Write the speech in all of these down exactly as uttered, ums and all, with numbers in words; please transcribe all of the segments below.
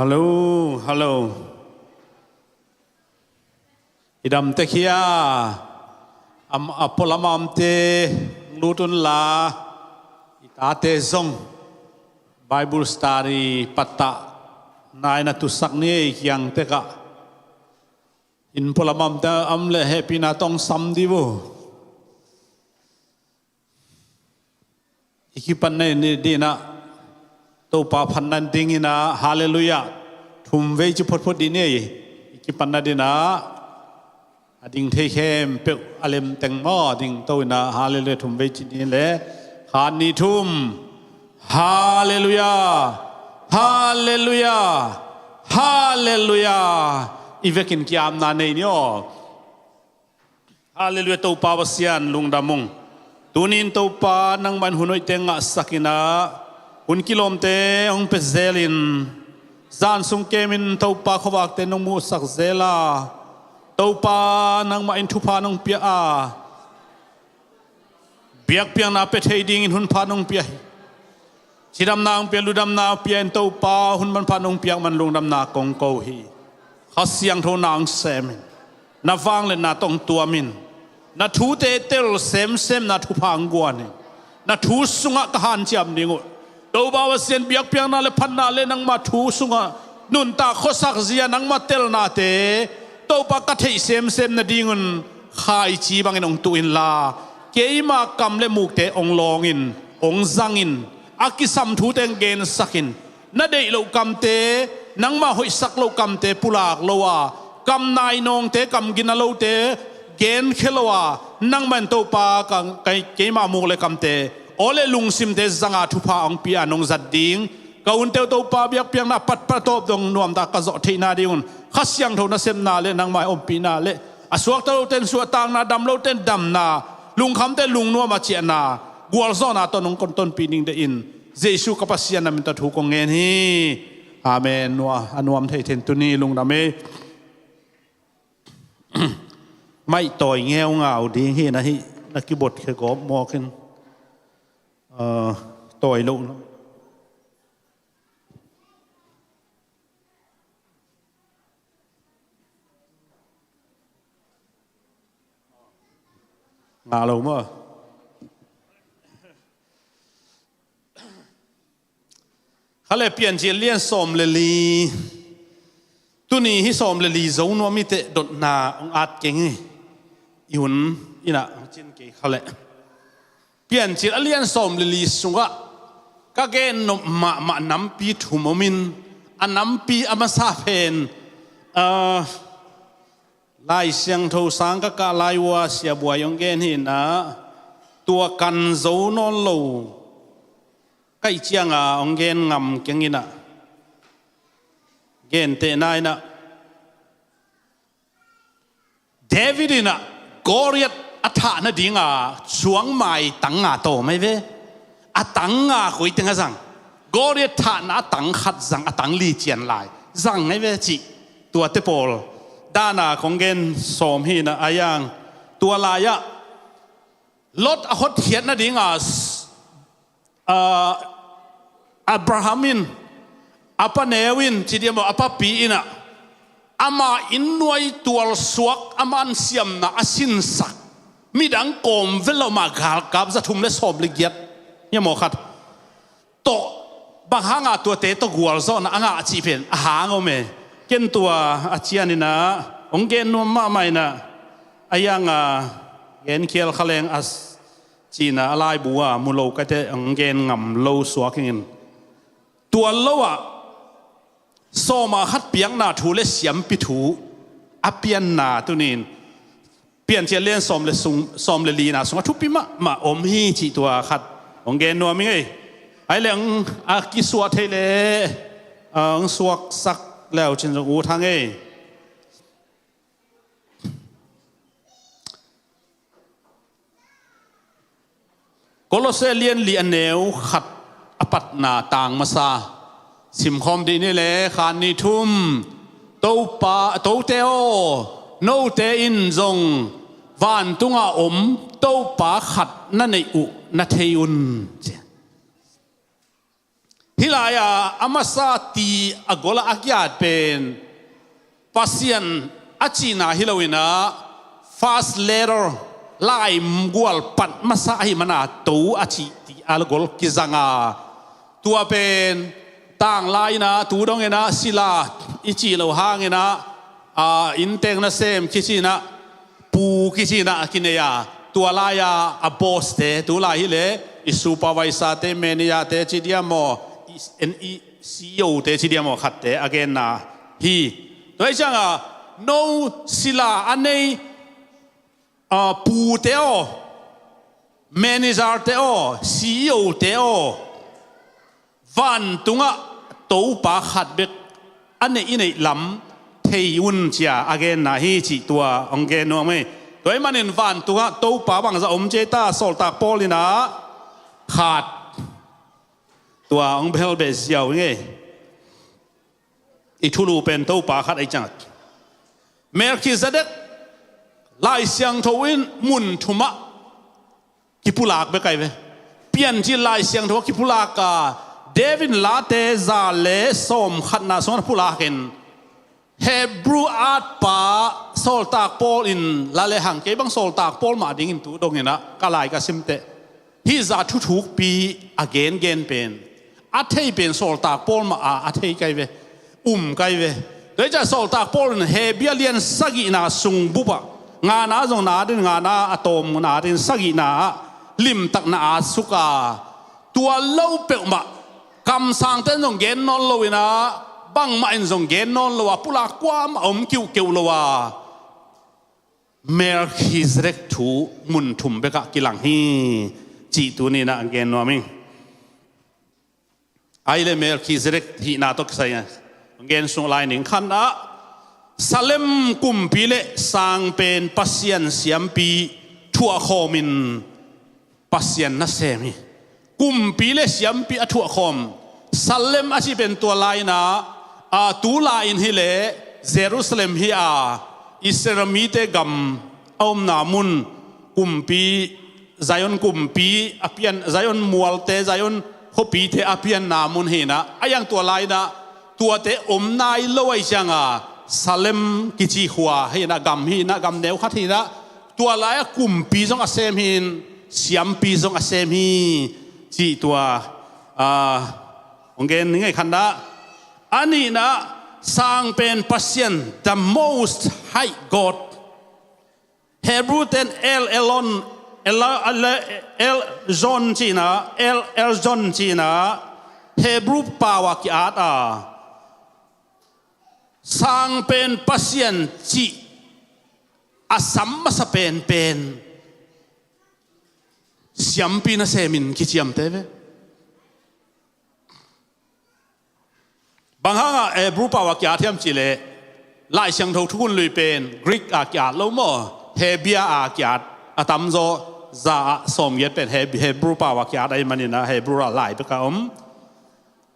Hallo, hallo. I dam tek hia? Am, a pualam a omte lut unla, i tate zong Bible study pattah nai na tusak ni ei kiang tekah. Inn pualam a omte om le hehpihna tawh sam di uh. I kipatna ni dinah Topa phatna ding inah halleluiah thum vei ci photphot dih ni. I kipatna dinah a ding thei khempeuh a lemteng maw a ding to inah halleluiah thum vei ci ni le. Khat, nih, thum. Halleluiah. Halleluiah. Halleluiah. I vekin kiamna nei ni aw. Halleluiah, Topa Pasian lungdam ung. Tunin Topa nangmah in hun hoihte ngahsak inah hun kilawmte hong pia zelin zan sung kemin Topa khuavakte nong muhsak zela Topa nangmah in thupha nong pia a biakpiakna pia thei dingin hun pha nong pia hi. Cidamna hong pia, ludamna hong pia in Topa hun manpha nong piak man lungdamna kong ko hi. Kha Siangtho na hong semin na vangliatna tawh hong tuamin na thute tel semsemna thupha hong guanin na thu sungah ka hanciam ding uh. Topa Pasian biakpiakna le phatna le nangma thu sungah nuntak khuasak zia nangma telnate Topa ka theih semsem nadingun khaici bangin hong tuh inla keima kam le mukte hong lawngin hong zangin a kisam thute hong gensakin na deih loh kamte nangmah hoihsak loh kamte pulak lo a kam nainawngte kam gina lote genkhia lo a nangmah in Topa ka, ka, keima muk le kamte aw le lungsimte zanga thupha hong pia nong zat ding ka unteu Topa biakpiakna patpat tawp dong nuamta ka zawh theihna dingun Kha Siangtho nasepna le nangmah ompihna le a suakta lote in suahtakna dam lote in damna lungkhamte lungnuam a ciahna gualzawhna tawh nong kon tonpih ning dehin Jesu ka Pasian na min tawh thu kong ngen hi. Amen. Nua a nuam thei then tuni lungdam e. Maih tawi ngeu ngau ding hi na hi na kibot khe gawp mawkin tawi loh. Nga lo maw? Khale Piancil lian sawm le li. Tuni hi sawm le li zo nuam i teh dotna hong at keng hi. I hun inah hong cin kei khale. Piancil a lian sawm le li sungah ka gen nop mahmah nampi thum omin a nampi a masa pen Lai Siangtho sang ka kah lai uh a siabuai hong gen hi inah tua kan zo nawn lo kaih cianga hong gen ngam keng inah gentehna inah David inah Goliath a thah nadinga cuangmai tang nga tawm ahi ve. A tang nga koi teng a zang? Goliath thahna a tang khat zang a tang li cian lai zang ahi ve cih tuate pawl dana kong gen sawm hi inah a yang tua lai-ah Lot a hotkhiat nadinga Abraham in a pa neu in ci diam aw a papi inah ama inn nuai tualsuak a mansiamna a sinsak midang kawm velo mah galkap zathum le sawm le giat hiam aw khat tawh bang hanga tuate tawh gualzawhna a ngah cih pen a hang om e. Ken tua a cian inah hong gen nuam mahmah inah a yanga genkhial khaleng a cihna a laibu a mu lo ka teh hong gen ngam lo suak ingin tual lo ah sawma khat piakna thu le siampi thu a pianna tunin Piancil lian sawm le sung sawm le lina sungah thupi mahmah om hi cih tua khat hong gen nuam ing ei. Ai le hong a kisuah thei le hong suaksak leu cin zong ut hang ei. Kolose lian li a neu khat a patna tang masa simkhawm dih ni le khan ni thum. Topa, tote aw, note in zong vantunga om Topa khat na neih uh na thei un. Lai-a a masa ti a gol a a kiat pen Pasian a cihna hi loinah first letter, laigual pat masa ahi mana to a cih ti a gol kizanga, tua pen tanglai inah tu donginah sila i cih lo hanginah a inntek nasem kicinah pu kicinah a kinei a, tua lai-a a boss-te tu lai hileh i supervisor-te, manager-te ci diam maw, i, i C E O-te ci diam maw, khatte a genna hi. Tua hi cianga no sila a nei, a, pute aw, manager-te aw, C E O-te aw, vantungah Topa khat bek a neih i neih lam thei un cia a genna hi cih tua hong gen nuam hi. Tua ahih manin vantungah Topa bangzah om ci ei ta, Sawltak Paul inah khat, tua hong bel beh ziau hi ngei. I thulu pen Topa khat ahi ciang, Melkhizedek Lai Siangtho in mun thumah kipulak bek ahi ve. Piancil Lai Siangtho a kipulak a, David Late za le sawm khatna sungah pulakin Hebrew atpa Sawltak Paul in la le hang, kei bang Sawltak Paul mah dingin tu donginah ka lai ka simteh hih zah thuthukpi a gengen pen, a thei pen Sawltak Paul mah a a thei kai ve, um kai ve. Tua hi ciah Sawltak Paul in Hebru lian sagihna sung bupah ngana zong na ding, ngana a tawmna ding sagihna ah limtakna a suk a, tua lo peuhmah kamsangte in zong gen nawn loinah bangmah in zong gen nawn lo a, pulak kuamah om kiuhkeuh lo a, Melkhizedek thu mun thum bekah kilang hi cih tuninah gen nuam hi. Ahi le Melkhizedek hihna tawh kisai gen sung lai ning khanah Salem kumpi le sang pen Pasian siampi thuah khawmin Pasian nasem hi. Kumpi le siampi a thuahkhawm Salem a cih pen tua lai-inah, a, tu lai-in hileh Jerusalem hi a, Israel mite gam a omna mun, kumpi, Zion kumpi a pian, Zion mualte, Zion khuapite a pianna mun hi-inah, a iang tua lai-inah tuate om nai lo ahi cianga Salem kici khua hi-inah, gam hi-inah, gam neu khat hi-inah, tua lai-ah kumpi zong a sem hi-in siampi zong a sem hi cih tua, a, hong gen ni ngei khanah. A nihna, sang pen Pasian, the Most High God. Hebrew ten El Elon, El, El, El Zon cihna, El, El Zon cihna, Hebrew pau a ki-at a, sang pen Pasian cih a sam masa penpen siampi nasemin kiciamte ve. Bang hangah Hebrew pau a ki-at hiam cihleh, Lai Siangtho thukhun lui pen Greek a ki-at lo maw, Hebia a ki-at a tamzaw, za ah sawmgiat pen Heb-, Hebrew pau a ki-at ahih maninah Hebrew ah lai bek a om.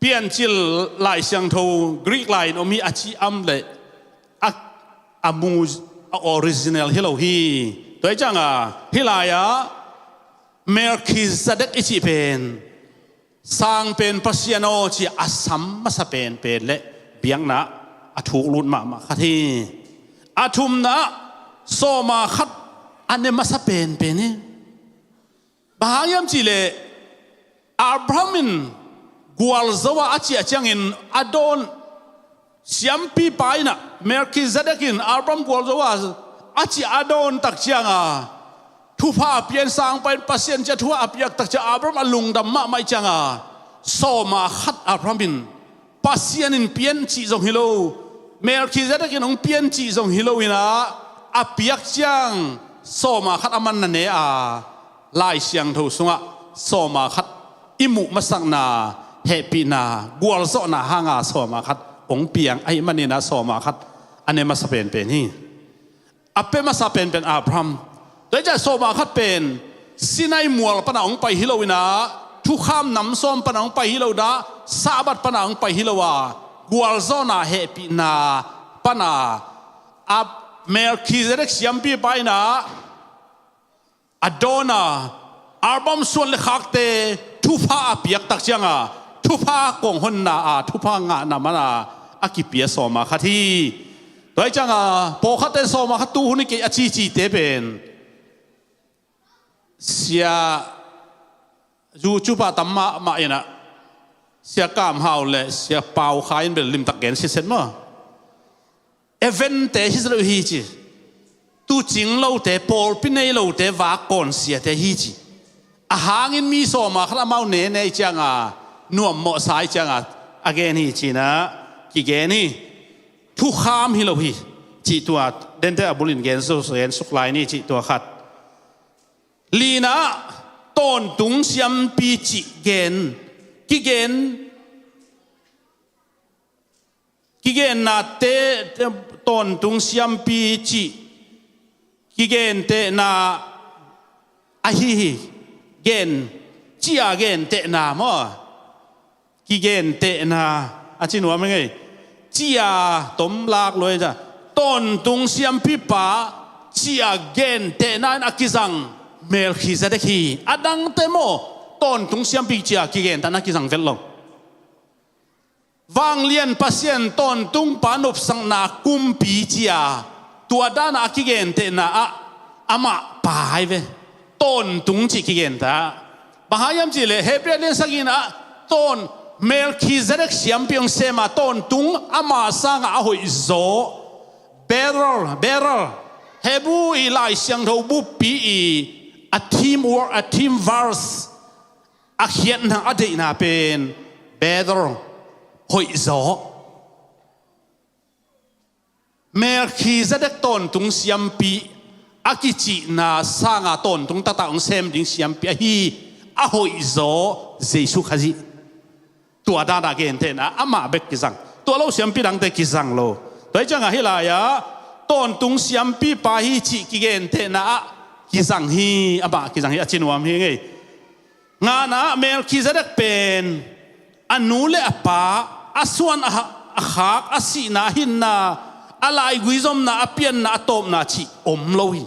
Piancil Lai Siangtho Greek lai-in om hi a ci am leh a, a mu, a original hi lo hi. Tua hi cianga hih lai-ah Melkhizedek i cih pen sang pen Pasian aw ci a sam masa penpen le biakna a thuk lut mahmah khat hi. A thumna, sawma khat a ne masa penpen hi. Bang hang hiam cihleh Abraham in gualzo a a ciah ciangin a dawn, siampipa inah Melkhizedek in Abraham gualzo a a ciah a dawn tak cianga thupha a pian, sangpa in Pasian ciah thupha a piak tak ciah Abraham a lungdam mahmah ih cianga sawma khat Abraham in Pasian in pian cih zong hi lo, Melkhizedek in hong pian cih zong hi loinah a piak ciang sawma khat a man na ne a, Lai Siangtho sungah sawma khat i muh masakna, hehpihna, gualzawhna hanga sawma khat hong piang ahih maninah sawma khat a ne masa penpen hi. A pia masa penpen Abraham. Tua hi ciah sawma khat pen Sinai mual pana hong pai hi loinah, thukham nam sawm pana hong pai hi loinah, Sabbath pana hong pai hi lo a, gualzawhna, hehpihna pana a Melkhizedek siampipa inah a dawn a, Abraham suan le khakte thupha a piak tak cianga thupha kong honna a thupha ngahna mana a kipia sawma khat hi. Tua hi cianga pawlkhatte sawma khat tu hun hi kei a cicite pen Sia YouTube ah tam mahmah inah Sia Kam Hau le Sia Pau Khai in bel limtak gen siset maw? Eventte hi lo hi ci. Tuucing lote, pawlpi nei lote, vak kawn siate hi ci. A hangin mi sawma khat amau nene i cianga nuam mawhsa i cianga a gen hi cinah kigen hi. Thukham hi lo hi cih tua dente a bulin gen suk lai ni cih tua khat. Linah tawntung siampi cih gen kigen kigennate tawntung siampi cih kigentehna ahi hi. Gen cia gentehna maw? Kigentehna a ci nuam hi ngei. Cia tom lak luai ta tawntung siampipa cia gentehna in a kizang Melkhizedek hi. A dangte maw tawntung siampi cia kigentehna a kizang vet lo. Vanglian Pasian tawntungpa nopsakna kumpi cia tua dana a kigentehna ah amah pa hi ve. Tawntung cih kigenta. Bang hang hiam cihleh Hebrew lian sagihna ah tawn Melkhizedek siampi hong sema tawntung ama sanga a hoihzaw. Beryl, Beryl. Hebrew i Lai Siangtho buppi i a theme word, a theme verse a khiatna a deihna pen Beryl, hoihzaw. Melkhizedek tawntung siampi a kicihna sanga tawntung taktak hong sem ding siampi ahi a hoihzaw Jesu Khazih. Tua dana gentehna amah bek kizang. Tua lo siampi dangte kizang lo. Tua hi cianga hih lai-ah tawntung siampipa hi cih kigentehna ah kizang hi, amah kizang hi a ci nuam hi ngei. Ngana Melkhizedek pen a nu le a pa, a suan a ha-, a khak, a sihna, a hinna, a laigui zomna, a pianna, a tawpna cih om lo hi.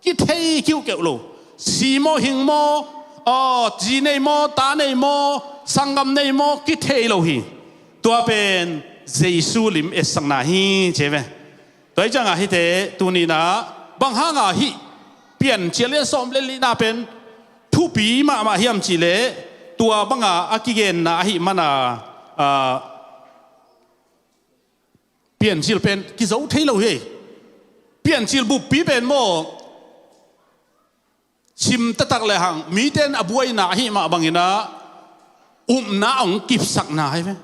Kithei kiuhkeuh lo. Si maw, hing maw, aw, zi nei maw, ta nei maw, sanggam nei maw, kithei lo hi. Tua pen Jesu lim etsakna hi ci ve. Tua hi cianga hihte tuninah bang hanga hih Piancil lian sawm le lihna pen thupi mahmah hiam cihleh tua banga a kigenna ahih mana, ah, Piancil pen kizo thei lo hi. Piancil buppi pen maw sim taktak le hang mite in a buaina ahih mah banginah upna a hong kipsakna hi ve.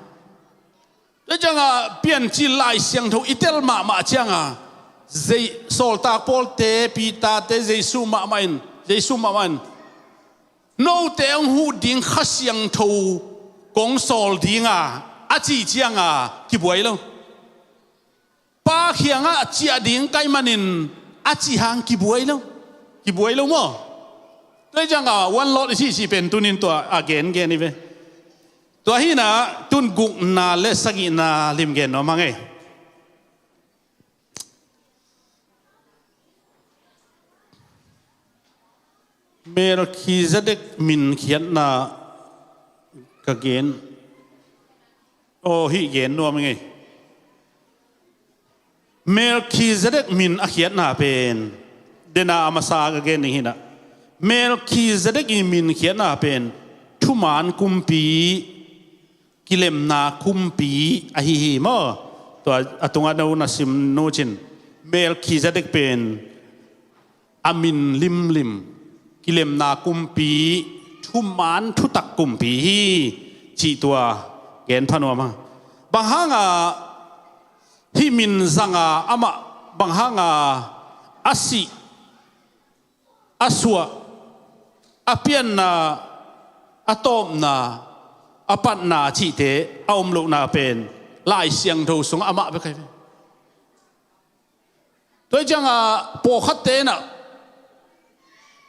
Tua cianga Piancil Lai Siangtho i tel mahmah cianga Zei-, sawltak Pawlte, Peter-te, Jesu mahmah in, Jesu mahmah in note hong huh ding Kha Siangtho kong sawl dinga a cih cianga kibuai lo. Pa kiangah ciah ding ka hih manin a cih hang kibuai lo. Kibuai lo maw? Tua hi cianga one Lord i cihcih pen tunin tua a gengen hi ve. Tua hinah tun gukna le sagihna limgen nuam hang ei. Melkhizedek min khiatna ka gen. Aw, hih gen nuam i ngei. Melkhizedek min a khiatna pen dena a masa ka gen ding hinah Melkhizedek i min khiatna pen thuman kumpi, kilemna kumpi ahi hi maw? Tua a tungah no na sim nucin Melkhizedek pen a min limlim kilemna kumpi, thuman thutak kumpi hi cih tua gen phanuam a. Bang hanga hih min zanga amah bang hanga a sih, a suah, a pianna, a tawpna, a patna cihte a om lohna pen Lai Siangtho sungah amah bek ahi ve. Tua hi cianga pawlkhatte inah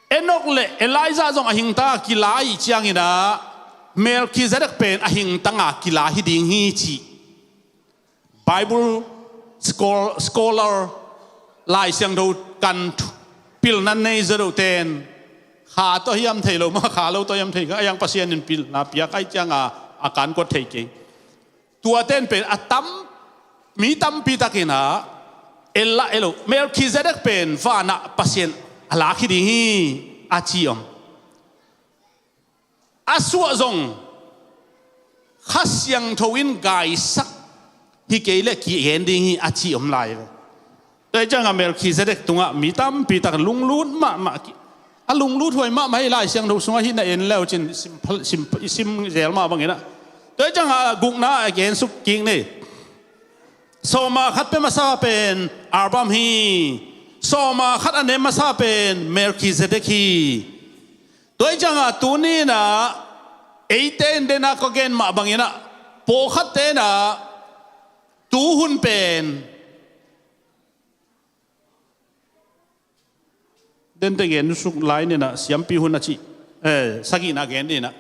Enok le Elijah zong a hingtanga kila ih cianginah Melkhizedek pen a hingtanga kila hi ding hi cih Bible schol-, scholar, Lai Siangtho kan thu-, pilna nei zadohte in kha tawh hiam thei lo maw, kha lo tawh hiam thei kha a yang Pasian in pilna piak aih cianga a kan kuat thei kei. Tuate in pen a tam, mi tampi takin ah, el lah el lo, Melkhizedek pen vanah Pasian a lak hi ding hi, a ci om. A suah zong Kha Siangtho in gaisak hi kei leh kigen ding hi, a ci om lai ve. Tua hi ciangah Melkhizedek tungah mi tampi tak lunglut mahmah ki, a lunglut huai mahmah hi. Lai Siangtho sungah hih na en leu cin sim, sim, sim zel mah bangin ah. Tua hi ciangah gukna a gen suk kik ni. Sawma khat pia masa pen Abraham hi. Sawma khat a nem masa pen Melkhizedek hi. Tua hi ciangah tuni in ah eite in den a ka gen mah bangin ah, pawlkhatte in ah tuhun pen dente gen suk lai ni in ah, siampi hun a ci, eh, sagihna gen ni in ah,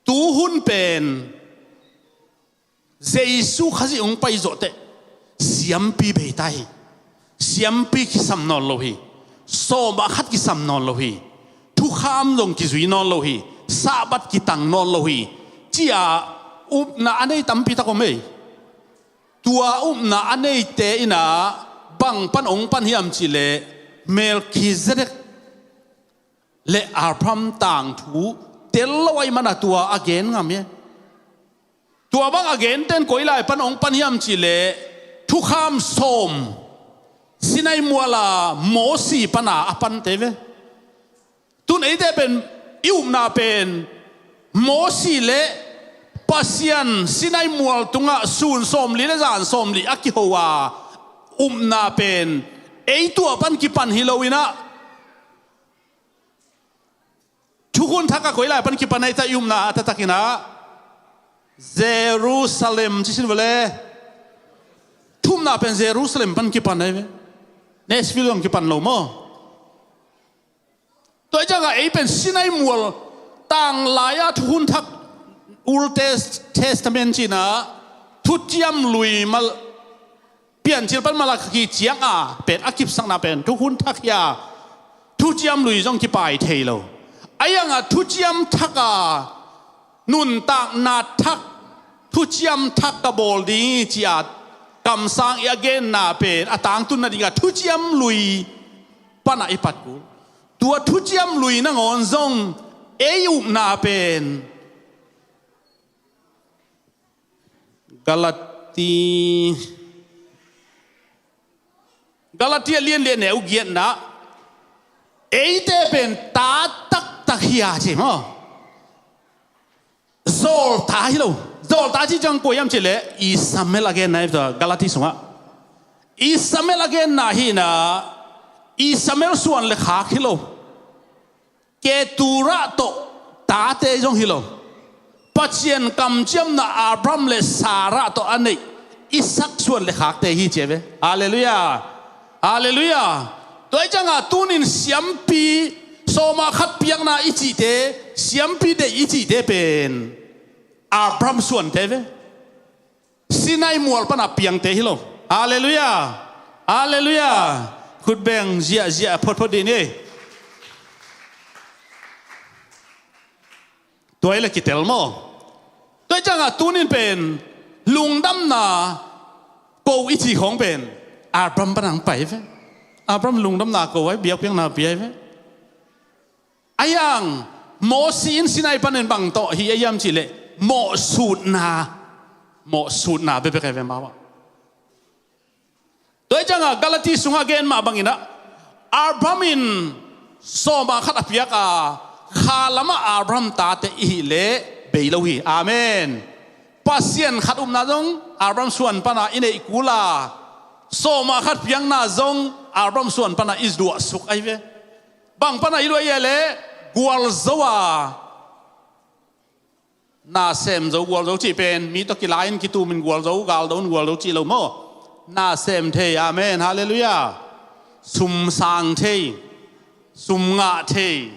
tuhun pen Jesu Khazih hong pai zawh teh siampi bei ta hi. Siampi kisam nawn lo hi. Sawma khat kisam nawn lo hi. Thukham zong kizui nawn lo hi. Sabbath kitang nawn lo hi, ci-a upna a nei tampi tak om ei. Tua upna a neite in ah bang pan hong pan hiam cih leh Melkhizedek le Abraham tangthu tel lo ahih manin tua a gen ngam hi. Tua bang a genten koi lai pan hong pan hiam cih leh Thukham sawm, Sinai mual a Mosi pan a a pante ve. Tun eite pen i upna pen Mosi le Pasian Sinai mual tungah sun sawmli le zan sawmli a kiho a upna pen ei tua pan kipan hi lo in ah, Thukhun Thak a koi lai pan kipan ahih ciang i upna a taktak in ah Jerusalem ci sin vele. Thumna pen Jerusalem pan kipan ahi ve. Nashville zong kipan lo maw? Tua hi ciangah ei pen Sinai mual tang lai-a Thukhun Thak, Old Tes-, Testament ci-in ah Thuciam Lui mal Piancil pan Malakhi ciang a pen a kipsakna pen Thukhun Thak hi a, Thuciam Lui zong kipai thei lo. Ahi hangah Thuciam Thak a nuntakna thak, Thuciam Thak ka bawl ding hi ci-a kamsang i a genna pen a tangtunna dingah Thuciam Lui panah i pat kul. Tua Thuciam Lui nangawn zong ei upna pen Galati, Galati a lian li a neu giatna, eite pen ta taktak hi a ci maw? Zawlta hi lo. Zawlta ci ciang kua hiam cih leh Ishmael a genna hi tua Galati sungah. Ishmael a genna hi-in ah, Ishmael suan le khak hi lo. Keturah tawh tate zong hi lo. Pasian kamciamna Abraham le Sarah tawh a neih Isak suan le khakte hi ci a ve. Halleluiah. Halleluiah. Tua hi ciangah tunin siampi sawma khat piakna i cihte, siampi deih i cihte pen Abraham suante ve. Sinai mual panah piangte hi lo. Halleluiah. Halleluiah. Khutbeng ziahziah photphot dih ni. Tua hi leh kitel maw? Tua hi ciangah tunin pen lungdamna ko i cih khawng pen Abraham panah hong pai ve. Abraham lungdamna ko ahi, biakpiakna pia hi ve. Ahi hang Mosi in Sinai panin bang tawh hi a hiam cih leh mawhsutna, mawhsutna bekbek ahi ve amau ah. Tua hi ciangah Galati sungah gen mah bangin ah, Abraham in sawma khat a piak a, kha lamah Abraham tate i hih leh bei lo hi. Amen. Pasian khat upna zong Abraham suan pana i neih kul a, sawma khat piakna zong Abraham suan pana i luahsuk ahi ve. Bang pana i luah hiam cih leh gualzo a, na sem zo, gualzo cih pen mi tawh kilai-in kitumin gualzo, galdo in gualzo cih lo maw? Na sem thei, amen, halleluiah. Sum sang thei, sum ngah thei,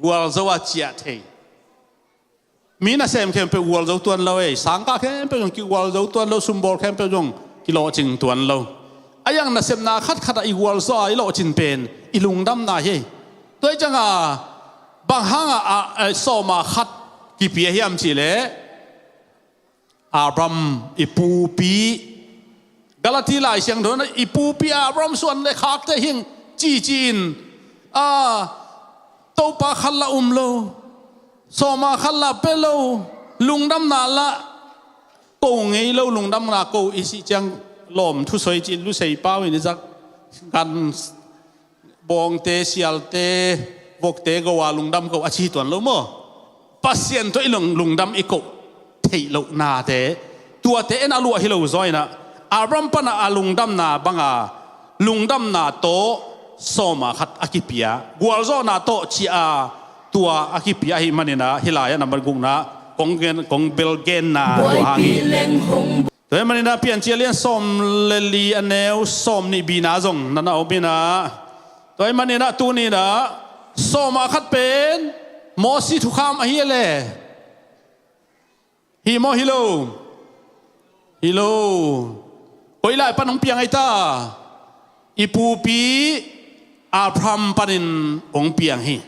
gualzo a ciah thei. Mi nasem khempeuh gualzo tuan lo ei, sangkah khempeuh zong kigualzo tuan lo, sumbawl khempeuh zong kilawhcing tuan lo. Ahi hang nasepna khatkhat ah i gualzo a i lawhcin pen i lungdamna hi. Tua hi ciangah bang hangah a, a, sawma khat kipia hiam cih leh Abraham i pupi, Galati Lai Siangtho na i pupi Abraham suan le khakte hing cici in, a, Topa khat la um lo, sawma khat la pe lo, lungdamna la ko ngei lo, lungdamna ko i sih ciang lawm thusoi ci lusei pau in i zak gan bawngte, sialte, vokte go a lungdam ko a ci tuan lo maw? Pasian tawh i lung, lungdam i koh theih loh nate, tuate en a luah hi lo zaw inah, Abraham pana a lungdamna banga, lungdamna tawh sawma khat a kipia, gualzawhna tawh cia a tua a kipia ahi maninah, hih lai-ah nambat gukna kong gen, kong bel genna tua hang hi. Tua hi maninah Piancil a lian sawm le li a neu sawm nih bina zong na na om inah. Tua hi maninah tuninah sawma khat pen Mosi thukham ahi a le. Hi maw hi lo? Hi lo. Koi lai pan hong piang ahi ta? I pupi Abraham panin hong piang hi.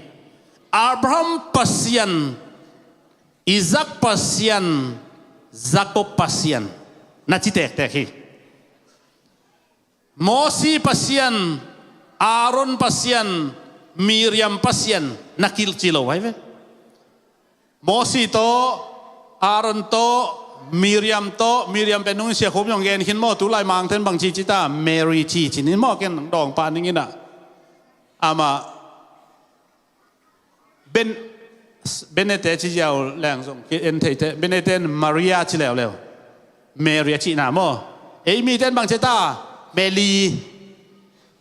Abraham Pasian, Isaac Pasian, Jacob Pasian na ci tektek hi. Mosi Pasian, Aaron Pasian, Miriam Pasian na kilci lo hai ve. Mosi tawh, Aaron tawh, Miriam tawh, Miriam pen nung sia khum yong gen khin maw, tu lai Mangten bang ci ci ta, Mary ci ci nin maw, ken dawng pah ning inah. Amah Ben, Benete ci ziau leng zong ki en theite, Benete in Maria ci leuleu. Mary a cihna maw? Ei mite in bang ci ta? Meli.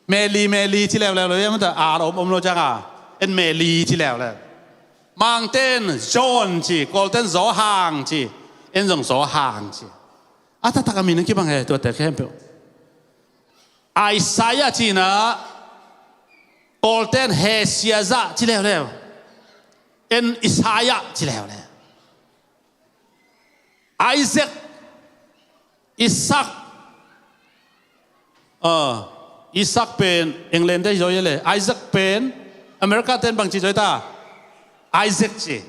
Meli, Meli ci leuleu lo, ia mata a om om lo cianga en Meli ci leuleu. Mangte in John ci, Kawlte in Zawhang ci, en zong Zawhang ci. A taktak a min in kibang he tuate khempeuh. Isaiah cihna, Kawlte in Hesiazah ci leuleu, en Isaiah ci leuleu. Isaac, Isaac, ah, Isaac pen England te hi zaw hi le, Isaac pen America ten bang ci zaw hi ta? Isaac ci.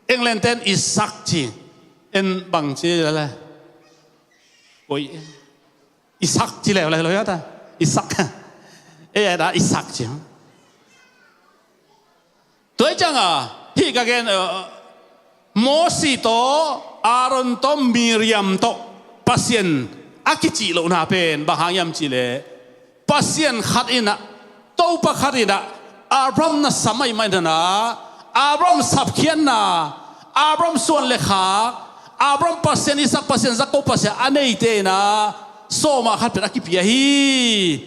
England ten Isaac ci. En bang ci le? Koi Isak ci leuleu lo hi ta. Isak. Ei a da Isak ci. Tua hi cianga hih ka gen, eh, Mosi tawh, Aaron tawh, Miriam tawh Pasian a kicih lohna pen bang hang hiam cihleh, Pasian khat inah, Topa khat inah Abraham na sam ahih manin ah, Abraham sapkhiatna, Abraham suan le khak, Abraham Pasian, Isak Pasian, Jakob Pasian a neite inah sawma khat pen a kipia hi.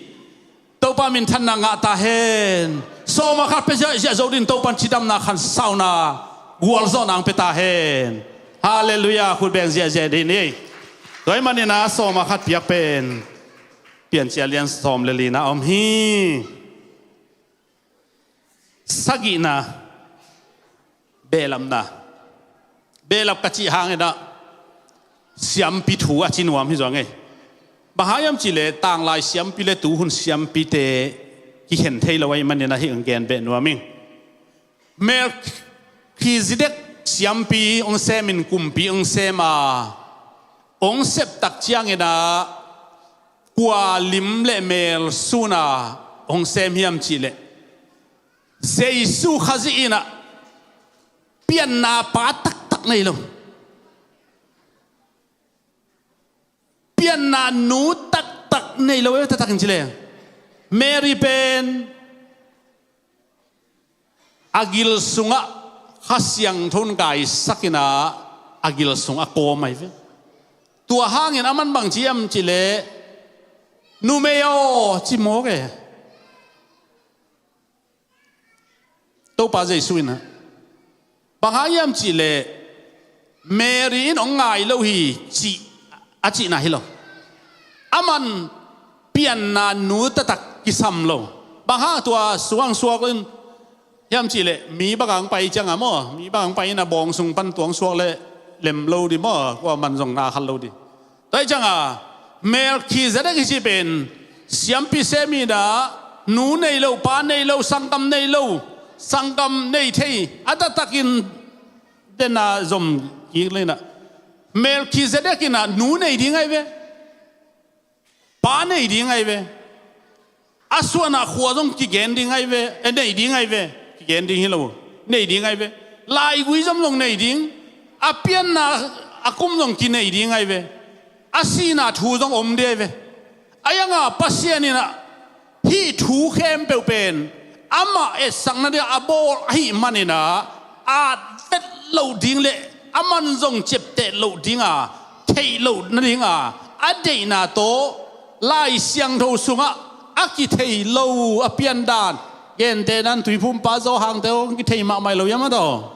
Topa minthanna ngah ta hen. Sawma khat pia ziahziah zo din Topa in cidamna, khansauna, gualzawhna ang pia ta hen. Halleluiah. Khut beng ziahziah din hi. Tua hi manin ah sawma khat piak pen Piancil a lian sawm le lina om hi. Sagihna, behlapna. Behlap ka cih hangin ah siampi thu a ci nuam hi zong ei. Bang hang hiam cihleh tanglai siampi le tuhun siampite kikhen thei lo ahih manin ah hih ang gen beh nuam ing. Melkhizedek siampi hong semin kumpi hong sem a, hong septak ciangin ah kua lim le mel suna hong sem hiam cihleh, Jesu Khazih inah pianna pa taktak nei lo, pianna nu taktak nei lo, e taktakin cileh. Mary pen a gil sungah Kha Siangtho in gaisak inah a gil sungah a kawm ahi ve. Tua hangin aman bang ci hiam cihleh, numei aw, ci mawk e. Topa Jesu inah bang hang hiam cihleh, Mary in hong ngai lo hi cih a cihna hi lo. Aman pianna nu taktak kisam lo. Bang hang tua suangsuak in hiam cihleh, mi bakah hong pai cianga maw, mi bakah hong pai inah bawng sung pan tuang suak le lem lo di maw, kua man zong na khat lo di. Tua hi cianga Melkhizedek hi cih pen siampi sem inah nu nei lo, pa nei lo, sanggam nei lo, sanggam nei thei a taktakin dena zom kik le inah Melkhizedek in ah nu nei ding ahi ve. Pa nei ding ahi ve. A suan ah khua zong kigen ding ahi ve. E, nei ding ahi ve. Kigen ding hi lo. Nei ding ahi ve. Laigui zong zong nei ding. A pianna a kum zong kinei ding ahi ve. A sihna thu zong om ding ahi ve. Ahi zongin ah Pasian in ah hih thu khempeuh pen amah etsakna ding a bawl ahih manin ah, at vet loh ding le aman zong ciapteh loh ding a, theih loh nading a, a deihna tawh Lai Siangtho sungah a kithei lo a piandan, gentehna in Tuiphumpa Johan te hong kithei mahmah lo hiam a tawh.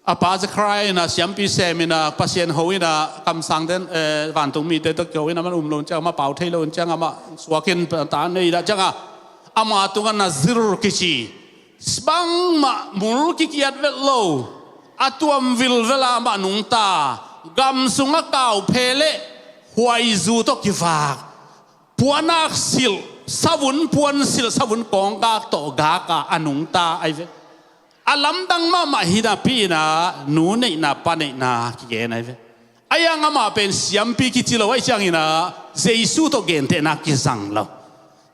A pa Zechariah in ah siampi sem in ah, Pasian ho in ah, kamsangte, eh, vantung mite tawh kiho in ah, amah um lo ciang, amah pau thei lo ciang, amah suak in ta nei dah ciang a, ama tungah Nazir kici, bangmah mul kikiat vet lo, a tuam vilvel a amah nungta, gam sungah kauphe le huaizu tawh kivak, puanak silh, savun puan silh, savun kawnggak tawh gak a a nungta ahi ve. A lamdang mahmah hi napi in ah nu neihna pa neihna kigen ahi ve. Ahi zongin amah pen siampi kici lo ahih ciangin ah Jesu tawh gentehna kizang lo.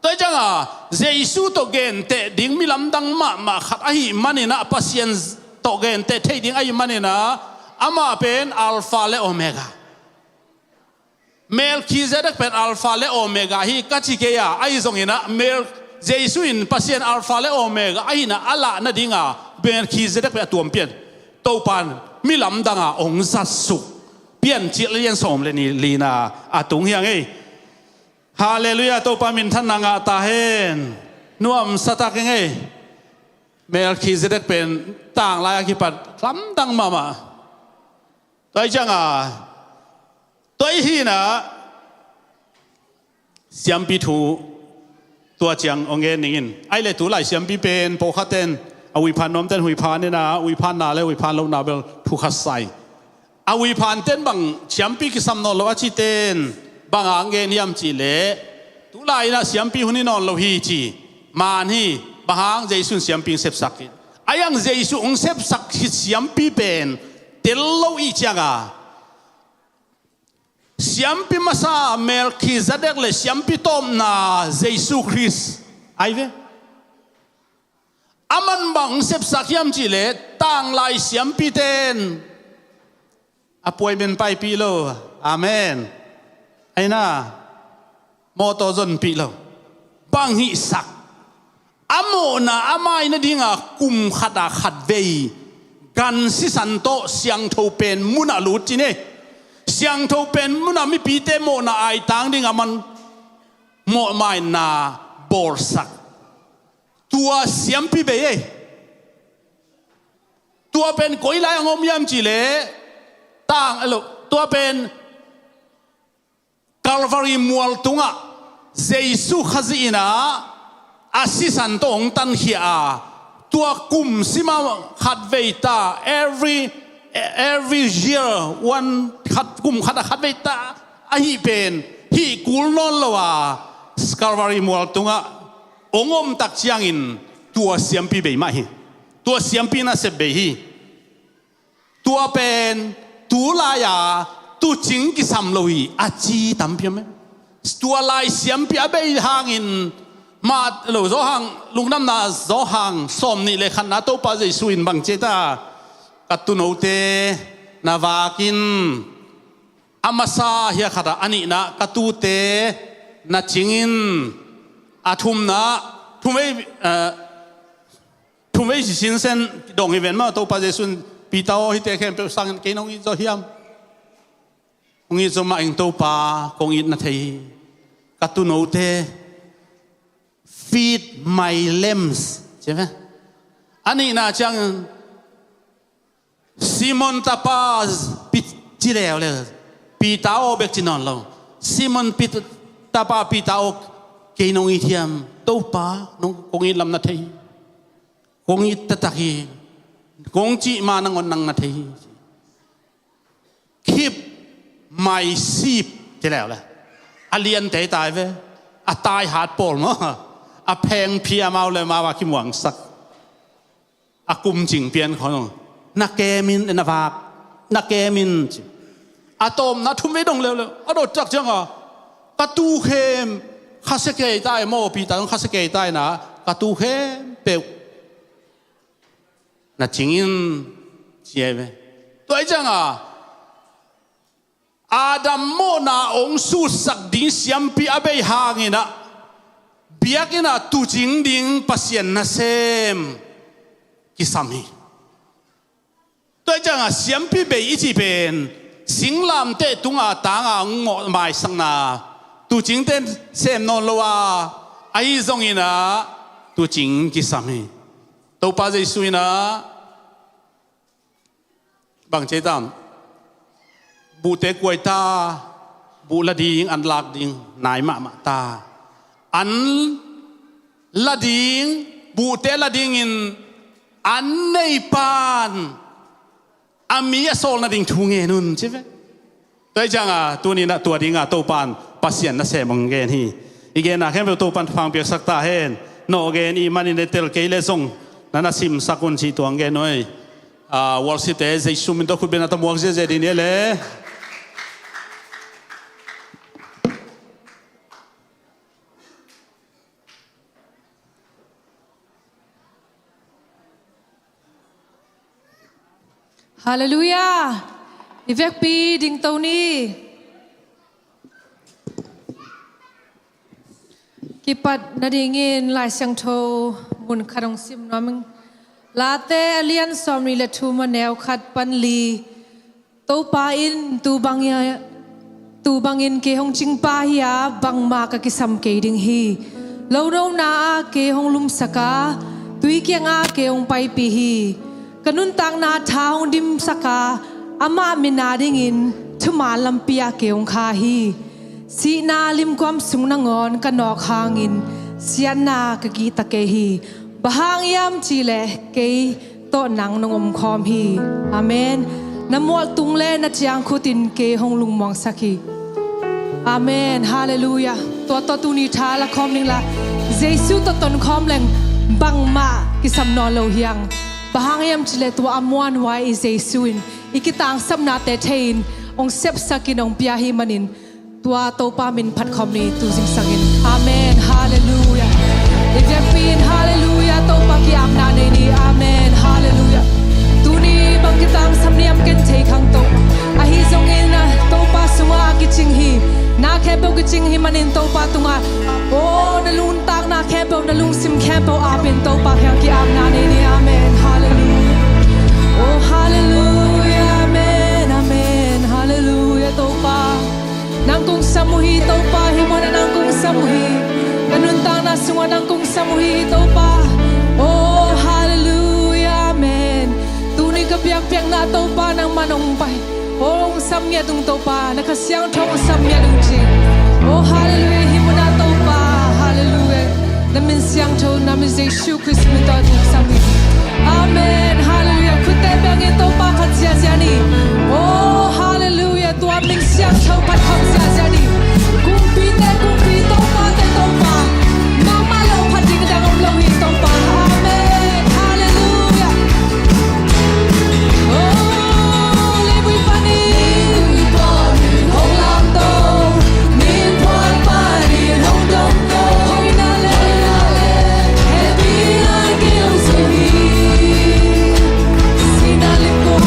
Tua ahih ciangin ah Jesu tawh genteh ding mi lamdang mahmah khat ahih manin ah, Pasian tawh genteh theih ding ahih manin ah, amah pen Alpha le Omega. Melkhizedek pen Alpha le Omega hi ka ci kei a, ahi zongin ah Mel-, Jesu in Pasian Alpha le Omega ahihna a lah nading a, Melkhizedek pen a tuam pian. Topa in mi lamdang a hong zatsuk, Piancil a lian sawm le ni lina a tung hi ing ei. Halleluiah, Topa minthanna ngah ta hen. Nuamsa tak ing ei. Melkhizedek pen tanglai a kipat lamdang mahmah. Tua ahih ciangin, tua ahih ciangin siampi thu tua ciang hong gen ning in. Ahih leh tulai siampi pen pawlkhat ten a huiphan nuamten huiphan in ah, huiphanna le huiphan lohna bel thu khat sa hi. A huiphanten bang siampi kisam nawn lo a citen bang hang gen hiam cih leh, tulai in ah siampi hun hi nawn lo hi ci. Maan hi, bang hang Jesu in siampi hong sepsak hi. Ahi zongin Jesu hong sepsak hi siampi pen tel lo ahih ciangin, siampi masa Melkhizedek le siampi tawpna Jesu Khrist ahi ve. Aman bang hong sepsak hiam cih leh, tanglai siampiten appointment paipih lo. Amen. Ahi na, mawtaw zonpih lo. Bang hihsak, a mawhna a mai nading a kum khat a khatvei gan sisan tawh siangtho pen mun ah lut ci ni. Siangtho pen mun ah mipite mawhna aitang ding a man mawhmaina bawlsak. Tua siampi bei ei. Tua pen koi lai hong om hiam cih leh, tang, elo, tua pen Calvary mual tungah Jesu Khazih in ah a sisan tawh hong tankhia a, tua kum sim a khatvei ta, every, every year, one, khat, kum khat a khatvei ta ahih pen hih kul nawn lo a, Calvary mual tungah hong om tak ciangin tua siampi bei mah hi. Tua siampi nasep bei hi. Tua pen tulai a tuucing kisam lo hi a ci tampi om e. Tua lai siampi a bei hangin, mah lo, Johan, Lungdamna Johan sawmnih le khatna, Topa Jesu in bang ci hiam ta, ka tuunote na vak in, a masa hi a khat a, a nihna ka tuute na cing in, a thumna, thumvei, eh, thumvei sinsen dong hi ven maw, Topa Jesu in Peter aw, hihte khempeuh sangin kei nong it zaw hiam? Hong it zaw mah ing Topa, kong it na thei hi. Ka tuunote, feed my lambs, ci ve. A nihna ciang Simon tapa Pit-, ci leuleu. Peter aw bek ci nawn lo. Simon Pit-, tapa Peter aw, kei nong it hiam? Topa, nong, kong it lam na thei hi. Kong it taktak hi. Kong cih ma nangawn nang na thei hi. Keep my sheep, ci leuleu. A liante tai ve. A tai hat pawl maw. A pheng phi amau le amau a kimuangsak. A kum cing pian khawng. Na kem in, na vak, na kem in ci. A tawpna thum vei dong leuleu a dot tak cianga, ka tuu khem, khasia kei ta e maw, Peter zong khasia kei ta e na, ka tuu khempeuh na cing in ci e ve. Tua hi cianga Adam mawhna hong sutsak ding siampi a bei hangin ah, biakinn ah tuucing ding Pasian nasem kisam hi. Tua hi cianga siampi bei i cih pen singlamteh tunga tanga hong mawh maisakna, tuucingte sem nawn lo a, ahi zongin ah tuucing kisam hi. Topa Jesu in ah bang ci tam? Buhte kuai ta, buh la ding, an lak ding nai mahmah ta. An la ding, buhte la dingin an neipan a mi a sawl nading thu ngen un ci ve. Tua hi cianga tuni-in ah tua dinga Topan Pasian nasem hong gen hi. I genna khempeuh Topan thupha hong piaksak ta hen. Nawh gen i hih manin e, tel kei leh zong na na simsak un cih tua hong gen uh hi. Ah, worship-te Jesu min tawh khut bengna tawh muak ziahziah ding ni le. Halleluiah. I vekpi dingto ni. Kipat nadingin Lai Siangtho mun khat hong sim nuam ing. Late a lian sawmnih le thum, a neu khat pan li. Topa in, tu bang ia, tu bangin kei hong cingpa hi-a, bangmah ka kisam kei ding hi. Lonona ah kei hong lumsak a, tui kiangah kei hong paipih hi. Ka nuntakna tha hong dimsak a, amah min adingin thuman lampi ah kei hong kha hi. Sihna limkuam sung nangawn ka nawk hangin siatna ka kihta kei hi. Bang hang hiam cihleh kei tawh nang nong omkhawm hi. Amen. Na mualtung le na ciangkhut in kei hong lungmuangsak hi. Amen. Halleluiah. Tua tawh tuni tha la khawm ning la, Jesu tawh tonkhawm leng bangmah kisam nawn lo hi hang. Bang hang hiam cihleh tua a muanhuai i Jesu in i kitangsapnate thei-in hong sepsakin hong pia hi manin, tua Topa min phat khawm ni tu zingsangin. Amen. Halleluiah. I vekpi in halleluiah, Topa ki-apna nei ni. Amen. Halleluiah. Tuni bang kitangsap hiam ken thei khang to. Ahi zongin ah Topa sungah a kicing hi. Na khempeuh kicing hi manin Topa tungah, oh, na nuntakna khempeuh, na lungsim khempeuh apin Topa kiang ki-apna nei ni. Amen. Halleluiah. Oh, halleluiah. Amen. Amen. Halleluiah, Topa. Nang kong sam uh hi, Topa, hih munah nang kong sam uh hi. Ka nuntakna sungah nang kong sam uh hi, Topa. Oh, halleluiah, amen. Tuni ka biakpiakna, Topa, nangman hong pai. Oh, hong sam ngiat ung, Topa, na Kha Siangtho hong sam ngiat ung ci. Oh, halleluiah, hih munah, Topa, halleluiah. Na min siangtho, na min Jesu Khrist min tawh hong sam hi. Amen, halleluiah. Khutte bengin Topa phat ziahziah ni. Oh, halleluiah. Tua min siangtho phat khawm ziahziah ni. Kumpite Kumpi, Topate Topa, nangmah lo phat ding dang om lo hi, Topa. Amen. Halleluiah. Oh, leibui panin hong lamto, min phuak panin hong domto. Hoihna le, hoihna le, hehpihna in kei hong zui hi. Sihna limkuam,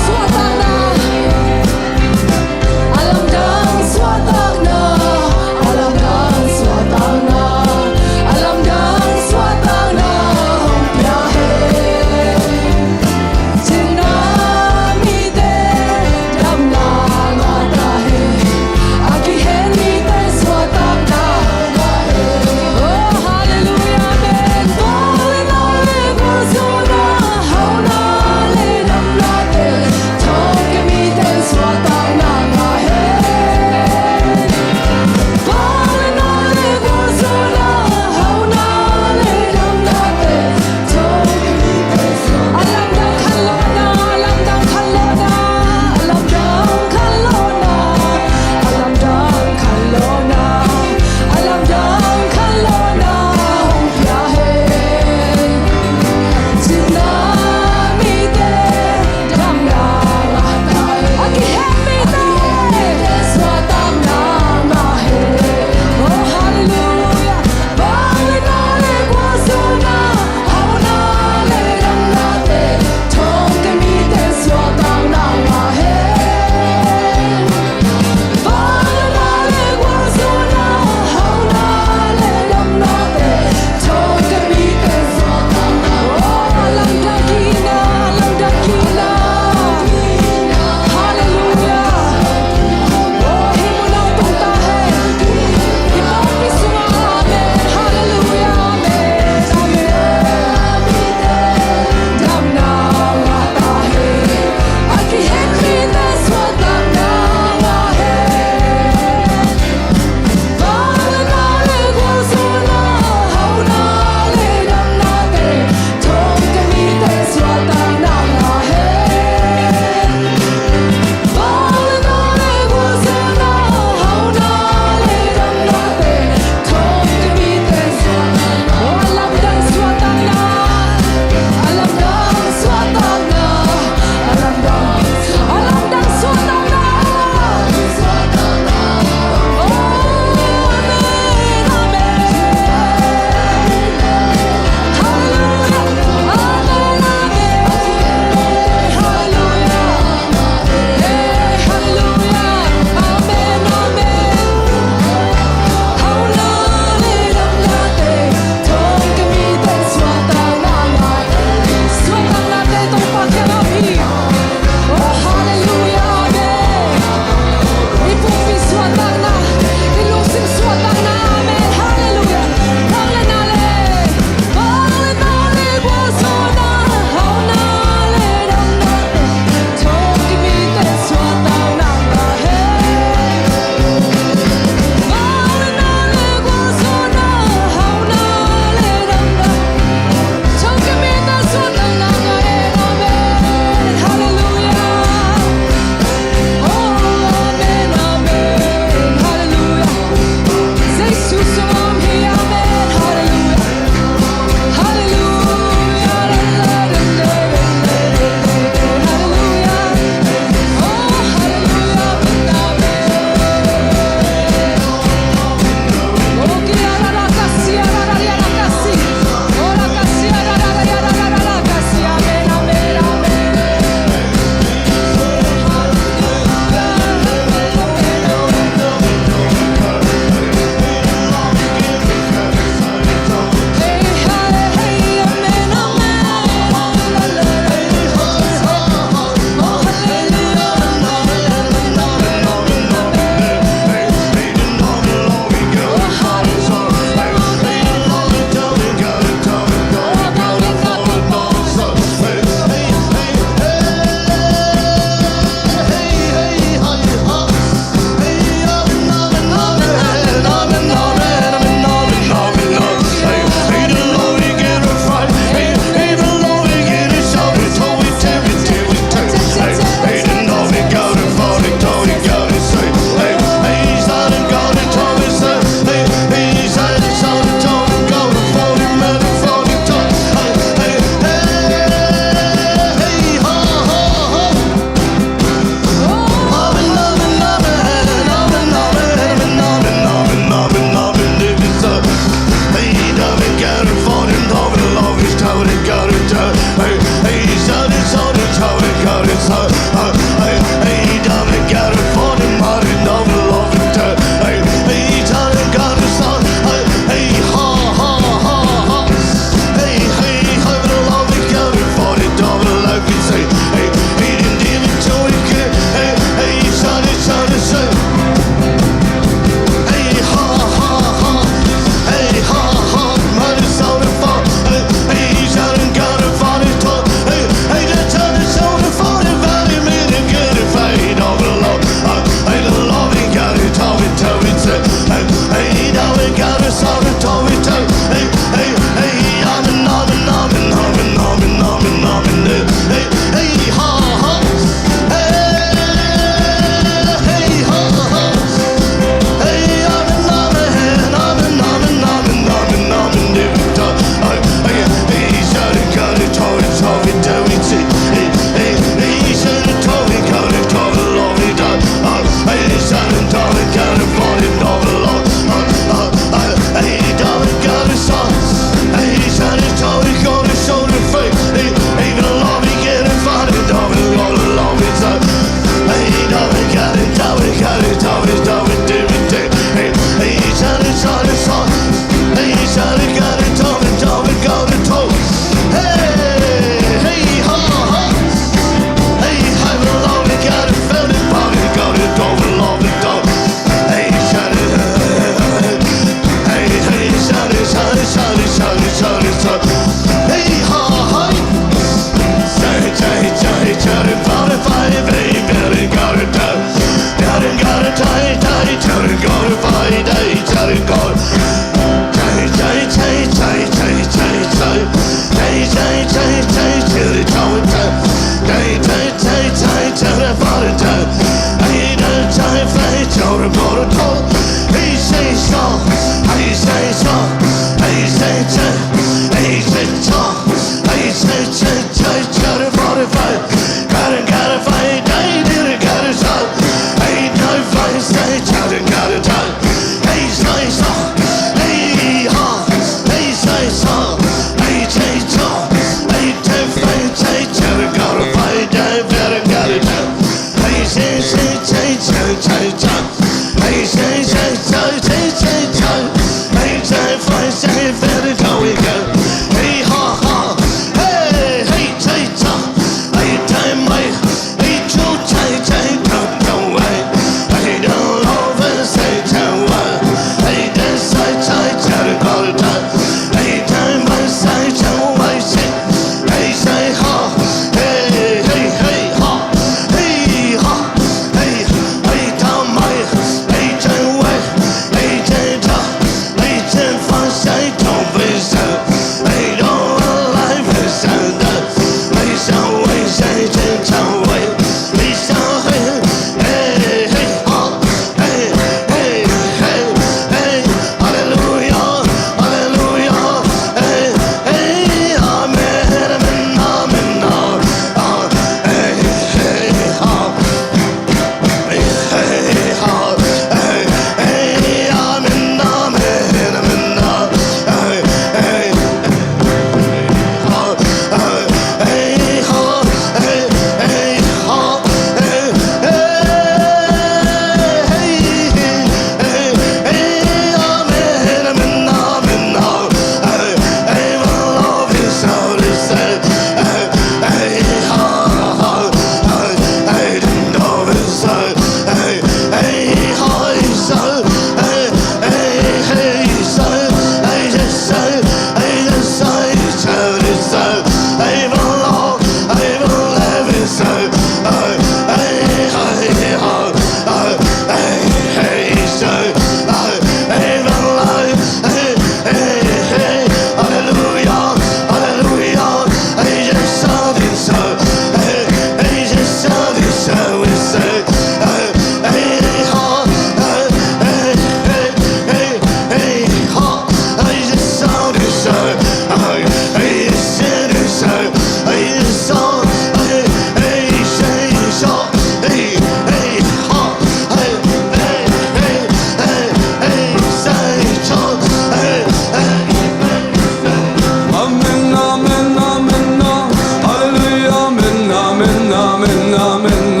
Amen, amen, amen, amen. Hallelujah, amen, amen, amen, amen.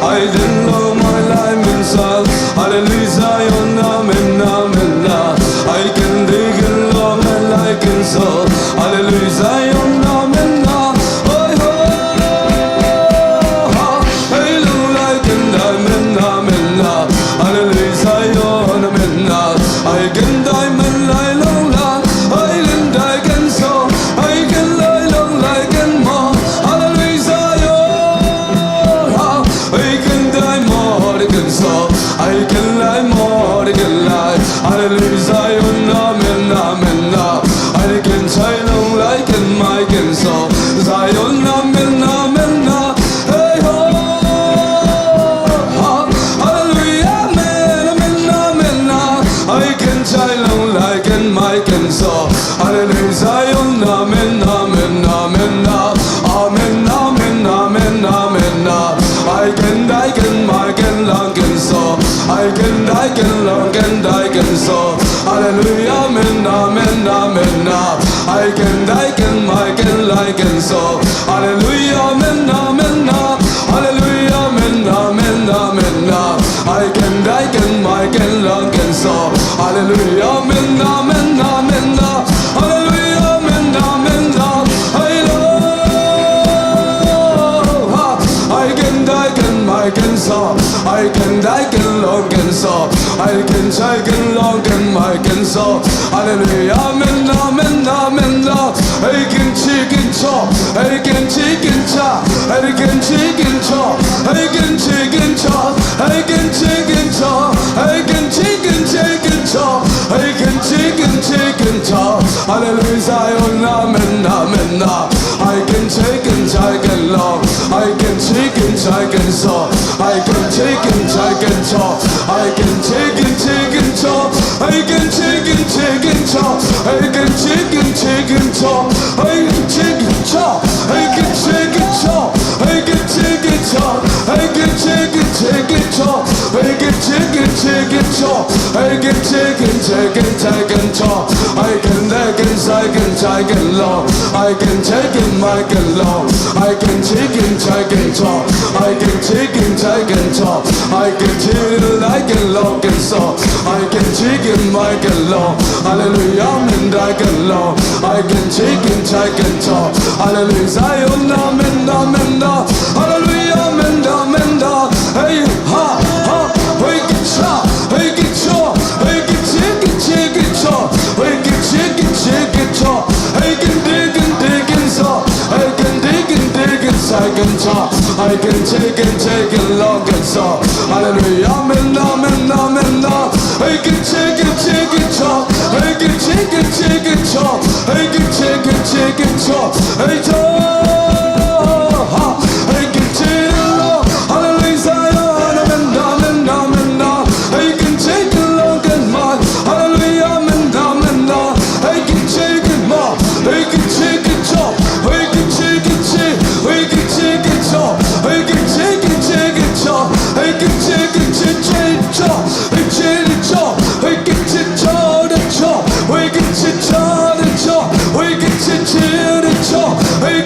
Ai din lo mai lai min sal. Hallelujah, Zion, amen, amen, amen. Ai ken di ken lo mai lai ken so. Hallelujah, Zion, amen, amen. Oi, ho, ha. Ai long lai ken dai, amen, amen, amen. Hallelujah, Zion, amen, amen. Ai ken dai, amen, lai long la. Ai ken dai, ken so. Ai ken lai long lai ken mo. Hallelujah, Zion, ha. Ai ken dai mo, ai ken so. Ai ken lai mo, ai ken lai. Hallelujah, Zion, amen, amen, amen. Ai ken chai long lai ken mai ken so. Zion, amen, amen, amen. Hey ho, ha. Hallelujah, amen, amen, amen, amen. Ai ken chai long lai ken mai ken so. Hallelujah, Zion, amen, amen, amen, amen. Amen, amen, amen, amen, amen. Ai ken dai ken mai ken lang ken so. Ai ken dai ken long ken dai ken so. Hallelujah, amen, amen, amen, amen. Ai ken dai ken mai ken lai ken so. Hallelujah, amen, amen, amen. Hallelujah, amen, amen, amen, amen. Ai ken dai ken mai ken lang ken so. Hallelujah, amen, amen, amen, amen. Hallelujah, amen, amen, amen. Ai lo, ha. Ai ken dai ken mai ken so. Ai ken dai ken long ken so. Ai ken chai ken long ken mai ken so. Hallelujah, amen, amen, amen, amen. Ai ken chi ken cho. Ai ken chi ken cha. Ai ken chi ken cho. Ai ken chi ken cho. Ai ken chi ken cho. Ai ken chi ken chi ken cho. Ai ken chi ken chi ken cho. Hallelujah, Zion, amen, amen, amen. Ai ken chi ken chai ken long. Ai ken chi ken chai ken so. Ai ken chi ken chai ken cho. Ai ken chi ken chi ken cho. Ai ken chi ken chi ken cho. Ai ken chi ken chi ken cho. Ai ken chi ken cho. Ai ken chi ken cho. Ai ken chi ken cho. Ai Chicken, chicken, chicken chop. Hey, chicken, chicken, chicken chop. Hey, chicken, chicken, chicken chop. I can, I can, I can, I can love. I can chicken, I can love. I can chicken, chicken chop. I can chicken, chicken chop. I can chicken, I can love, can so. I can chicken, I can love. Hallelujah, amen, I can love. I can chicken, chicken chop. Hallelujah, Zion, amen, amen, amen. Hallelujah, amen, amen, amen. Hey, ha, ha, hey, get cha, hey, get cha, hey, get chicken, chicken chop, hey, get chicken, chicken chop, hey, get digging, digging so, hey, get digging, digging, second chop, hey, get chicken, chicken, long and so. Hallelujah, amen, amen, amen, amen. Hey, get chicken, chicken chop, hey, get chicken, chicken chop, hey, get chicken, chicken chop, hey, chop. Hey, continue, Lord. Hallelujah, Zion, amen, amen, amen, amen. Hey, continue, Lord, and man. Hallelujah, amen, amen, amen. Hey, continue, more. Hey, continue, chop. Hey, continue, chop. Hey, continue, chop. Hey, continue, chop. Hey, continue, chop. Hey, continue, chop. Hey, continue, chop. Hey, continue, chop. Hey, continue, chop. Hey,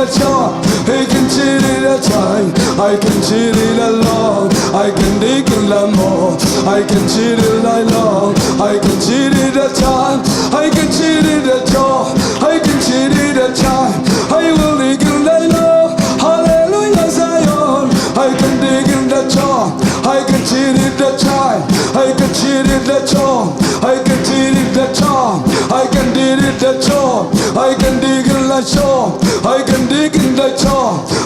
I can treat it a child, I can treat it alone, I can dig it like more, I can treat it like long, I can treat it a child, I can treat it a joy, I can treat it a child, I will dig it like long. Hallelujah, Zion, I can dig it a joy, I can treat it a child, I can treat it a joy, I can treat it a joy, I can treat it a joy, I can dig it like joy, I can dig it a joy.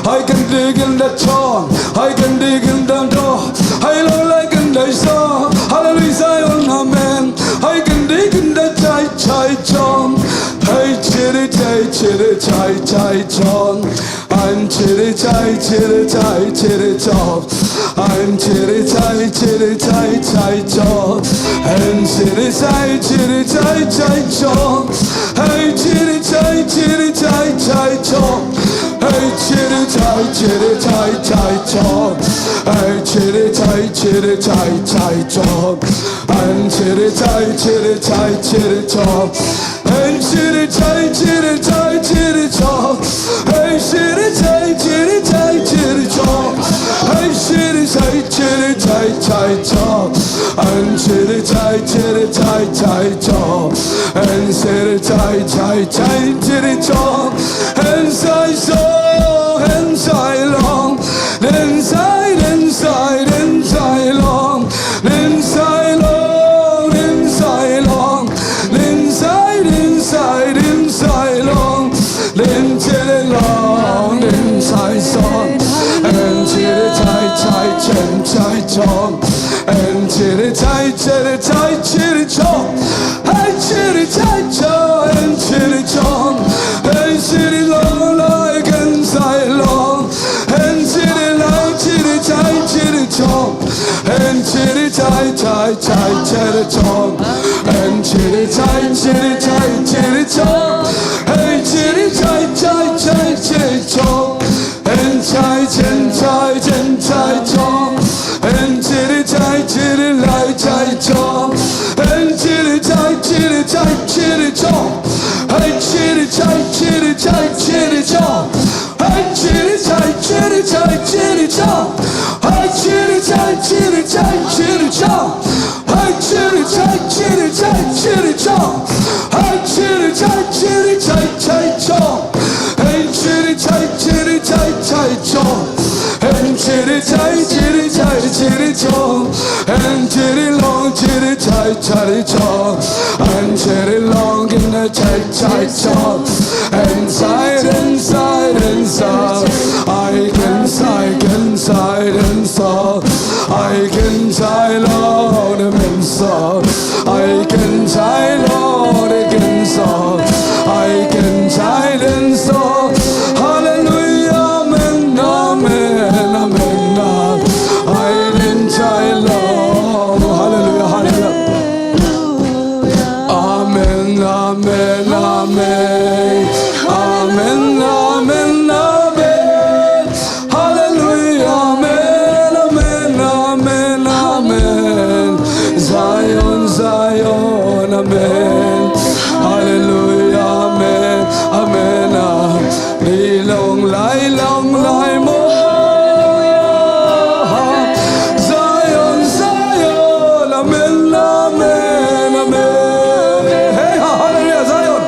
I can dig in the chong, I can dig in the door, I love like in the song. Hallelujah, Zion, amen. I can dig in the chai chai chong. Hey, chitty chai, chitty chai chai chong. I'm chitty chai, chitty chai, chitty chong. I'm chitty chai, chitty chai, chai chong. And chitty chai, chitty chai, chai chong. Hey, chitty chai, chitty chai, chai chong. Hey, chitty chai, chitty chai, chai chong. Hey, chitty chai, chitty chai, chai chong. And chitty chai, chitty chai, chitty chong. Hey, chitty chai, chitty chai, chitty chong. Hey, chitty chai, chitty chai, chitty chong. Hey, chitty chai, chitty chai, chai chong. And chitty chai, chitty chai, chai chong. And chitty chai, chai chai, chitty chong. And sai so, and sai long. Then sai, then sai, then sai long. Then sai long, then sai long. Then sai, then sai, then sai long. Then chitty long, then sai song. And chitty chai chai, chen chai chong. And chitty chai, chitty chai, chitty chong. Hey, chitty chai chong, and chitty chong. Hey, chitty long like and sai long. And chitty long, chitty chai, chitty chong. And chitty chai, chai chai, chitty chong. And chitty chai, chitty chai, chitty chong. And chitty chai, chai chai, chitty chong. And chai, chen chai, chen chai chong. And chitty chai, chitty lai chai chong. And chitty chai, chitty chai, chitty chong. And chitty chai, chitty chai, chitty chong. Hai chiri chai, chiri chai, chiri chong. Hai chiri chai, chiri chai, chiri chong. Hai chiri chai, chiri chai, chiri chong. Hai chiri chai, chiri chai, chai chong. Hai chiri chai, chiri chai, chai chong. Hai chiri chai, chiri chai, chiri chong. Hai chiri long, chiri chai, chiri chong. Hai chiri long, in the chai, chai chong. Inside, inside, inside. I can, I can, inside, inside. I can, I Lord, I'm inside. I can, I Lord, I can, so. I can, I inside. Hallelujah, amen, amen, amen. I can, I Lord. Hallelujah, hallelujah. Amen, amen, amen. Amen, amen, amen. Hallelujah, amen, amen, amen, amen. Zion, Zion, amen. Hallelujah, amen, amen, amen. Ni long lai, long lai mo. Zion, Zion, amen, amen, amen. Hey, ha, hallelujah, Zion.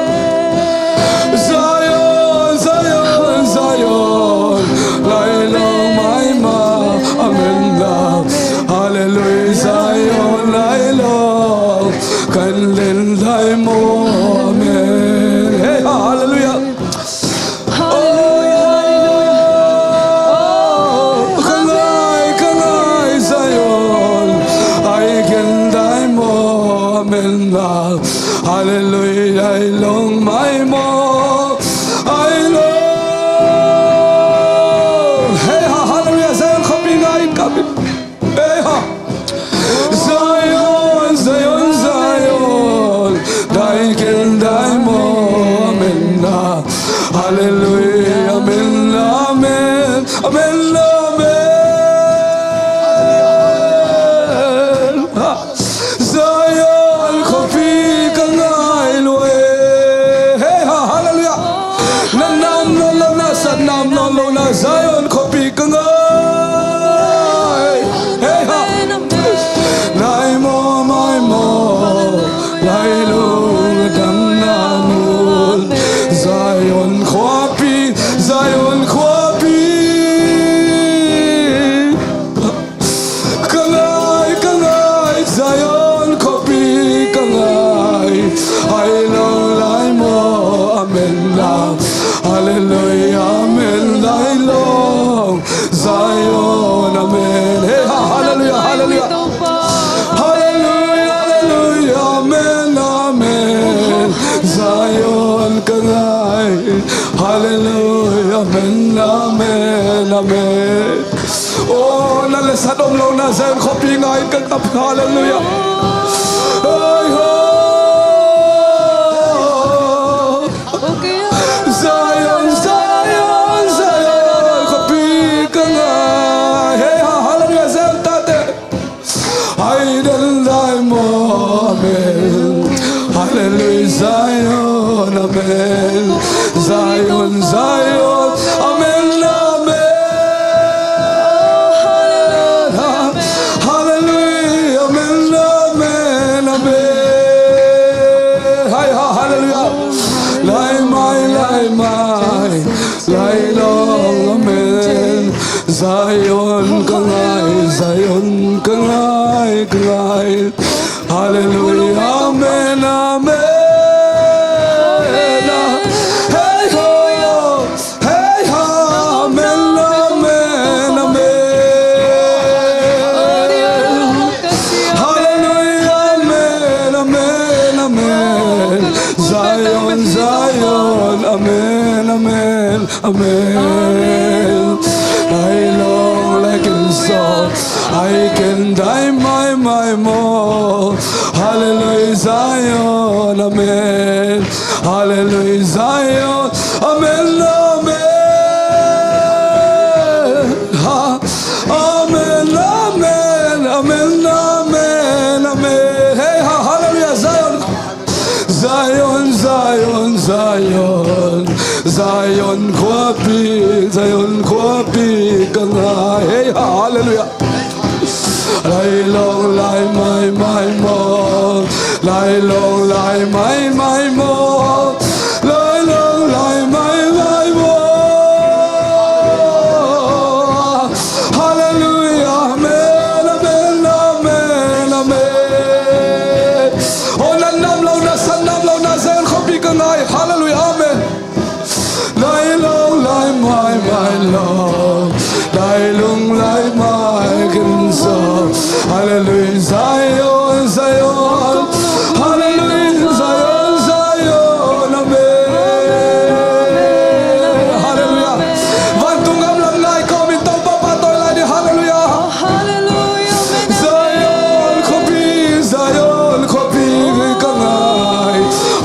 Zion, Zion, Zion. Lai long mai ma, amen la. Hallelujah, Zion, lai long. Kan len lai mo, amen. Hey, ha, hallelujah. Hallelujah, hallelujah. Oh, ka ngai, ka ngai Zion. Ai ken dai mo, amen la. Hallelujah, ai long mai mo. Ai long. Hey, ha, hallelujah, Zion khuapi ngai in kap in. Ei ha. Zion, Zion, Zion. Dai ken dai mo, amen na. Hallelujah, amen, amen, amen, amen. Ha. Zion khuapi ka ngai lua e. Hey ha, hallelujah. Na nam na lo na sat Zion khuapi ka ngai. Hei ha. Nai maw, mai maw, lai lung damna mun. Zion khuapi, Zion khuapi. Ka ngai, ka ngai, Zion khuapi ka ngai. Hai lo lai maw, amen la. Hallelujah, amen, lai lo. Zion, amen. Hey, ha, hallelujah, hallelujah. Hallelujah, hallelujah, amen, amen. Zion ka ngai. Hallelujah, amen, amen, amen. Oh, na le sa dom lo na Zion khuapi ngai ka kap. Hallelujah. Hey, ho. Zion, Zion, Zion khuapi ka ngai. Hey, ha, hallelujah, Zion tate. Hai den lai maw, amen. Hallelujah, Zion, amen. Zion, Zion, amen, amen. Hallelujah, amen, amen, amen. Hai, ha, hallelujah. Lai mai, lai mai, lai long, amen. Zion ka ngai, Zion ka ngai, ka ngai. Hallelujah, amen, amen. Hey ho, hey ha, amen, amen, amen. Hallelujah, amen, amen, amen. Zion, Zion, amen, amen. Amen. Lai long lai ken sawm, ai ken dai maimai maw. Hallelujah Zion. Amen. Hallelujah Zion. Amen. Amen. Ha. Amen. Amen. Amen. Amen. Amen. Hey, ha, hallelujah Zion. Zion, Zion, Zion, Zion khuapi, Zion khuapi ka ngai. Hey, hallelujah. Lai long lai maimai maw, lai long lai maimai maw, lai long lai maimai maw. Hallelujah, amen, amen, amen, amen. Oh, na nam lo, na san nam lo, na Zion khuapi ka ngai. Hallelujah, amen. Lai long lai maimai long, lai long lai mai ken sawm. Hallelujah Zion, Zion. Hallelujah Zion, Zion. Amen. Hallelujah. Vantung gam lam ngai kawmin Topa pahtawi lai ni. Hallelujah. Hallelujah. Zion khuapi, Zion khuapi ka ngai.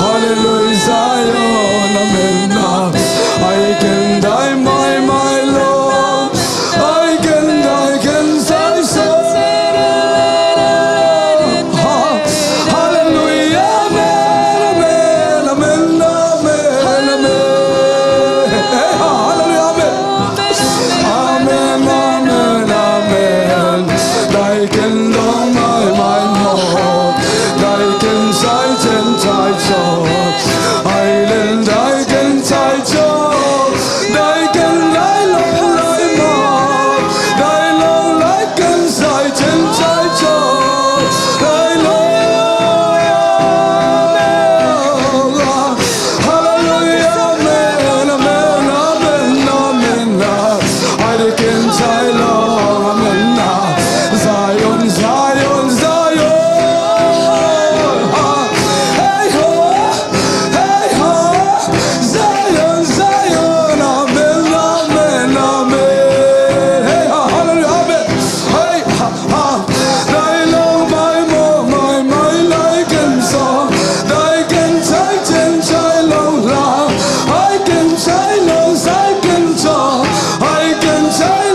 Hallelujah Zion. Amen. Ai ken dai maimai lo. Ai ken dai ken sai sa. Ha. Hallelujah. Amen. Amen. Amen. Amen. Amen. Hey, ha, hallelujah. Amen. Amen, amen, amen. Dai ken dong maimai maw. Dai ken sai chen sai cho. Ai len dai ken sai cho. Dai ken dai long lai maw. Dai long lai ken sai chen sai cho. Dai long. Hallelujah, amen, amen, amen, amen. Ai dai ken sai long, amen. Zion, Zion, Zion. Hey ho, hey ho. Zion, Zion, amen, amen, amen. Hey ha, hallelujah, amen. Hey ha. Ha, dai long mai maw, mai mai lai ken sawm, dai ken sai chen sai long la, ai ken sai long sai ken sawm, ai ken sai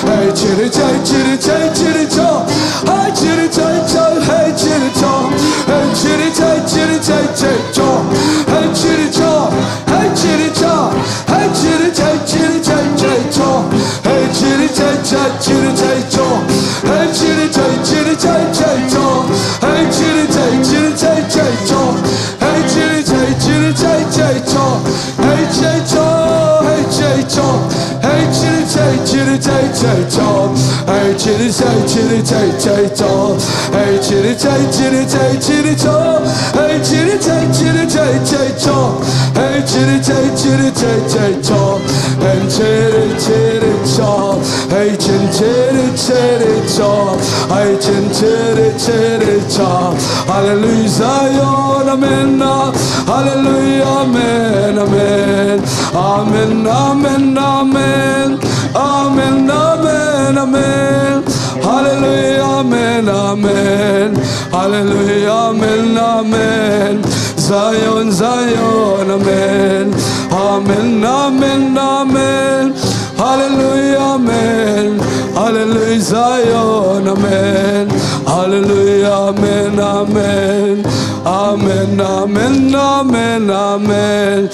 Hey, chitty, chitty, chitty, chitty, chitty, chop. Hey, chitty, chitty, chitty, hey, chitty, chop. Hey, chitty, chitty, chitty, chitty, chitty, chop. Hey, chitty, chop. Hey, chitty, chop. Hey, chitty, chitty, chitty, chitty, chitty, chop. Hey, chitty, chitty, chitty, chitty, chitty, chop. Hey, chitty, chitty, chitty, chitty, chitty, chop. Hey, chitty, chitty, chitty, chitty, chitty, chop. Hey, chitty, chitty, chitty, chitty, chitty, chop. Hey, chitty, chitty, chitty, chitty, chitty, chop. Hey, chitty, chitty, chitty, chitty, chitty, chop. Hey, chitty, chitty, chitty, chitty, chitty, chop. Hey, chitty, chitty, chitty, chitty, chitty, chop. Hey, chitty, chitty, chitty, chitty, chitty, chop. Hey, chitty, chitty, chitty, chitty, chitty, chop. Hey, chitty, chitty, chop. Hey, chin, chitty, chitty, chop. Hey, chin, chitty, chitty, chop. Hallelujah, Zion, amen. Hallelujah, amen, amen. Amen, amen, amen. Amen, amen, amen. Hallelujah, amen, amen. Hallelujah, amen, amen. Zion, Zion, amen. Amen, amen, amen. Hallelujah, amen. Hallelujah, Zion, amen. Hallelujah, amen, amen. Amen, amen, amen, amen.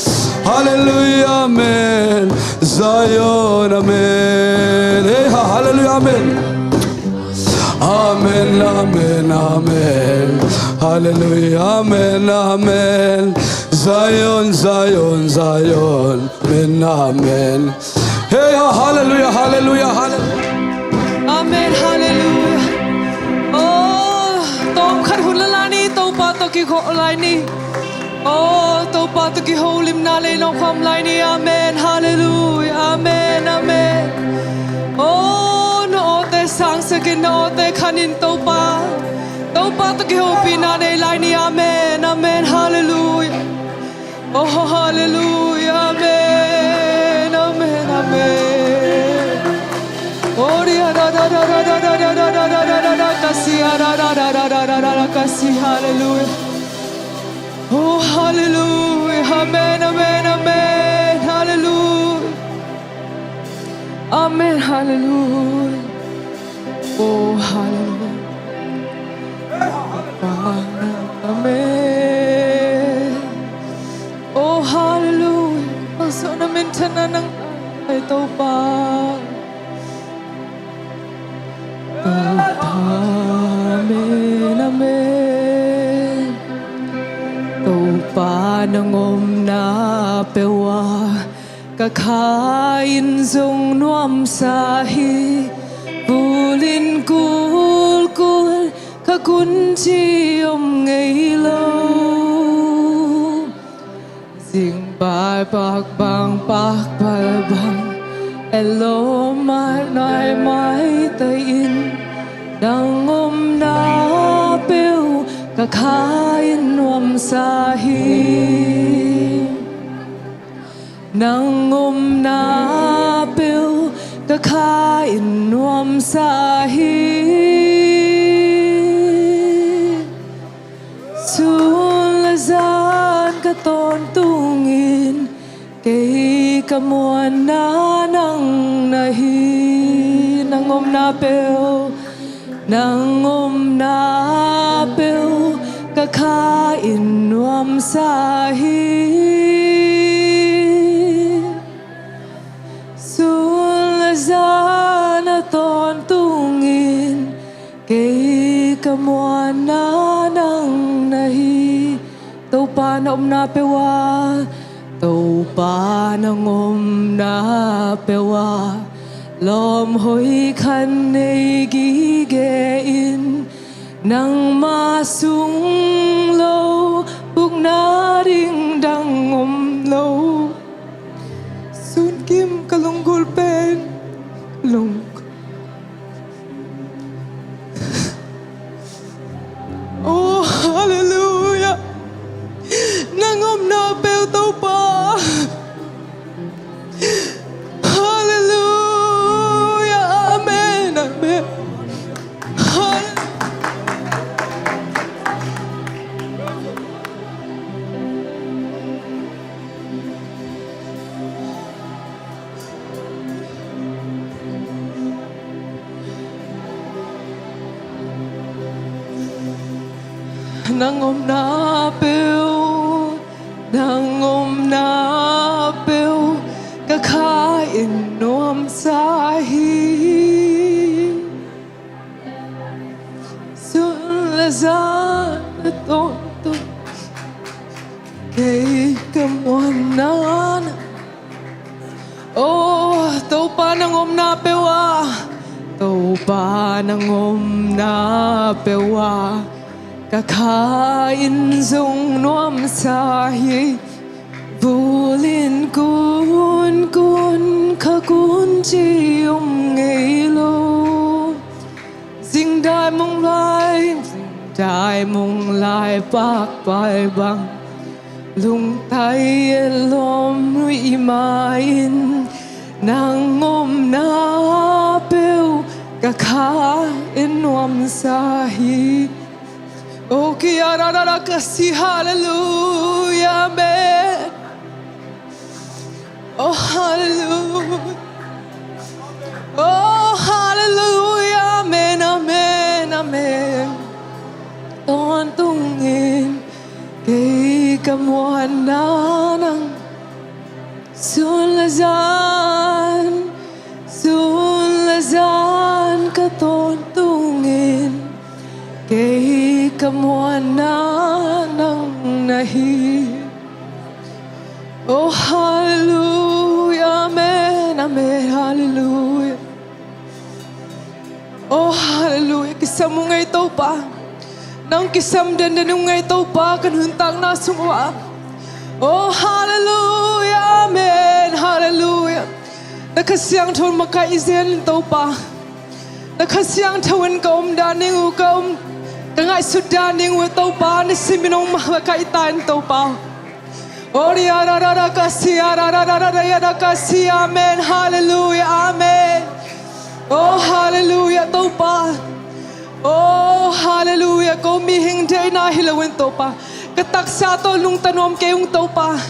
Hallelujah, amen. Zion, amen. Hey, ha, hallelujah, amen. Amen, amen, amen. Hallelujah, amen, amen. Zion, Zion, Zion. Amen, amen. Hey, ha, hallelujah, hallelujah, hallelujah. Amen, hallelujah. Oh, tawm khat hun la lai ni, Topa tawh kikhawm lai ni. Oh, Topa tawh kiholimna lei nong khawm lai ni. Amen, hallelujah. Amen, amen. Oh, na awte sangsakin, na awte khanin Topa. Topa tawh kihopihna nei lai ni. Amen, amen, hallelujah. Oh, hallelujah, amen, amen, amen. Oh, ria da da da da da da da da da da da da da da, kasia da da da da da da da da, kasi, hallelujah. Oh, hallelujah, amen, amen, amen, hallelujah. Amen, hallelujah. Oh, hallelujah. Amen. Oh, hallelujah. Amen, amen. Topa. Topa, amen, amen. Topa nang omna peuh ah ka kha in zong nuamsa hi. Vul in kulkul ka gunci om ngei lo. Zing pai pak bang pak pal bang, elo mai nai mai tai in, nang omna peuh ka kha in nuamsa hi. Nang omna peuh ka kha in nuamsa hi. Sun le zan ka tawntung in, kei ka muanna nang na hi. Nang omna peuh, nang omna peuh ka kha in nuamsa hi. Sun le zan a tawntung in, kei ka muanna nang na hi. Topa na omna peuh ah, Topa nang omna peuh ah, lawm hoih khat nei gige in, nangma sung lo, bukna ding dang om lo. Sun kim ka lunggulh pen lung. Oh, hallelujah. Nang omna peuh Topa. Hallelujah. Amen. Amen. Hallelujah. Nang omna peuh, nang omna peuh ka kha in nuamsa hi. Sun le zan a tawntung kei ka muanna nang. Oh, Topa nang omna peuh ah, Topa nang omna peuh ah ka kha in zong nuamsa hi. Vul in kun kun kha kun ci om ngei lo. Zingdai mong lai, zingdai mong lai pakpai bang, lungtai e lom nui i ma in, nang omna peuh ka kha in nuamsa hi. Oh, kia ra ra ra ka si, hallelujah, amen. Oh, hallelujah. Oh, hallelujah. Amen, amen, amen. Tawntung in kei ka muanna nang. Sun le zan, sun le zan ka tawntung in kei ka muanna nang na hi. Oh, hallelujah, amen, amen, hallelujah. Oh, hallelujah, kisam ung ei Topa. Nang kisam denden ung ei Topa, ka nuntakna sung uh ah. Oh, hallelujah, amen, hallelujah. Na Kha Siangtho in makaih zen Topa. Na Kha Siangtho in ka omdan ding uh, ka om, ka ngaihsutdan ding uh Topa, na simin hong makaih ta in Topa. Oh, ria ra ra ra ka si, a ra ra ra ra ra ya ra ka si, amen, hallelujah, amen. Oh, hallelujah, Topa. Oh, hallelujah, ko mihing deihna hi lo in Topa. Ka taksa tawh lungta nuam kei ung Topa.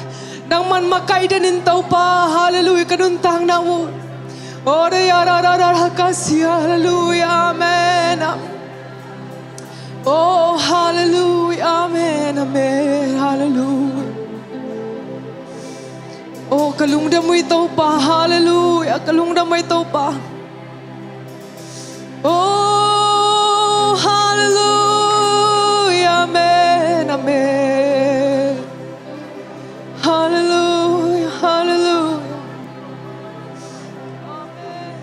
Nangman makaih den in Topa, hallelujah, ka nuntakna uh. Oh, ria ra ra ra ra ka si, hallelujah, amen, amen. Oh, hallelujah, amen, amen, hallelujah. Oh, ka lungdam uh ei Topa, hallelujah, ka lungdam uh ei Topa. Oh, hallelujah, amen, amen. Hallelujah, hallelujah. Amen.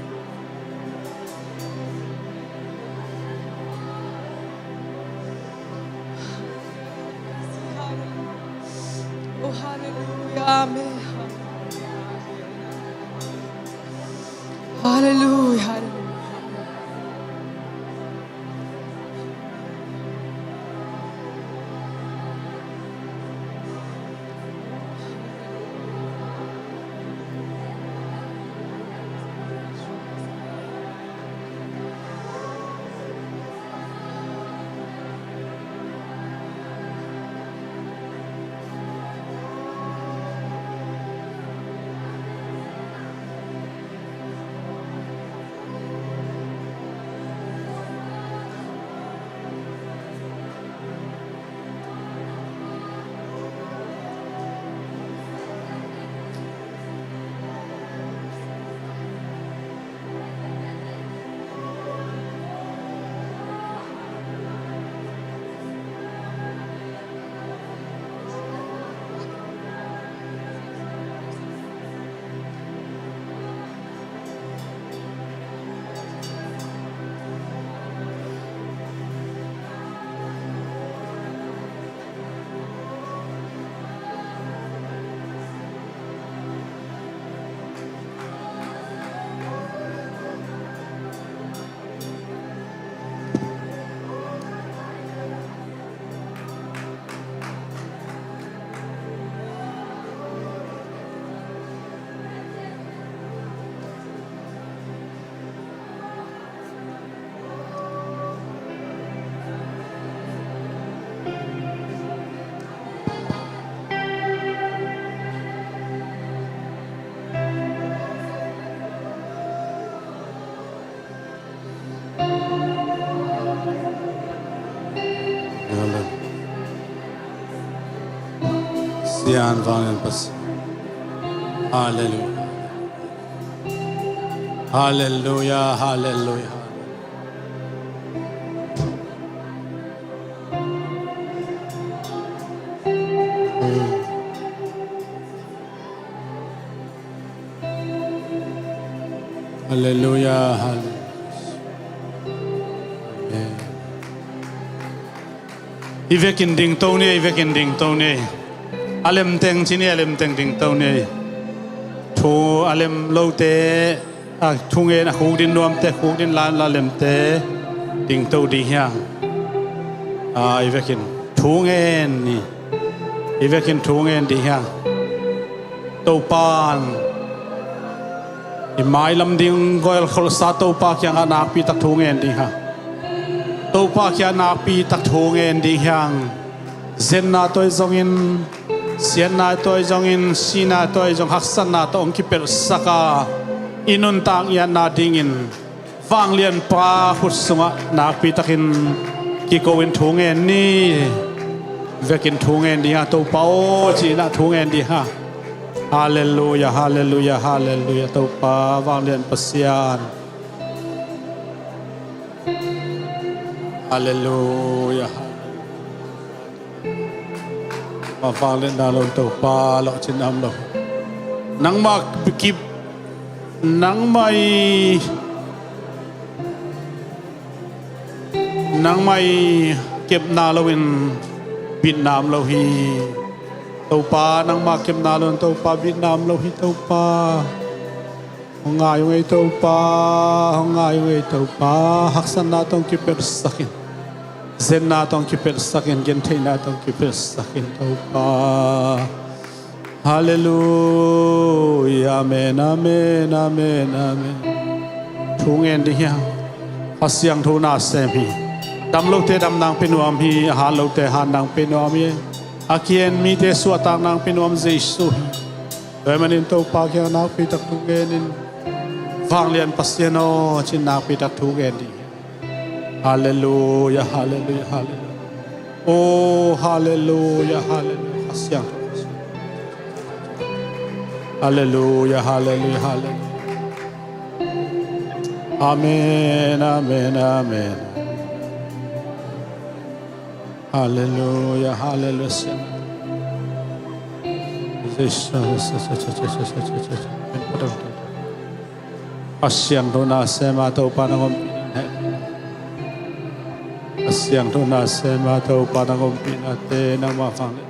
Oh, hallelujah. Amen. Hallelujah. Hallelujah. Pasian, vanglian Pasian. Halleluia. Halleluia, halleluia. Halleluia, halleluia. Amen. I vekin dingto ni, i vekin dingto ni. A lemteng ci ni, a lemteng dingto ni. Thu a lem lote, a thungen a khukdin nuamte, khukdin lan la lemte dingto ding hi hang. A, i vekin thungen ni. I vekin thungen ding hi hang. Topa'n i mailam ding gualkholhsa Topa kiangah nakpitak thungen ding hi hang. Topa kiangah nakpitak thungen ding hi hang. Zenna tawh zongin, siatna tawh zongin, sihna tawh zong, haksatna tawh hong kipelhsak a, i nuntak ngiatna dingin vanglianpa khut sungah nakpitakin kiko-in thungen ni. Vekin thungen ding hi hang, Topa aw, ci-in ah thungen ding hi hang. Halleluia, halleluia, halleluia, Topa vanglian Pasian. Halleluia. Mah vangliatna lo Topa, lawhcinna om lo. Nangmah kip, nangmah i, nangmah i kepna loin bitna om lo hi. Topa, nangmah kepna loin Topa bitna om lo hi, Topa. Hong ngai ung ei Topa, hong ngai ung ei Topa, haksatna tawh hong kipelhsak in, zenna tawh hong kipelhsak in, gentheihna tawh hong kipelhsak in Topa. Halleluia, amen, amen, amen, amen. Thungen ding hi hang. Kha Siangtho nasem hi. Dam lote damna hong pia nuam hi, a hat lote hatna hong pia nuam hi. A kihen mite suahtakna hong pia nuam Jesu hi. Tua ahih manin Topa kiangah nakpitak thungen in, vanglian Pasian aw, ci-in nakpitak thungen ding hi. Halleluia, halleluia, halleluia. Oh, halleluia, halleluia. Kha Siangtho. Halleluia, halleluia, halleluia. Amen, amen, amen. Halleluia, halleluia. A siangtho nasem a Topa nang ompihna, a siangtho nasem a Topa nang ompihna te nangmah vanglian.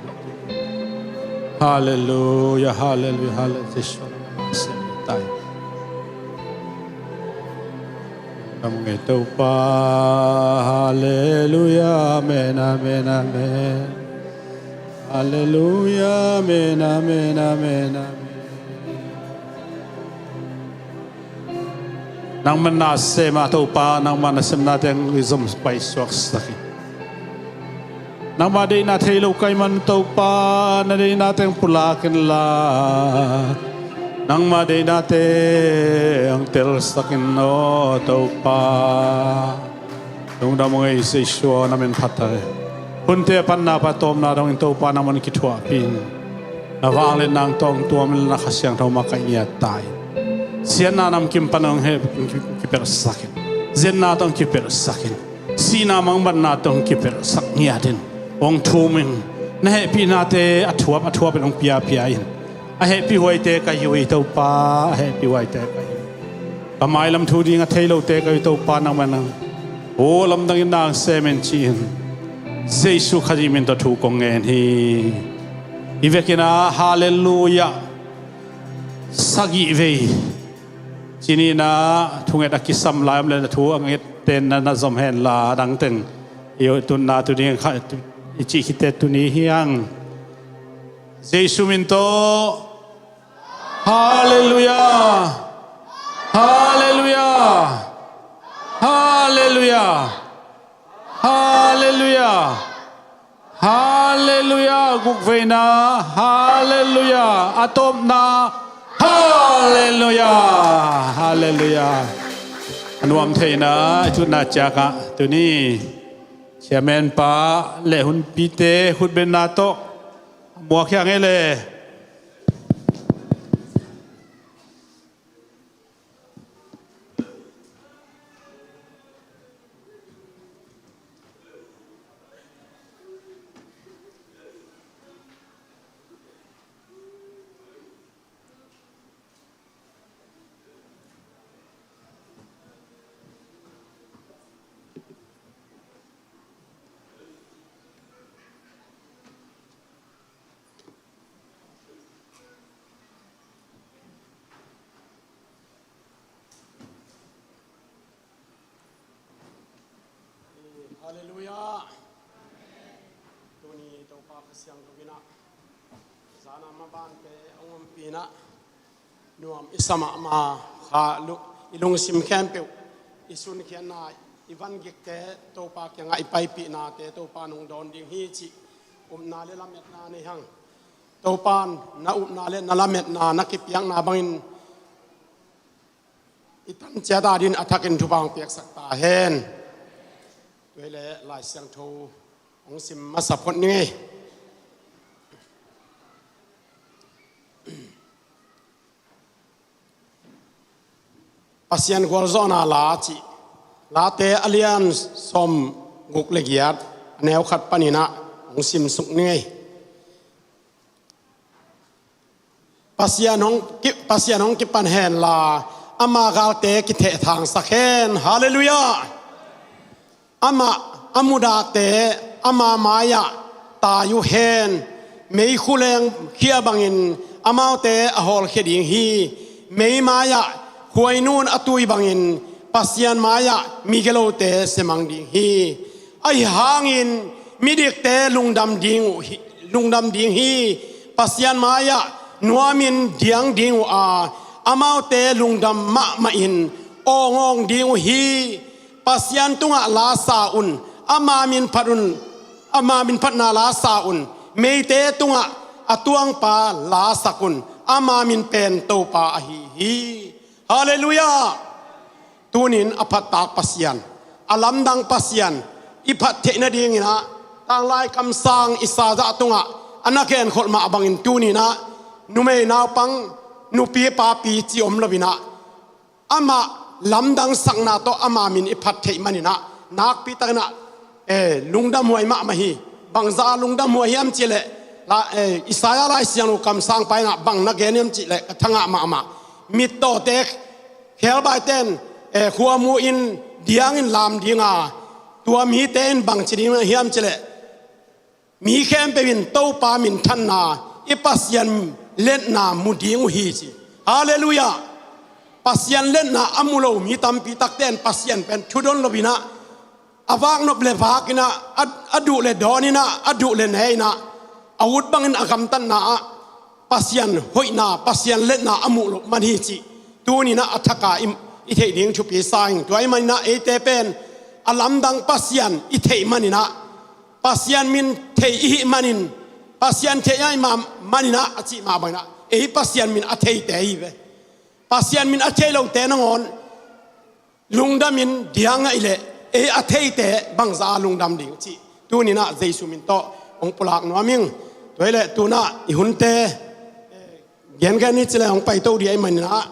Halleluia, halleluia, halleluia. Jesu nang nasem tai. Lungdam ung ei Topa, halleluia, amen, amen, amen. Halleluia, amen, amen, amen, amen. Nangmah nasem a Topa, nangmah nasemna teng i zom paisuaksak in. Nangmah deihna thei lo ka hih man Topa, na deihna teng pulak inla, nangmah deihna teng telsak in aw Topa. Lungdam ung ei Jesu aw, na min phat ta hi. Hunte a panna pan tawpna dongin Topa nangmah in kithuahpih in. Na vangliatna tawh hong tuam inla, na Kha Siangtho makaih ngiat ta in. Siatna namkim pan hong heh, kipelhsak in. Zenna tawh hong kipelhsak in. Sihna mangbatna tawh hong kipelhsak ngiat in, hong thum in. Na hehpihnate a thuap a thuap in hong piapia in. A hehpih huaite ka hi uh hi Topa, a hehpih huaite ka hi uh. Ka mailam thu ding a thei lote ka hi uh Topa, nangmah in hong, aw, lamdang in na hong sem in ci-in Jesu Khazih min tawh thu kong ngen hi. I vekin ah halleluia sagih vei ci-in ah thunget a kisam lai om leh na thu a nget ten na na zom henla, a dang teng i tutna tu ding kha i cih khit teh tuni hi hang. Jesu min tawh. Halleluia. Halleluia. Halleluia. Halleluia. Halleluia. Guk veina. Halleluia. A tawpna. Halleluia. Halleluia. A nuam theihna i tutna ciangah tuni chairman pa le hunpite khutbetna tawh Muak hiang ei le. Halleluiah. Tuni Topa Kha Siangtho in ah zan a mabante hong ompih in ah nuam i sa mahmah. Kha lu-, i lungsim khempeuh, i sunkhiatna, i vangikte Topa kiangah i paipihnate Topa nong dawn ding hi cih upna le lametna nei hang. Topa in na upna le na lametna na kipiakna bangin i tan ciat adingin a thakin thupha hong piaksak ta hen. Tua hi leh Lai Siangtho hong sim masa phot ning ei. Pasian gualzawhna la cih, Late a lian sawmguk le giat, a neu khat panin ah hong simsuk ning ei. Pasian hong ki-, Pasian hong kipan hen la, ama galte kithehthangsak hen. Halleluiah. Amah a mudahte ama mai-ah tai uh hen. Meikhu lengkhia bangin amaute a hawlkhia ding hi. Mei mai-ah khuainun a tui bangin Pasian mai-ah migilote siamang ding hi. Ahi hangin midikte lungdam ding uh hi, lungdam ding hi. Pasian mai-ah nuamin diang ding uh a, amaute lungdam mahmahin awngawng ding uh hi. Pasian tungah la sa un, ama min phat un, ama min phatna la sa un. Meite tungah a tuangpa la sak un, ama min pen Topa ahi hi. Halleluiah. Tunin a phattak Pasian, a lamdang Pasian i phat theih nadingin ah, tanglai kamsang Isaiah tungah a na genkholh mah bangin tunin ah numei naupang, nupi papi ci om loin ah, amah lamdangsakna tawh ama min i phat theih manin ah, nakpi takin ah, eh, lungdamhuai mahmah hi. Bangzah lungdamhuai hiam cih leh, la, eh, Isaiah Lai Siangtho kamsangpa in ah bang na gen hiam cih leh ka thangah mahmah. Mittawte, khelbaite in, eh, khuamu in diangin lam ding a, tua mite in bangci ding hiam cih leh, mi khempeuh in Topa minthanna, i Pasian liatna mu ding uh hi ci. Halleluiah. Pasian liatna a mu lo mi tampi takte in Pasian pen thudon loin ah, a vaknop le vakin ah, a, a duh le dawnin ah, a duh le nein ah, a ut bangin a gamtatna ah Pasian hoihna, Pasian liatna a muh loh man hi cih tunin ah a thak a i, i theih ding thupi sa ing. Tua ahih manin ah eite pen a lamdang Pasian i theih manin ah, Pasian min thei i hih manin, Pasian thei ahih ma-, manin ah a cih mah bangin ah, ei Pasian min a theite hi ve. Pasian min a thei lote nangawn lungdamin diang ahih leh, ei a theite bangzah a lungdam ding cih tunin ah Jesu min tawh hong pulak nuam ing. Tua hi leh tu-in ah i hunte, eh, gengen ni ci leh hong paito ding ahih manin ah,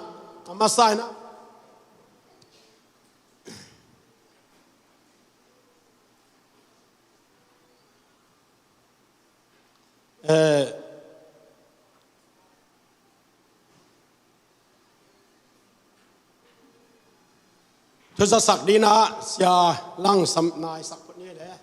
a masa in ah, eh, thuzasak dingin ah Sia Lang Sam Nai sak phot ni leh.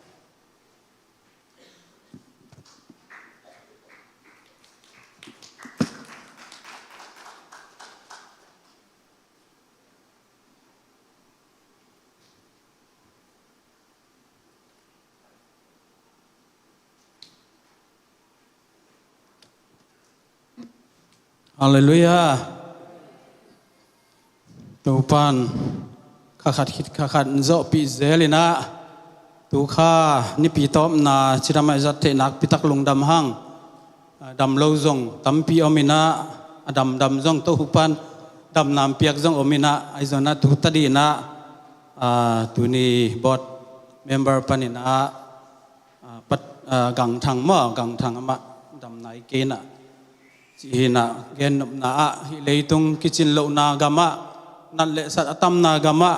Halleluiah. Topa'n kha khat khit kha khat zawhpih zel in ah, tu kha nipi tawpna cidam a i zat theih nakpi tak lungdam hang. A dam lo zong tampi om in ah, a damdam zong Topa'n damna hong piak zong om in ah, ahi zongin ah tu tadih in ah, a, tuni board member panin ah, a, Pat-, a, Gangthang maw, Gangthang amah Damna i kei na, cih hi na, gennopna ah, hih leitung kicin lohna gamah, nat le sat a tamna gamah,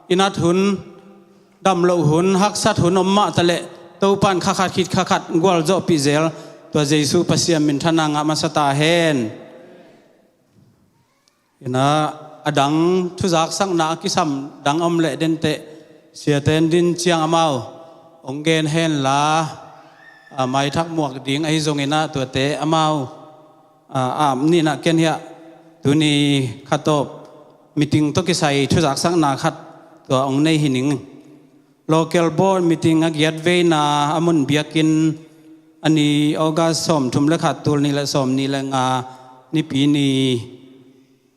i nat hun, dam loh hun, haksat hun om mah taleh, Topan khakhat khit khakhat gualzawhpih zel, tua Jesu Pasian minthanna ngah masa ta hen. Hi na, a dang thuzaksakna a kisam dang om leh denteh, siaten din ciang amau hong gen hen la, a maithak muak ding ahi zongin ah tuate amau a ap ning a, ken hiah tuni khatawp meeting tawh kisai thuzaksakna khat tua hong nei hi ning. Local board meeting a giat veina a mun biakinn a ni August sawmthum le khat, tul nih le sawmnih le nga, Nipi ni,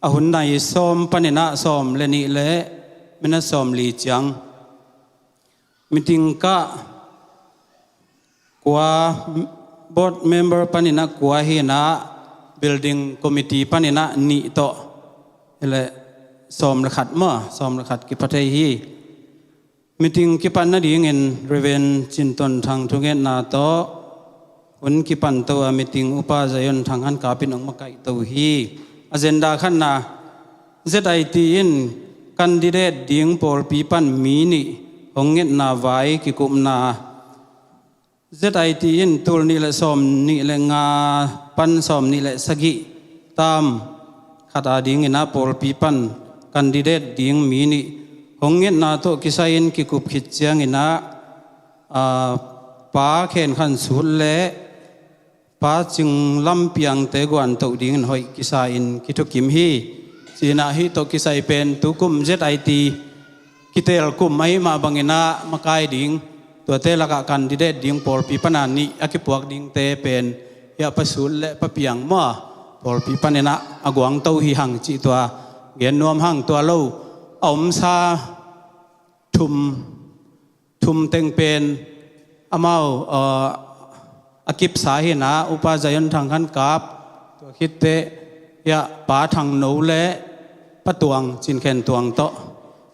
a hun nai sawm panin ah sawm le nih le minute sawmli ciang. Meeting kah kua, board member panin ah kua hi na, building committee panin ah nih tawh, hi leh sawm le khat maw, sawm le khat kipha thei hi. Meeting kipan nadingin Reverend Cin Ton Thang thungetna tawh hun kipan to a, meeting Upa Zion Thang Khan Kap in hong makaih to hi. Agenda khatna, Z I T in candidate ding pawlpi pan mi nih hong ngetna vai kikupna. Z I T in tul nih le sawmnih le nga pan sawmnih le sagih, tam khat a dingin ah pawlpi pan candidate ding mi nih hong ngetna tawh kisai-in kikup khit ciangin ah, aa, Pa Khen Khan Sut le Pa Cing Lam Piangte guan toh dingin hoih kisa-in kithukim hi. Ci-in ah hih tawh kisai pen tukum Z I T kitel kum ahih mah bangin ah makai ding, tuate lakah candidate ding pawlpi pan a nih a kipuak dingte pen hiah Pa Sut le Pa Piang maw, pawlpi panin ah a guangto hi hang cih tua gen nuam hang. Tua lo a omsa thum, thum teng pen amau, aa, a kipsa hi na, Upa Zion Thang Khan Kap, tua khit teh hiah Pa Thang No le Pa Tuang, Cin Khen Tuang tawh,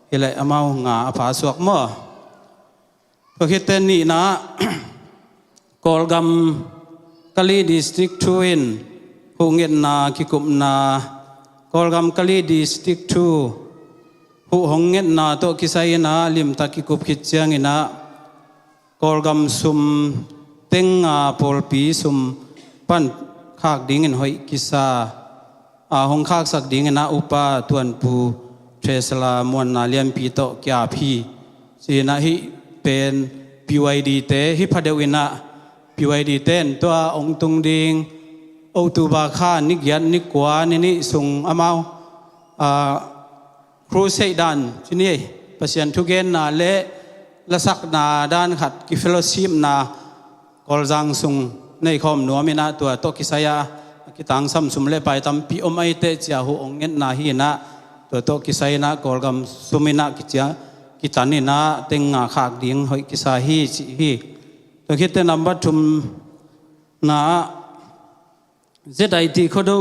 hi leh amau nga a pha suak maw. Tua khit teh nihna, Kawlgam Kali District thu in huh ngetna kikupna, Kawlgam Kali District thu huh hong ngetna tawh kisai-in ah limtak kikup khit ciangin ah Kawlgam sum teng nga pawlpi sum pan khak dingin hoih kisa, a hong khaksak dingin ah Upa Tuanpu Thresala Muanna Lianpi tawh ki-ap hi. Ci-in ah hih pen P Y D te hi pha deuh in ah, P Y D te in tua hong tung ding October kha ni giat ni kua ni nih sung amau, aa, crusade dan ci ni, Pasian thugenna le lasakna dan khat kifellowshipna Kawlzang sung nei khawm nuam in ah tua tawh kisai-a a kitangsam sum le pai tampi om ahih teh ci-a huh hong ngetna hi in ah, tua tawh kisai-in ah Kawlgam sum in ah kicia, kitan in ah teng nga khak ding hoih kisa hi ci hi. Tua khit teh number thumna ah Z I T Khuado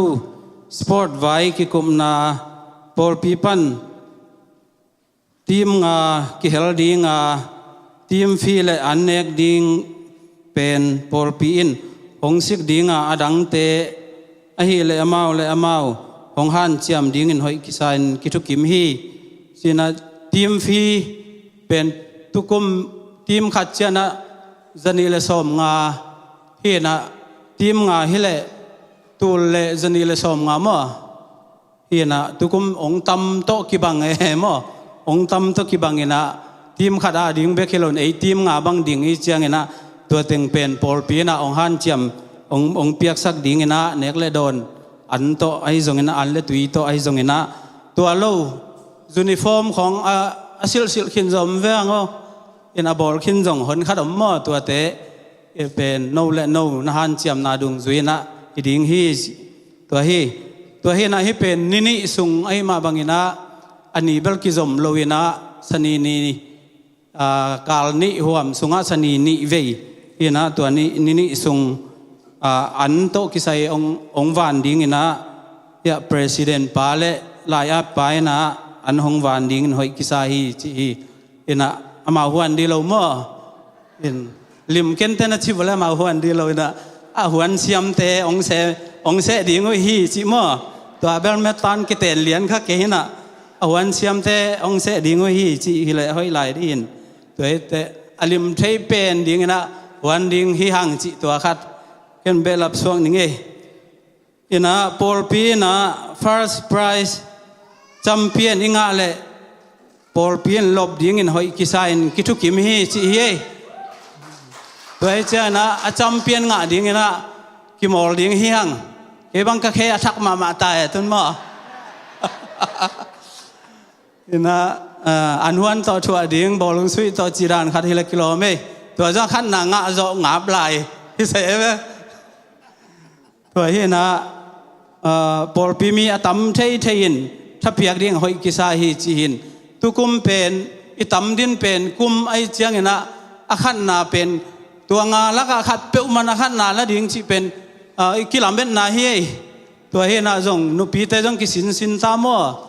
sport vai kikupna, pawlpi pan team nga kihel ding a, team fee le an nek ding pen pawlpi in hong sik ding a, a dangte ahih leh amau le amau hong hanciam dingin hoih kisa-in kithukim hi. Ci-in ah team fee pen tukum team khat ciang ah zanih le sawmnga hi in ah, team nga hi leh tul le zanih le sawmnga maw. Hi in ah tukum hong tam tawh kibang e maw. Hong tam tawh kibang in ah, team khat a ding bek hi lo in ei team nga bang ding i ciangin ah, tua teng pen pawlpi in ah hong hanciam, hong, hong piaksak dingin ah, nek le dawn an tawh ahi zongin ah, an le tui tawh ahi zongin ah, tua lo uniform khawng a, a silhsilh khin zong om veng aw. In a bawl khin zong hon khat om maw, tuate i pen no le no na hanciamna dungzui in ah hi ding hi. Tua hi, tua hi in ah hih pen ni nih sung ahih mah bangin ah, a ni bel kizom lo in ah, Sani ni, aa, kal nih huam sungah Sani nih vei hi in ah, tua ni, ni nih sung, aa, an tawh kisai hong, hong van dingin ah, hiah president pa le lai-at pa in ah an hong van dingin hoih kisa hi ci hi. In ah amau huan dih lo maw. In lim kente na ci vua le amau huan dih lo in ah, a huan siamte hong seh, hong seh ding uh hi cih maw. Tua bel metan kiten lian kha kei hi na, a huan siamte hong seh ding uh hi cih hi leh hoih lai dih in. Tua hi teh a lim thei pen ding in ah huan ding hi hang cih tua khat ken behlap suak ning ei. In ah pawlpi in ah first prize champion i ngah leh pawlpi in lop dingin hoih kisa in kithukim hi cih hi ei. Tua hi ciangin ah a champion ngah dingin ah kimawl ding hi hang. Kei bang ka khe a thak mahmah ta e tun maw. In ah, ah, an huan tawh thuah ding, bawlung suih tawh cidan khat hi leh kilawm ei. Tua zong khatna ngah zawh ngap lai hi seh ei ve. Tua hi in ah, ah, pawlpi mi a tam theithei in thapiak ding hoih kisa hi ci hi in. Tukum pen i tam din pen kum ahih ciangin ah a khatna pen tua nga lakah khat peuhmah a khatna la ding cih pen, ah, i kilametna hi ei. Tua hi in ah zong nupite zong kisinsin ta maw.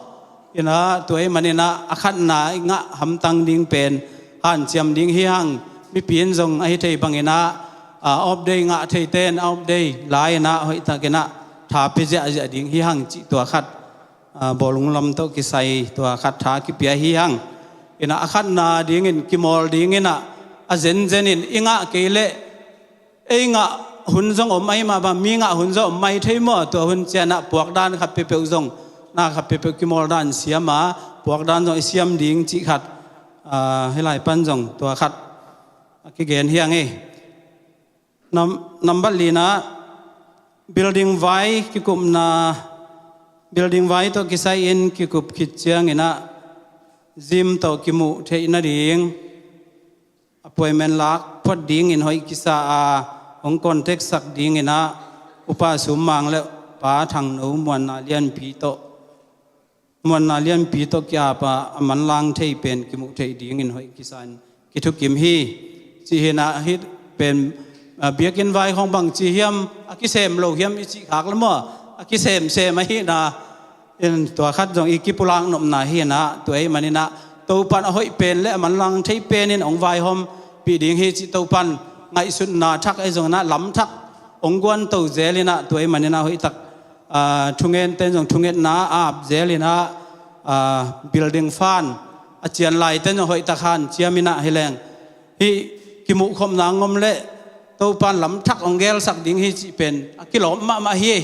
In ah tua ahih manin ah a khatna i ngah hamtang ding pen hanciam ding hi hang. Mipi in zong ahi thei bangin ah, ah, off day ngah theite in off day la in ah hoihtakin ah tha pia ziahziah ding hi hang cih tua khat, ah, bawlung lam tawh kisai tua khat tha kipia hi hang. In ah a khatna dingin kimawl dingin ah a zenzen in i ngah kei leh ei ngah hun zong om ahih mah bang, mi ngah hun zong om mai thei maw. Tua hun ciang ah puakdan khat peuhpeuh zong, na khat peuhpeuh kimawl dan siam a, puakdan zong i siam ding cih khat, ah, hih lai pan zong tua khat a kigen hi hang ei. Nam-, nambat li in ah building vai kikupna, building vai tawh kisai in kikup khit ciangin ah gym tawh kimuh theih nading appointment lak phot dingin hoih kisa a, hong contact sak dingin ah Upa Sum Mang le Pa Thang No Muanna Lianpi tawh, Muanna Lianpi tawh ki-ap a, a manlang thei pen kimuh theih dingin hoih kisa in kithukim hi. Ci hi in ah hih pen, ah, biakinn vai khawng bang ci hiam, a kisem lo hiam i cih khak le maw, a kisemsem ahi in ah. In tua khat zong i kipulak nopna hi in ah, tua ahih manin ah Topan a hoih pen le a manlang thei pen in hong vaihompih ding hi cih Topan ngaihsutna thak ahi zongin ah lam thak hong guan to zel in ah, tua ahih manin ah hoihtak, ah, thungente in zong thungetna a ap zel in ah, ah, building fan a cian laite in zong hoihtak hanciam in ah hi leng hih kimuhkhopna ngom le Topan lam thak hong gelsak ding hi cih pen a kilawm mahmah hi.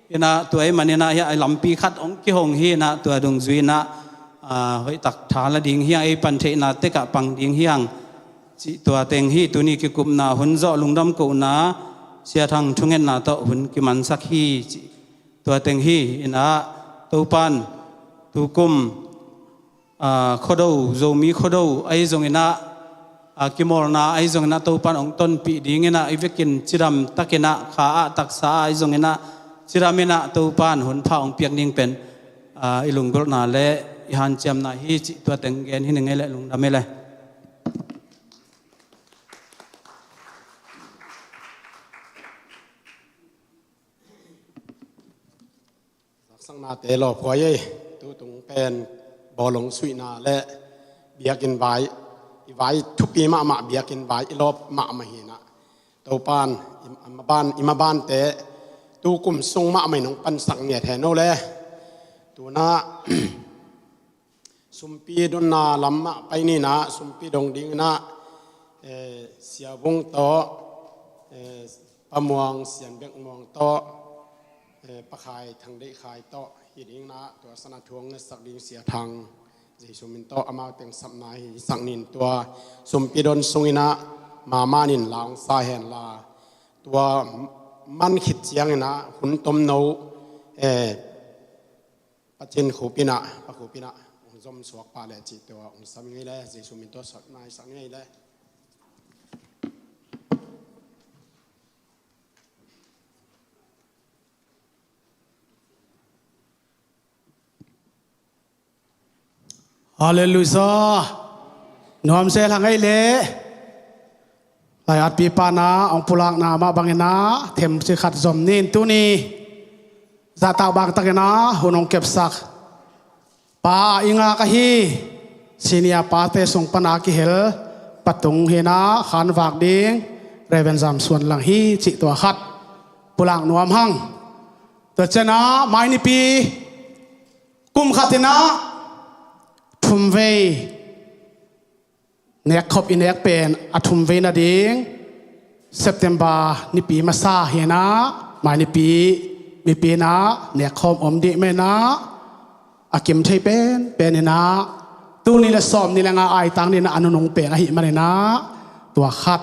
In ah tua ahih manin ah hih a lampi khat hong kihong hi in ah tua dungzui in ah, ah, hoihtak tha la ding hi hang, ei pan theihna tek ah pang ding hi hang cih tua teng hi. Tuni kikupna hun zawh lungdam kohna Sia Thang thungetna tawh hun kimansak hi cih tua teng hi. In ah Topan tukum, ah, Khuado, Zomi Khuado ahi zongin ah, ah, kimawlna ahi zongin ah Topan hong tonpih dingin ah i vekin cidam takin ah kha ah taksa ah ahi zongin ah cidam in ah Topan hun pha hong piak ding pen, ah, i lunggulhna le i hanciamna hi cih tua teng gen hi ning ei le, lungdam ei le. Laksaknate lawphuai ei. Tutung pen bawlung suihna le biakinn vai, i vai thupi mahmah biakinn vai i lawp mahmah hi in ah Topan i, i maban, i mabante tukum sung mahmah in hong pansak ngiat hen o le. Tu in ah sumpi donna lam mah pai ni in ah, sumpi dong dingin ah, eh, Sia Vung tawh, eh, Pa Muang, Sian Bek Muang tawh, eh, Pa Khai, Thang Deih Khai tawh hi dingin ah, tua san a thu hong ngetsak ding Sia Thang, Jesu min tawh amau teng sapna hi sak ning. Tua sumpi don sungin ah mama in la hong sa hen la, tua man khit ciangin ah hun tomno, eh, Pa Cin Khup in ah, Pa Khup in ah hong zom suak pah le cih tua hong sam ngei le, Jesu min tawh sawt nai sak ngei le. Halleluiah. Nuam se hang ei le. Lai-atpipa in ah hong pulakna mah bangin ah themcik khat zom ni in, tuni zahtak bangtakin ah hun hong kepsak pa i ngak ahi senior pate sung pan a kihel Pa Tung hi in ah khanvak ding Reverend Zam Suan Lang hi cih tua khat pulak nuam hang. Tua ciangin ah Mai Nipi kum khat in ah thum vei nek khop i nek pen a thum vei nading September nipi masa hi in ah Mai Nipi mipi in ah nek khawm om dih mah in ah a kim thei pen pen in ah tul nih le sawm nih le nga aitang dih in ah a nunung pen ahih man in ah tua khat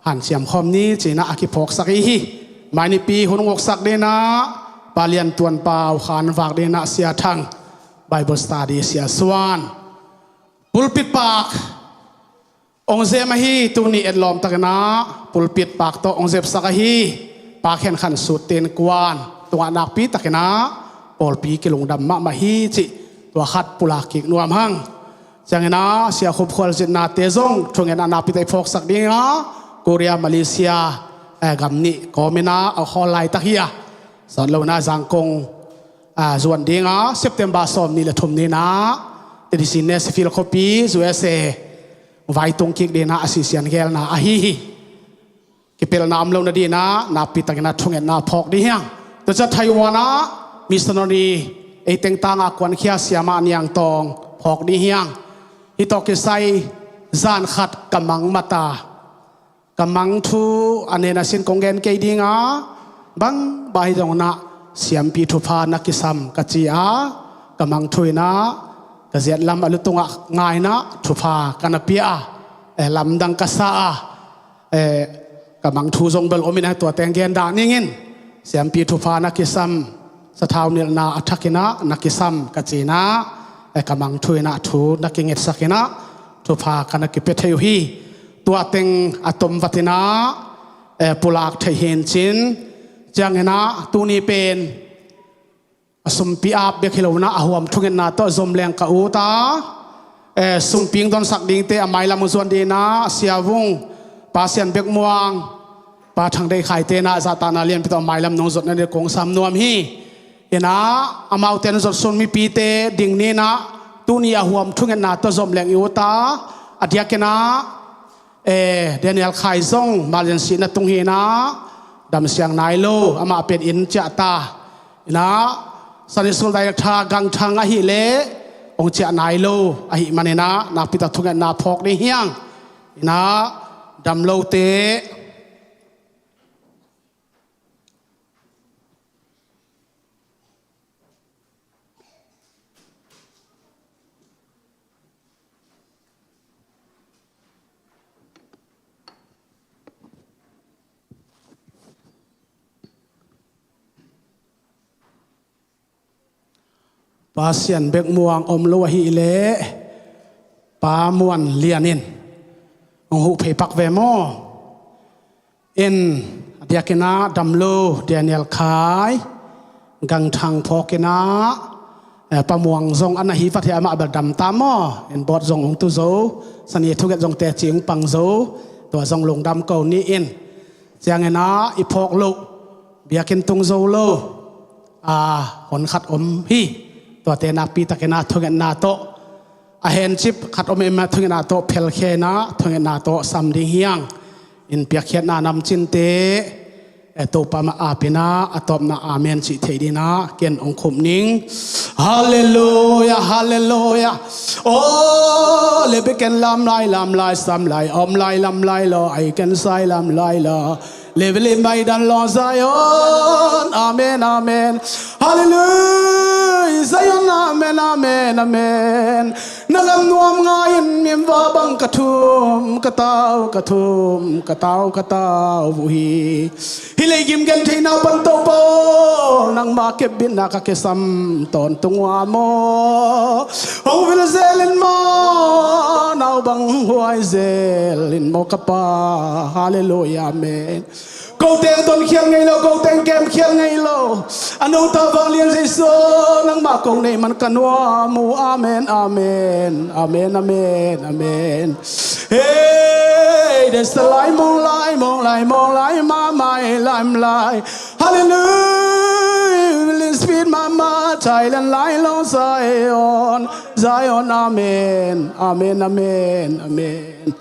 hanciam khawm ni ci in ah a kiphawksak i hi. Mai Nipi hun ngoksak dih in ah Pa Lian Tuan Pau, khan vak dih in ah Sia Thang, Bible study Sia Suan, pulpit pak hong zem ahi. Tuni etlawm takin ah pulpit pak tawh hong zepsak ahi Pa Khen Khan Sut Tin Kuan tungah nakpi takin ah pawlpi kilungdam mahmah hi cih tua khat pulak kik nuam hang. Ciangin ah Sia Khup Khual Zit Nate zong thungetna nakpi tak i phawksak ding a, Korea, Malaysia, eh, gam nih kawm in ah a khawl laitak hi a, sawt lo in ah Zangkong, ah, zuan ding a, September sawm nih le thum ni in ah T D C Nashville khuapi, U S A vai tung kik ding in ah a sisian gelna ahi hi. Kipelhna om lo nading in ah nakpi takin ah thungetna phawk dih hi hang. Tua ciang Taiwan ah missionary ei teng tang a kuankhia Siamah Niang Tawng phawk dih hi hang. Hih tawh kisai zan khat ka mang mata, ka mang thu a nen a sin kong gen kei ding a, bangbang hi zong in ah siampi thupha na kisam ka ci a, ka mang thu in ah ka ziat lam a lutung ah ngai in ah thupha ka na pia a, eh, lamdang ka sa a, eh, ka mang thu zong bel om in ah tua teng gen dah ning in, siampi thupha na kisam, sathau nilhna a thak in ah na kisam ka ci in ah, eh, ka mang thu in ah thu na kingetsak in ah thupha ka na kipia thei uh hi. Tua teng a tom vat in ah, eh, pulak thei hi in cin, ciangin ah tuni pen a sumpi ap bek hi lo in ah a huam thungetna tawh zom leng ka ut a, eh, sumpi hong donsak dingte a mailam hong zuan ding in ah Sia Vung, Pa Sian Bek Muang, Pa Thang Deih Khai te in ah zahtakna lianpi tawh a mailam nong zuat nading kong sam nuam hi. In ah amaute hong zuat sun mipite ding ni in ah tuni a huam thungetna tawh zom leng i ut a, a diakin ah, eh, Daniel Khai zong emergency na tung hi in ah damsiang nai lo, amah pen inn ciah ta. In ah Sunday School Director Gang Thang ahih leh hong ciah nai lo ahih man in ah nakpi tak thungetna phawk dih hi hang. In ah dam lote Pa Sian Bek Muang om lo ahih leh Pa Muan Lian in hong huh phei pak ve maw? In, a diakin ah dam lo Daniel Khai, Gang Thang phawk in ah, eh, Pa Muang zong a na hi vat hi, amah bel dam ta maw? In bawt zong hong tu zo, sani thunget zong teci hong pang zo, tua zong lungdam ko ni in. Ciangin ah i phawk loh, biakinn tung zo lo, a, hon khat om hi. Tuate nakpi takin ah thungetna tawh, a hencip khat om in ah thungetna tawh phelkhia in ah thungetna tawh sam ding hi hang. In piakkhiatna namcinte, eh, Topa mah ap in ah a tawpna amen cih theih ding in ah ken hong khum ning. Halleluia, halleluia. Oh, le bi ken lam lai, lam lai, sam lai, om lai, lam lai lo, ai ken sai, lam lai lo. Leveli maidan lo Zion. Amen, amen. Hallelujah. Zion, amen, amen, amen. Na lam nuam ngai in mim va bang ka thum, ka tau, ka thum, ka tau, ka tau uh hi. Hi lei gim gen theihna pan Topa aw, nangmah kepbitna ka kisam tawntung uh a maw. Hong vil zel in maw, nau bang huai zel in maw ka Pa. Halleluia, amen. Ko teng tonkhial ngei lo, ko teng kemkhial ngei lo. A nungta vanglian Jesu, nangmah kong neih man ka nuam uh. Amen, amen, amen, amen, amen. Hey, there's the lai mong lai, mong lai, mong lai, ma mai lai, lai. Hallelujah, Holy Spirit, ma ma, Thailand lai lo Zion. Zion, amen. Amen, amen, amen.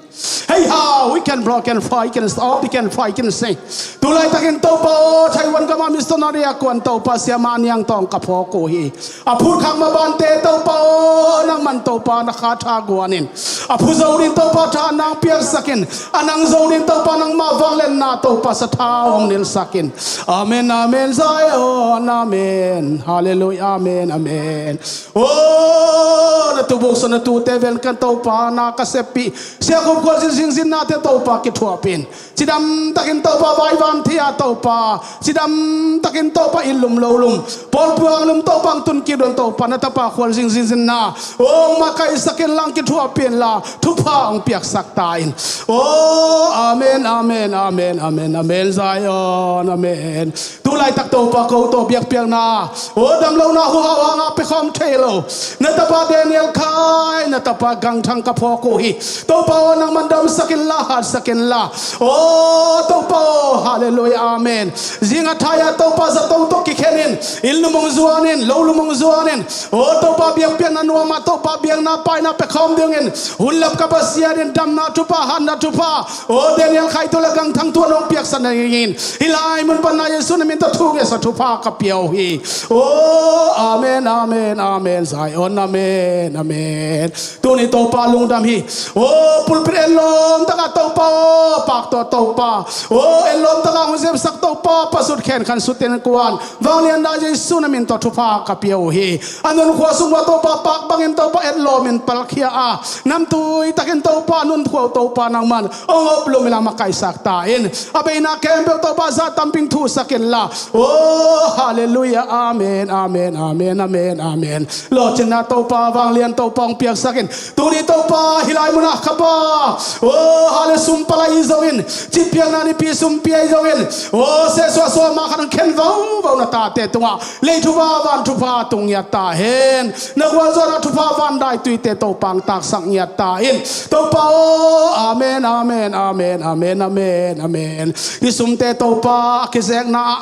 Hey ha, we can blow, can fly, can stop, we can fly, can sing. Tulai takin Topa aw, Taiwan gama missionary a kuan Topa, Siama Niang Tawng ka phawk uh hi. A phut khak mabante Topa aw, nangman Topa na kha tha guanin. A phu zo ding Topa tha nang piaksakin. A nang zo ding Topa nangma vangliatna Topa sathau hong nilsakin. Amen, amen, Zion, amen. Halleluiah, amen, amen. Aw, na tubuk so na tute ven kan Topa na ka seppih. Siakhop khual zin zingzinnate Topa kithuahpih in. Cidam takin Topa vaivan thei-a Topa. Cidam takin Topa inn lum lo lum. Pawlpi hang lum Topa hong tun kik dong Topa na tapa khual zingzingzinna. Hong makaihsak inla hong kithuahpih inla. Thupha hong piaksak ta in. Aw, amen, amen, amen, amen, amen, Zion, amen. Tulaitak Topa ko tawh biakpiakna, aw damlohna huhau hangah pia khawm thei lo. Na tapa Daniel Khai, na tapa Gang Thang ka phawk uh hi. Topa aw nangman damsak inla, hatsak inla. Aw Topa aw, halleluiah, amen. Zing a thai-ah Topa zato tawh kikhen in, inn lum hong zuan in, lo lum hong zuan in. Aw Topa biakpiakna nuam ah Topa biakna paina pia khawm dingin, hun lap ka Pasian in damna thupha, hatna thupha, aw Daniel Khai tu le Gang Thang tu a nong piaksak nadingin, hih lai mun pan na Jesu na min tawh thu ngetsak thupha ka pia uh hi. Aw amen, amen, amen, Zion, amen, amen. Tuni Topa lungdam hi. Aw pulpit etlawm takah Topa, aw paktaw Topa, aw etlawm takah hong zepsak Topa, pasut khen khan sut in kuan vanglian na Jesu na min tawh thupha ka pia uh hi. A nunkhua sung uah Topa pak bangin Topa etlawm in palkhia a, namtui takin Topa nunkhua uh Topa nangman hong oplum inla makaihsak ta in. A beina khempeuh Topa zah tamping thuhsak inla. Aw halleluiah, amen, amen, amen, amen, amen. Lawhcinna Topa, vanglian Topa hong piaksak in. Tuni Topa hih lai munah ka Pa, aw hale sum pala i zongin, citpiakna nipi sum pia i zongin, aw sehsuah suah mah khat hong khen vauvau na tate tungah lei thupha van thupha tung ngiat ta hen. Na gualzawhna thupha van daituite Topa hong taksak ngiat ta in. Topa aw, amen, amen, amen, amen, amen, amen. I sumte Topa a kizekna ah,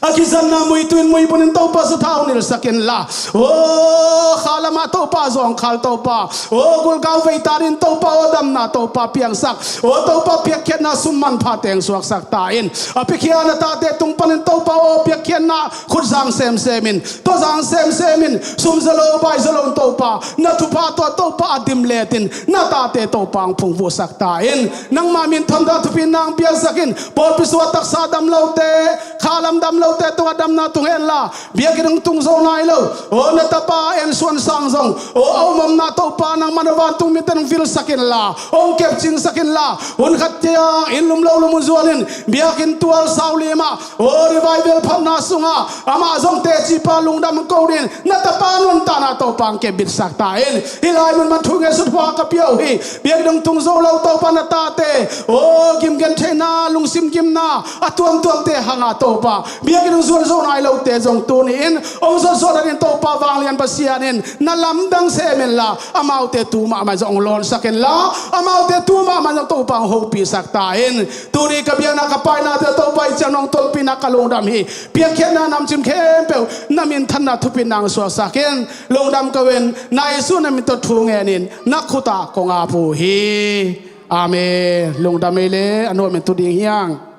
a kizanna muitui in muibun in Topa sathau nilsak inla. Aw khalam ah Topa zawngkhal Topa, aw gulgau vei ta dingin Topa aw damna Topa piangsak. Aw Topa piakkhiatna sum manpha teng suaksak ta in. A piakhia na tate tung panin Topa aw piakkhiatna khut zang semsem in, tawh zang semsem in, sum zaw lo bai zaw lo in Topa na thupha tawh Topa a dim let in na tate Topa hong phungvuhsak ta in. Nangma min thonda thupina hong piangsak in. Pawlpi sung a taksa dam lote, khalam dam lote tungah damna tung henla. Biakinn hong tung zo nai lo, aw na tapa En Suan Sang zong, aw a om omna Topa nangman a vantung mite hong vilsak inla, hong kepcingsak inla. Hun khat ciang inn lum lo lum hong zuan in, biakinn tual sau lim ah, aw revival phatna sungah amah zong tecipa lungdam hong ko dingin na tapa nuntakna Topa hong kepbitsak ta in. Hih lai mun pan thu ngetsak thupha ka pia uh hi. Biakinn hong tung zo lo Topa na tate, aw gimgen theihna, lungsim gimna a tuamtuamte hangah Topa, biakinn hong zuan zo nai lote zong tuni in hong zotzawh nadingin Topa vanglian Pasian in na lamdang sem inla, amaute tu mahmah zong hong lawnsak inla, amaute tu mahmah zong Topa hong hopihsak ta in. Tuni ka biakna ka painate Topa i ciang nong tonpihna ka lungdam hi. Piakkhiatna namcim khempeuh na minthanna thupina hong suaksak in. Lungdam ko in, na Jesu na min tawh thu ngenin na khutah kong ap uh hi. Amen. Lungdam ei le a nuam in tu ding hiang.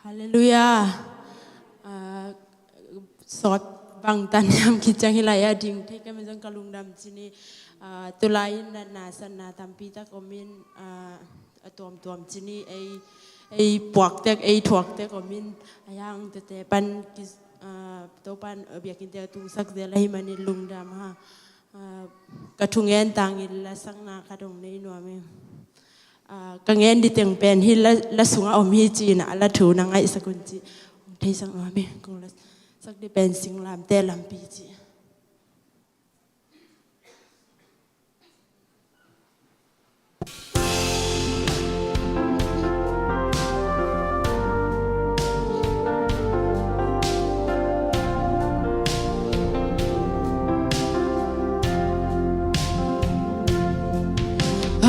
Halleluiah. Ah, sawt bangtan hiam kiciang hih lai-ah ding thei ka min zong ka lungdam cin hi. Ah, tulai-in natna sanna tampi tak om in, ah, a tuamtuam cin hi. Ei, ei puaktek, ei thuaktek om in, a yang tete pan ki, ah, Topan, ah, biakinnte a tungsak zel ahih manin lungdam ha. Ah, ka thungen tangin lasakna ka dong nei nuam hi. Ah, ka ngen diteng pen hih la, la sungah om hi ci-in a la thu na ngaihsak un ci. Hong theisak nuam hi. Kong lasak di pen Singlamteh Lampi ci.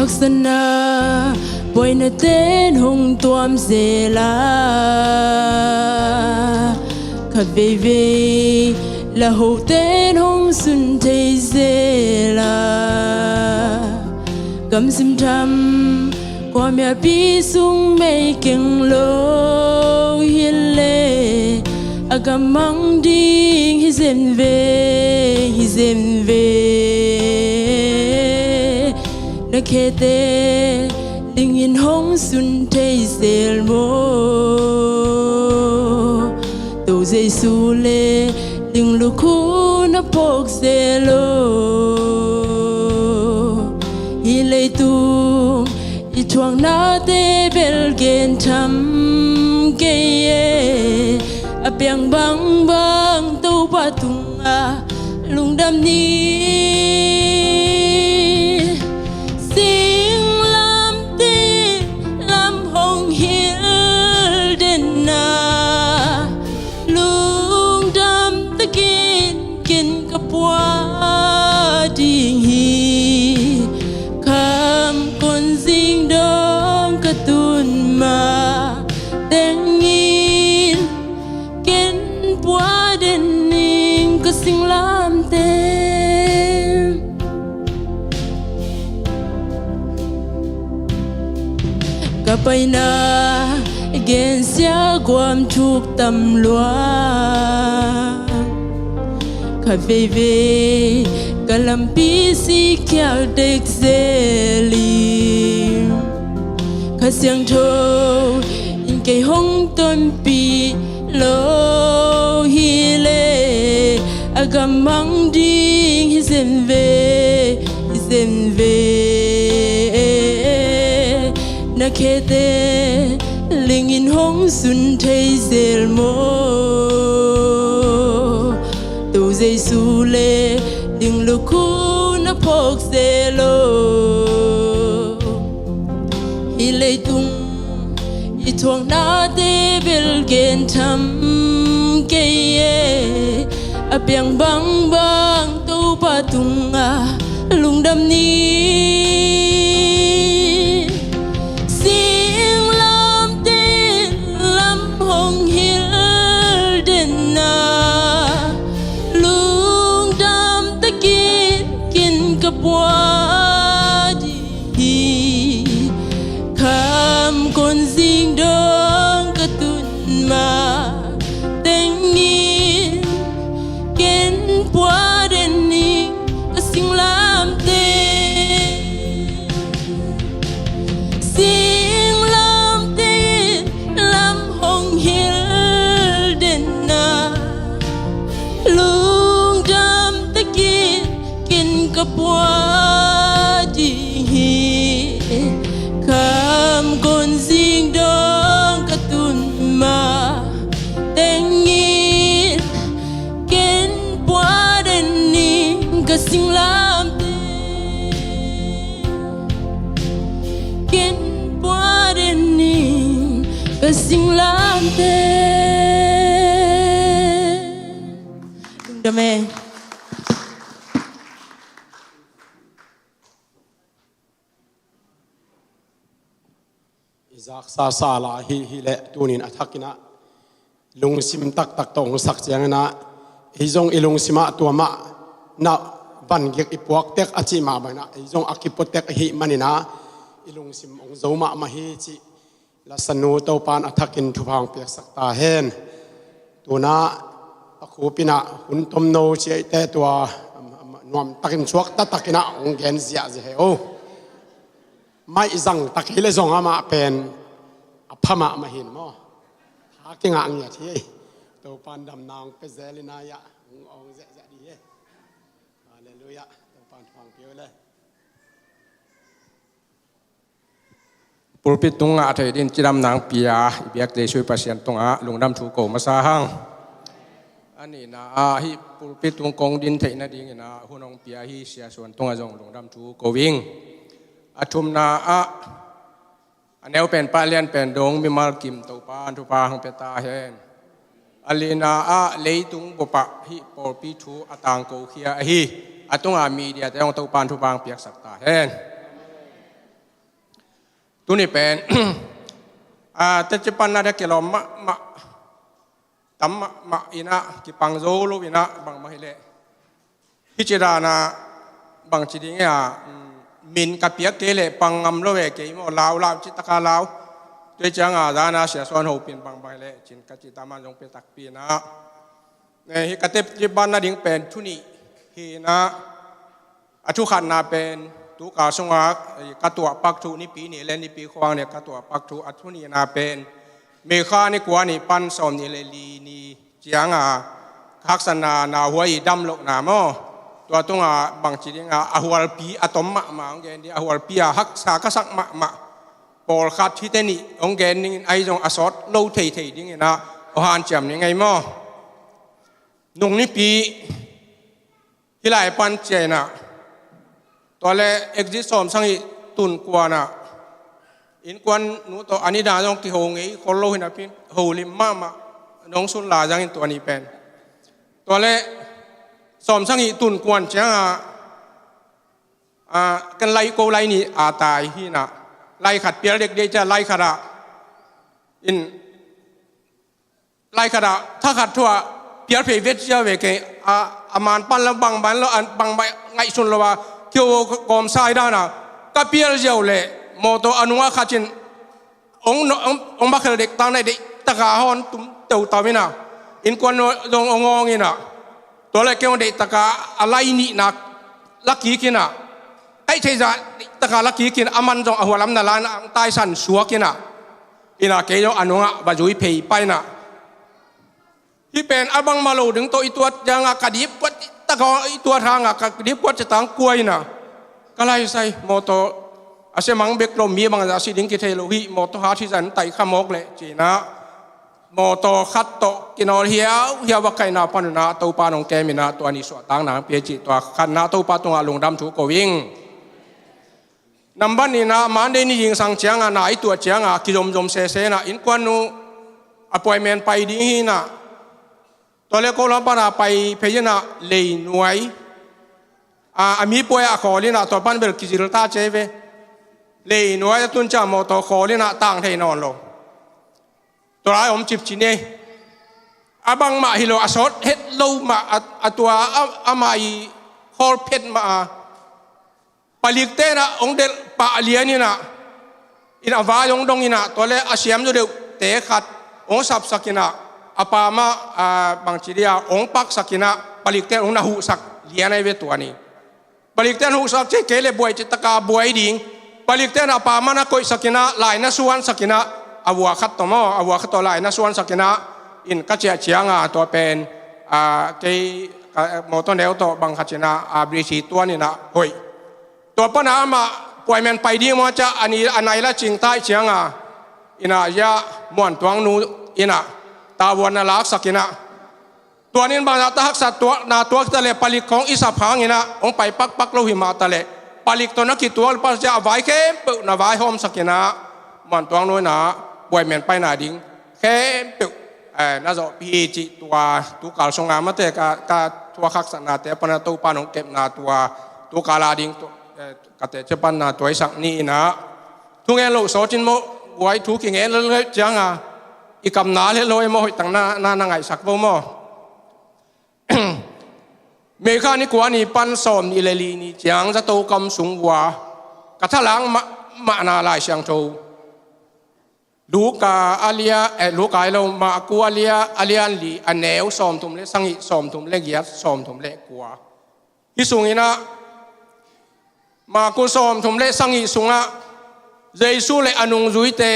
Sana buaina ten hong tuam zel a, khat veivei la ho ten hong sun thei zel a, gamsim tham kua mialpi sung mei keng lo hi le, a gam mang ding hi zen ve, hi zen ve. Na khete lingin hong sun thei zel maw? To Jesu le ling lukhu na phawk zel lo. Hi leitung i thuaknate bel gen tham kei e, a piang bangbang Topa tungah lungdam ni. Singlamteh lam hong hilh den a, lungdam takin ken ka pua ding hi. Kham kon zing dong ka tun ma tengin ken pua den ning ka singlamteh. Ka paina gensia guam thuk tam lua, khat veivei ka lampi si khial dek zel in, Kha Siangtho in kei hong tonpih lo hi le, a gam mang ding hi zen ve, hi zen ve. Na khete lingin hong sun thei zel maw? To Jesu le ling lukhu na phawk zel lo. Hi leitung i thuaknate bel gen tham kei e, a piang bangbang Topa tungah lungdam ni. Singlamteh lam hong hilh den a, lungdam takin ken ka pua ding hi. Kham kon zing dong ka tun ma tengin ken pua den ning ka singlamteh. Singlamteh lam hong hilh den a, lungdam takin ken ka pua ding hi. Kham kon zing dong ka tun ma tengin ken pua den ning ka singlamteh. Ken pua den ning ka singlamteh. Lungdam e. I zaksa sa la hi, hi le tunin a thakin ah lungsim taktak tawh hong sak ciangin ah, ei zong i lungsim ah tua mah na vangik i puak tek a cih mah bangin ah, ei zong a kipua tek ahih manin ah, i lungsim hong zo mahmah hi cih lasanu Topa'n a thakin thupha hong piaksak ta hen. Tuna a khupin ah hun tomno ciaihte tua nuam takin suak taktakin ah hong gen ziahziah hi o. Maih zang tak hi le zong amah pen a pha mahmah hi maw? Tha kingah ngiat hi. Topa'n damna hong pia zel in ah, hong awng ziahziah dih hi. Halleluiah. Topa'n thupha hong pia uh le. Pulpit tungah a thei din cidamna hong pia i biak Jesuh i Pasian tungah lungdam thu ko masa hang. A nihna ah hih pulpit tung kong din theih nadingin ah hun hong pia hi Sia Suan tungah zong lungdam thu ko ing. A thumna ah a neu pen pah lian pen dong mimal kim Topa'n thupha hong pia ta hen. A lina ah leitung bup ah hih pawlpi thu a tangko khia ahi a tunga media te hong Topa'n thupha hong piaksak ta hen. Tuni pen a teci panna de kilawm mahmah, tam mahmah inah, kipang zo lo inah, bangmah hileh hih ci danah bangci ding a, min ka piak kei leh pang ngam lo ve kei maw, lau lau cih taka lau. Tua cianga zana sia suan hopin bangmah hileh cin ka cih taman zong pia takpi inah. Hih ka teci panna ding pen thu nih hi inah. A thu khatna pen tu kal sunga ka tuahpak thu, nipi ni le nipi khuang ni ka tuahpak thu, a thu nihna pen Mikha ni kua ni pan sawm ni le li ni cianga ka haksatna, na huai i dam lohna maw, tua tunga bangci dinga a hualpi a tom mahmah hong gen ding, a hualpi a haksa ka sak mahmah pawlkhat hihte nih hong gen dingin, ahi zong a sawt lo theithei dinginah hong hanciam ni ngei maw. Nung nipi hih lai pan ciah inah, tua le exit sawm sang ih tun kuanah innkuan nu tawh a nidang zong kiho ngei khol lo hinah, pin holim mahmah, nong sun lai zangin tua ni pen. Tua le sawm sang ih tun kuan ciangah, a, kan lai ko lai ni a tai hinah, lai khat pial dekdek ciah, lai khatah in lai khatah thakhat thuah pial phei vet ziau ve kei a, a man pan lo bang ban lo, bang ban ngaihsun lo a, kio kawm sai dana ka pial ziau leh mawtaw a nungah khat in hong, hong, hong bakhel dek tang nai deihtaka hon tum teutau inah, innkuan zong hong awng inah, tua le kei hong deihtaka a lai nihnak la kik inah, kaih theizah deihtaka la kik inah, a man zong a hualam na la inah, ang taisan suak inah, inah kei zong a nungah va zui phei pai inah. Hih pen a bangmah lo ding tawh i tuat ciangah ka dipkuat taka i tuat hangah ka dipkuat citang kua inah, ka laisai mawtaw a semang bek lo, mi bangzah si ding kithei lo, hih mawtaw hat hizan taih kha mawk leh cinah, mawtaw khat tawh kinawl hiauhiau a kaihna panunah Topa nong kem inah, tua ni suahtakna pia cih, tua khatna Topa tungah lungdam thu ko ing. Nambat nihna, Monday ni zingsang cianga na i tuah cianga kizomzom sese inah, innkuan nu appointment pai ding hi inah, tua le ko lam pana pai phei inah, leinuai a, a mi puai a khawl inah, tua pan bel kizil ta cei ve. Leinuai a tun ciah mawtaw khawl inah tang thei nawn lo. Tua lai om cipci nei. A bangmah hi lo, a sawt het lo mah, a, a tua a, amah i khawl phet mah a, palikte inah hong delh pah lian inah, in a vai hong dong inah, tua le a siam zaw deuhte khat hong sapsak inah, a pamah, a, bangci dia hong paksak inah, palikte hong na huhsak lian ahi ve tua ni. Palikte in huhsak cih kei le buai citaka buai ding. Palikte in a pamah na koihsak inah, lai na suansak inah, a vua khat tawh maw, a vua khat tawh lai na suansak inah, in ka ciah cianga tua pen, a, kei, ka, mawtaw neu tawh bang khat cinah, a, brisi tuan inah hoih. Tua pana amah appointment pai ding maw ciah, a ni, a nai la cing taih cianga, inah zia Muantuang nu inah tavuan na laksak inah, tuanin bangzah ta haksa tuakna tuak ta leh, palik khawng i sap hanginah hong pai pakpak lo hi mah ta leh, palik tawh na kituak le, Pasian a vai khempeuh na vaihawmsak inah, Muantuang nu inah buaimeng paina ding khempeuh, eh, na zawhpih hi cih, tua tukal sunga mate ka, ka thuak haksatnate a pana Topa nong kepna tua, tukal a ding tua, eh, ka teci panna tua i sak ni inah. Thungen loh sawt in maw, guai thu kingen lel cianga i kamna lel lo e maw, hoih tak na, na, na ngaihsak vo maw. Mikha ni kua ni pan sawm nih le li ni ciang zato kam sung vua ka thalang mah, mahna Lai Siangtho, Luka a lia, eh, Luka hi lo, Marku a lia, a lian li, a neu sawmthum le sagih, sawmthum le giat, sawmthum le kua. Hih sunginah, Marku sawmthum le sagih sungah Jesu le a nungzuite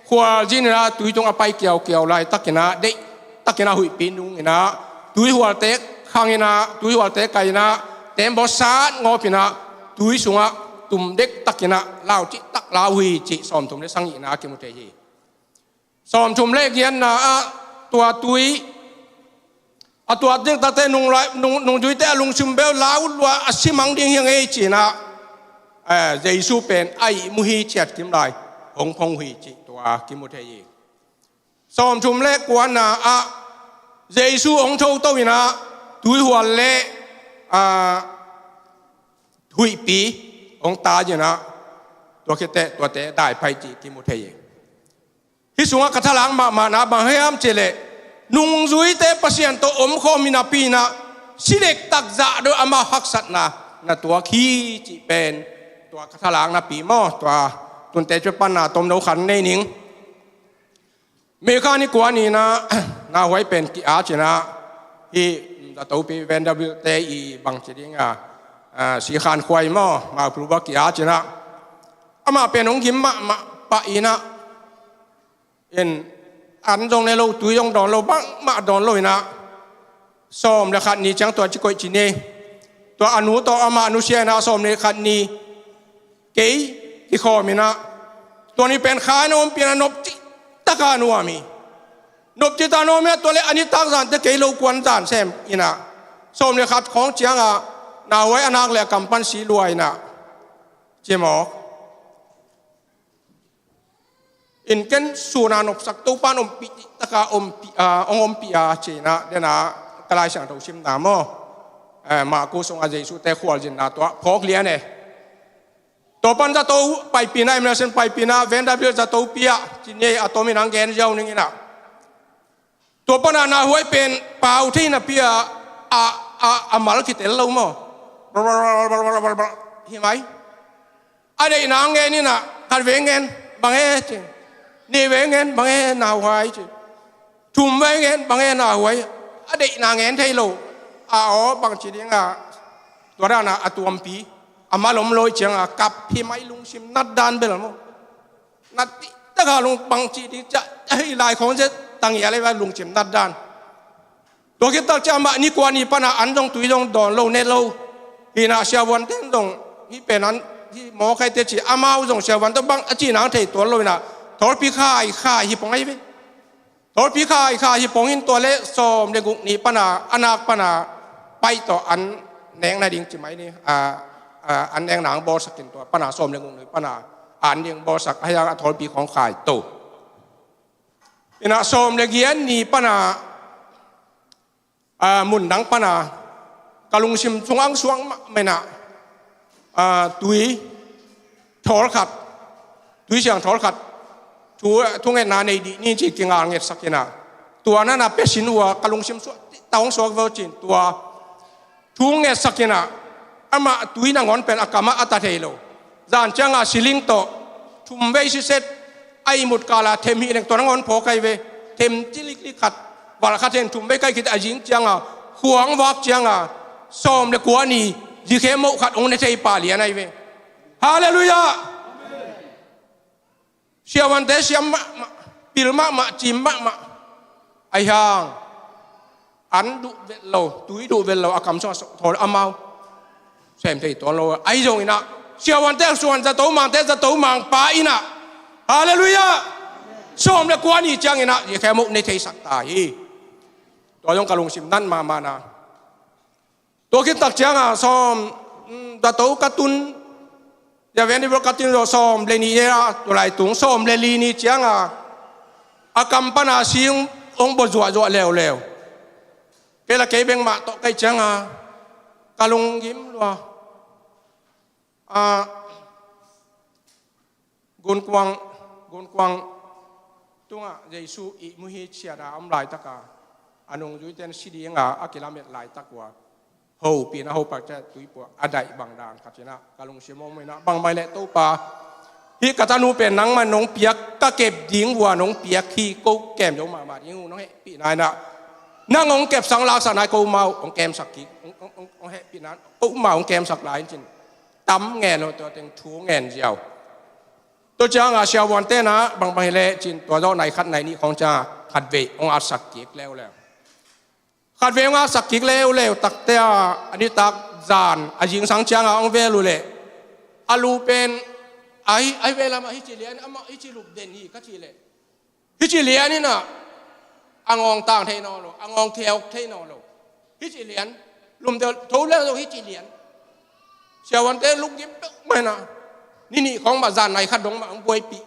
khualzin inah tui tung a pai kiaukiau laitakinah, deihtakinah huihpi nunginah, tuihualte khanginah, tuihualte kainah, tembaw sat ngawpinah, tui sungah tum dektakinah laucihtak lau hi cih sawmthum le sagihna kimu thei hi. Sawmthum le giatna ah tua tui a tuat ding takte nung lai, nung, nungzuite a lungsim bel lau lua a simang ding hi ngei cinah, eh, Jesu pen a ihmu hi ciat kim lai hong phong hi cih tua kimu thei hi. Sawmthum le kuana ah Jesu hong thoto inah tuihual le, ah, huihpi hong tai inah, Tua khit teh tuate dai pai cih kimu thei hi. Hih sungah ka thalang mahmahna bang hiam cih leh, nungzuite Pasian tawh omkhawm hi napi-in ah, si dektak zah deuh amau haksatna na tuak hi cih pen tua ka thalang napi maw. Tua tunte ciang panna tomno khat nei ning. May kha ni kua ni-in ah, Nauhuai pen ki-at in ah, hih Zatopi Vanderbilt te i bangci ding a, a, Sikhan Khuai maw, Mauphluba ki-at in ah, amah pen hong gim mahmah pah in ah, in an zong ne lo, tui zong dawn lo, bangmah dawn lo in ah, sawm le khat ni ciang tua ci koih ci ni. Tua a nu tawh amah nusia in ah sawm le khat ni kei kikhawm in ah, tua ni pen kha in ah ompih in ah nopci taka nuam hi. Nopci taka nuam in ah tua leh a nitak zan teh kei lo kuan zan sem in ah, sawm le khat khawng ciang ah Nauhuai a nak leh a kam pan si lua in ah, ci mawk. In ken sun a nopsak, Topa'n ompih taka ompih a, hong ompih a, ci-in ah, den a ka Lai Siangtho simna maw, eh, Marku sungah Jesu te khualzinna tua phawk lian e. Tua pan zato paipihna, Emerson paipihna, Vanderbilt zatopi ah ci ni, a tomin hong gen ziau ning in ah. Tua pan a Nauhuai pen pau thei napi a, a, a, a mal kitel lo maw. Hi mai. A deihna ngen in ah, khat vei ngen, bang e ci. Nih vei ngen, bang e Nauhuai ci. Thum vei ngen, bang e Nauhuai. A deihna ngen thei lo. A aw, bangci ding a, tua dan a, a tuampi, a mal om lo ciang a kap hi mai, lungsim nat dan bel maw. Nat taktak a lung bangci ding ciah, a hi lai khawng zia tang hi a leh va lungsim nat dan. Tua khit tak ciang amah ni kua ni pan a an zong tui zong dawn lo, ne lo. Hi in ah siavuante zong hih pen an, hih mawk hi teh ci, amau zong siavuante bang a cihna hong thei tuan lo in ah, thawlpi khai khai hi pong ahi ve. Thawlpi khai khai hi pong in tua leh sawm le guk ni pan a, a nak pan a, paih tawh an nek nading ci mai ni, a, a, an nekna hong bawlsak in tua pan a, sawm le guk ni pan a, an ding bawlsak, a hiang a thawlpi khawng khai to. In ah sawm le giat ni pan a, a, mun dang pan a, ka lungsim sung ang suang mahmah in ah, a, tui thawl khat, tui siang thawl khat, thu, thungetna nei dih ni ci kingal ngetsak in ah, tua na na pia sin uh a, ka lungsim suak, ta hong suak vo cin tua, thu ngetsak in ah, amah tui nangawn pen a kam ah a ta thei lo. Zan ciang a siling tawh thum vei siset, a ihmut kal a them hih leng tua nangawn phawk ahi ve. Them ci liklik khat, val khat hen thum vei kai khit a zing ciang a, khua hong vak ciang a, sawm le kua ni, zikhe moh khat hong ne thei pa lian ahi ve. Halleluiah. Siavuante siam mahmah, pil mahmah, cim mahmah. A hiang an duh vet lo, tui duh vet lo, a kam sung a thawl amau sem thei tuan lo. Ahi zong in ah siavuante suan zato mangte zato mang pa in ah, halleluiah, sawm le kua ni ciang in ah zikhe moh ne theisak ta hi. Tua zong ka lungsim nat mahmah na. Tua khit tak ciang a sawm, mm, zato ka tun, ya Vanderbilt ka tun zawh sawm le nih a, tua lai tung sawm le li ni ciang a, a kam pan a si hong bawh zuahzuah leuleu. Kei la kei beng mah tawh ka hih ciang a, ka lunggim lua. A, gunkuang, gunkuang tungah Jesu ihmu hi ciat a om laitak a, a nungzuite in si ding a, a kilamet laitak uh a, hopihna hopak ciat tui pua a daih bang dan khat in ah ka lungsim om in ah, bang mah leh Topa, hih ka tanu pen nangmah nong piak, ka kep ding uh a nong piak hi, ko kem zo mahmah ding uh, nong hehpihna in ah, nang hong kepsak laksakna hi, ko mau hong kemsak kik, hong, hong, hong, hong hehpihna, ko mau hong kemsak lai in cin. Tam ngen lo, tua teng thu ngen ziau. Tua ciang a siavuante in ah, bangbang hi leh cin, tua zawh nai khat nai nih khawng ciang a khat vei hong atsak kik leuleu. Khat vei hong atsak kik leuleu takte a, a nitak zan a zingsang ciang a hong vel uh leh, a lu pen ahi, ahi ve lam ah hih ci lian, amah hih ci lup den hi ka cih leh, hih ci lian in ah, a ngawng tang thei nawn lo, a ngawng theuk thei nawn lo. Hih ci lian, lum deuh tho leng zong hih ci lian. Siavuante lunggim peuhmah in ah, ni nih khawng mah zan nai khat dong mah hong buaipih.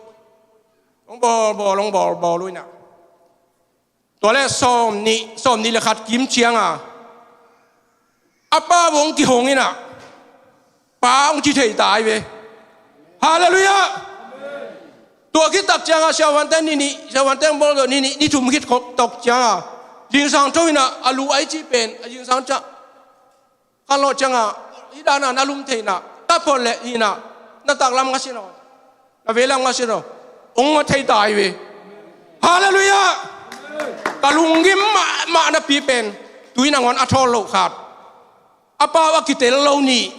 Hong bawl bawl, hong bawl bawl uh in ah. Tua leh sawm nih, sawm nih le khat kim ciang a, a pa bawh hong kihong in ah, pa hong ci thei ta ahi ve. Halleluiah. Tua khit tak ciangah siavuante ni nih, siavuante bawlzo ni nih, ni thum khit tok ciangah zingsang tho inah a lu ai cih pen a zingsang ciah khanlawh ciangah hih danah na lum thei inah, ka phot leh inah na taklam ngasin aw, na veilam ngasin aw, ong a thei ta hi ve. Halleluiah. Ka lunggim mahmah napi pen tui nangawn a thawl loh khat, a pau a kitel lo ni,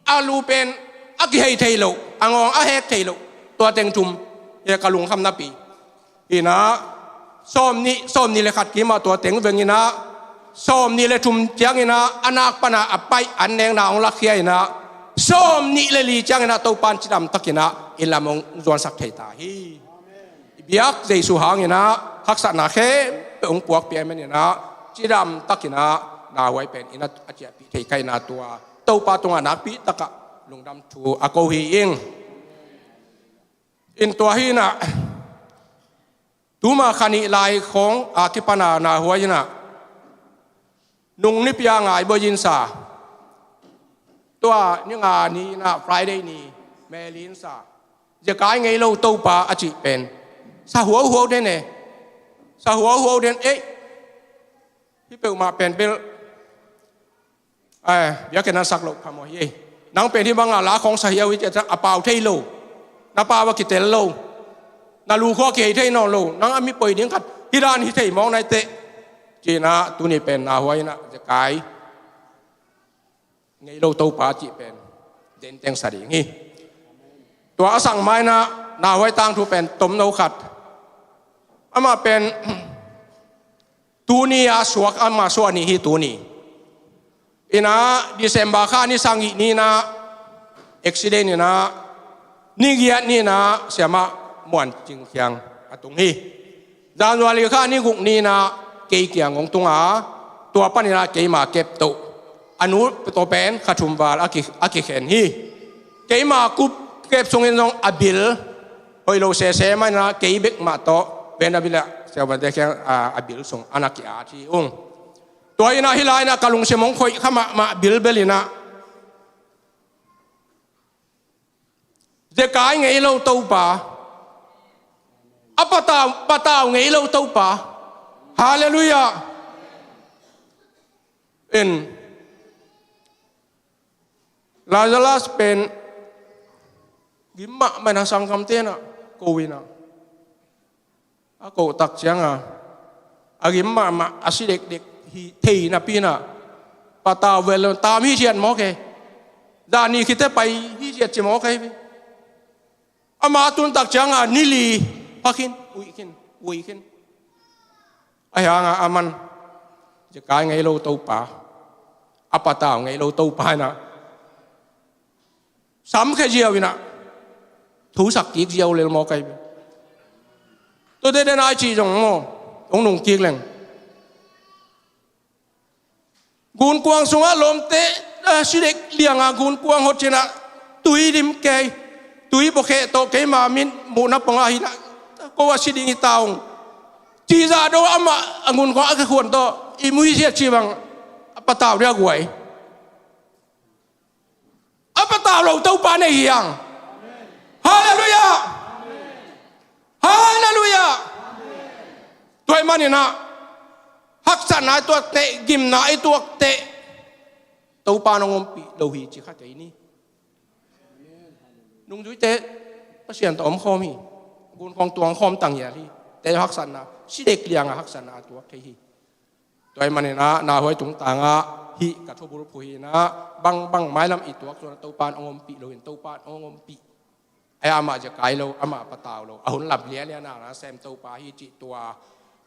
a lu pen a kihei thei lo, a ngawng a hek thei lo, tua teng thum hi ka lungkham napi. Inah sawm nih, sawm nih le khat kimah tua teng veng inah, sawm nih le thum ciang inah a nak panah a paih an nekna hong lakhia inah, sawm nih le li ciang inah Topa in cidam tak inah inn lam hong zuansak thei ta hi. I biak Jesu hang inah haksatna khempeuh hong puakpih ahih man inah cidam tak inah nahuai pen inn a ciahpih thei ka inah tua Topa tungah nakpi takah lungdam thu a ko hi ing. In tua hi inah tuma kha nih lai khawng a kipana nahuai inah nung nipi a ngai bawi in sa, tua ni nga ni inah Friday ni mel in sa, zekai ngei lo Topa a cih pen sa huauhuau den e. Sa huauhuau den ei. Hih peuhmah pen bel biakinn a sak loh phamawh hi ei. Nang pen hih bangah la khawng sa hiau hi ciah a pau thei lo, na pau a kitel lo, na lu khua kihei thei nawn lo, nang a mi poi ding khat hih dan hi thei mawk nai teh. Ci inah tuni pen nahuai inah zekai ngei lo Topa cih pen denteng sa ding hi. Tua a sang mai inah nahuai tangthu pen tomno khat, amah pen tuni a suak, amah suak ni hi tuni. Inah December kha ni sagih ni inah accident inah ni giat ni inah siamah Muan Cing Khiang a tung hi. January kha ni guk ni inah kei kiang hong tung a, tua pan inah keima kep toh a nu tawh pen kha thum val a ki, a kikhen hi. Keima kup kep sungin zong a bil hoih lo sese mah inah kei bek mah tawh pen a bil ah siavuante kiang a, a bil sung a na ki-at hi ung. Tua inah hih lai inah ka lungsim hong khoih kha mahmah bilbel inah zekai ngei lo Topa, a patau, patau ngei lo Topa. Halleluiah. In Lazarus pen gim mahmah inah sanggamte inah ko inah a koh tak ciangah a gim mahmah a si dekdek hi thei napi inah patau vel lo tam hi siat mawk e. Zani khite pai hi siat ci mawk e. Ama tun tak ciangah ni li pha khin, uih khin, uih khin. Ahi hangah aman zekai ngei lo Topa, a patau ngei lo Topa inah samkhia ziau inah thusak kik ziau lel mawk ahi ve. Tua dede nai cih zong maw, hong nung kik leng. Gunkuang sungah lawmte a si dek liangah gunkuang hot cinah tui dim kei, tui bawkheh tawh keima min muhna pongah hinah ko a si ding hi ta ung. Cihzah do amah a gunkuang a kikhuan tawh i muhisiat cih bang a patau dia guai. A patau lo Topa nei hi hang. Halleluiah. Halleluiah. Tua ahih maninah haksatna i tuak teh, gimna i tuak teh, Topa nong ompih lo hi ci kha kei ni. Nungzuite Pasian tawh omkhawm hi. Gunkhawng tuangkhawm tanghial hi. Te haksatna si dek lianga haksatna a tuak thei hi. Tua ahih maninah nahuai tungtangah hih ka thubul phuh hinah bangbang mailam i tuak suan Topa in hong ompih loin Topa in hong ompih. Ai amah zekai lo, amah patau lo, a hun lam lialia nakna sem Topa hi cih tua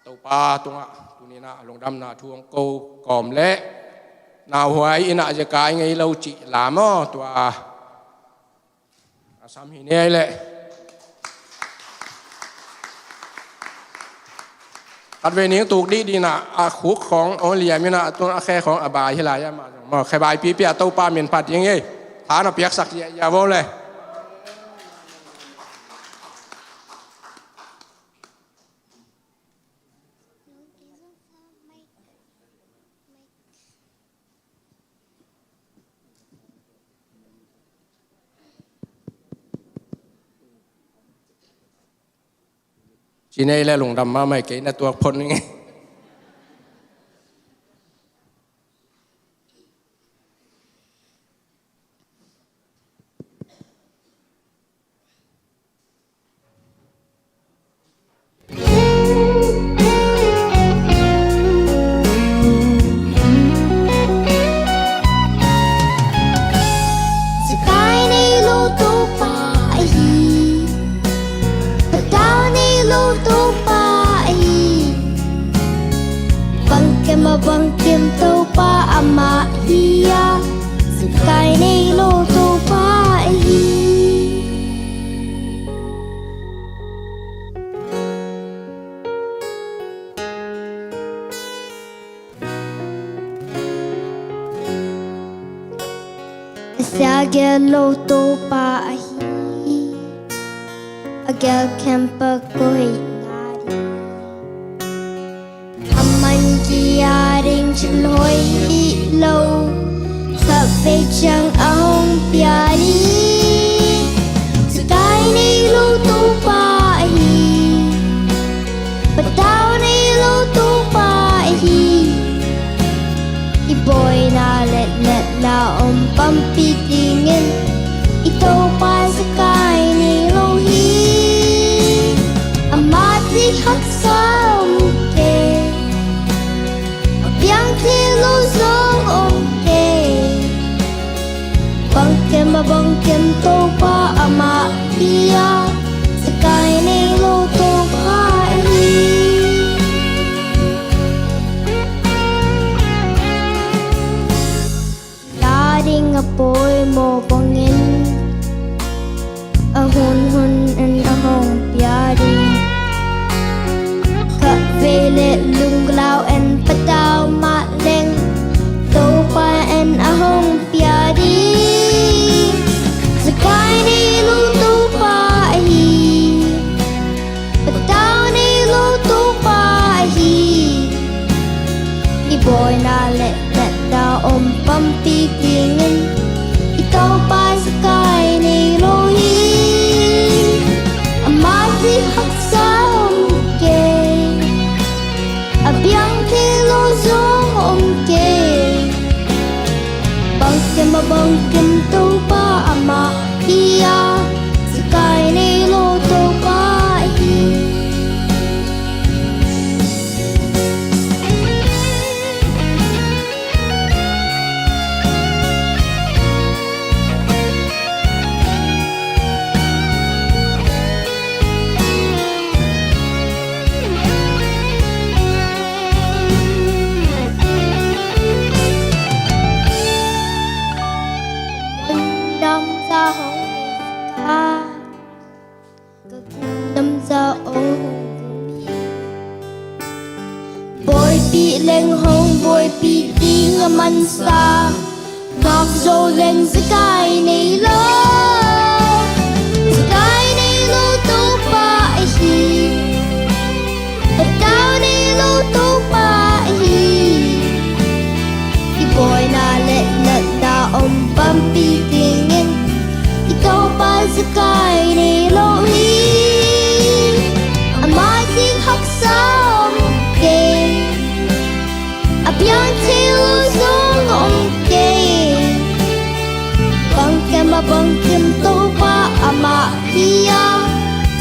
Topa tungah tuninah lungdamna thu hong ko kawm leh nahuai inah zekai ngei lo cih lam aw tua a sam hi ni ei leh. Khatvei ning tuk dih dinah a khuk khawng hong liam inah a tun a khe khawng a bai hi lai amah zong maw khe bai pipi a Topa min phat ding ei. Tha na piaksak ziahziah vo leh. Ci nei le lungdam mahmah kei, na tuak phot ning ei. Zakai nei lo Topa ahi, patau nei lo Topa ahi. Bangkim a bangkim Topa amah hi a, zakai nei lo Topa ahi. A sia gel lo Topa ahi, a gel khempeuh ko hih na ding. A man ki a ding thil hoih hi lo, khatvei ciang a hong pia ding. Zakai nei lo Topa ahi, patau nei lo Topa ahi. I buaina le natna om pampi dingin i Topa zakai nei lo hi. Amah ding haksa om kei, a piang thei lo zong om kei. Bangkim a bangkim Topa amah hi a, zakai nei lo Topa ahi. La ding a poimawh bangin a hunhun in a hong pia ding. Khatvei le lunglau in patau mah leng, Topa in a hong pia ding. Zakai nei lo Topa ahi, patau nei lo Topa ahi. I buaina le natna om pampi dingin i Topa zakai nei lo hi. Amah ding haksa om kei, a piang thei lo zong om kei. Bangkim a bangkim Topa amah hi a, zakai nei lo Topa ahi. Namza hong nei zakai, ka namza aw hong vum hi. Buaipih leng hong buaipih ding a mansa, ngak zo leng zakai nei lo. Zakai nei lo Topa ahi, patau nei lo Topa ahi. I buaina le natna om pampi dingin i Topa zakai nei lo hi. Amah ding haksa om kei, a piang thei lo zong om kei. Bangkim a bangkim Topa amah hi a,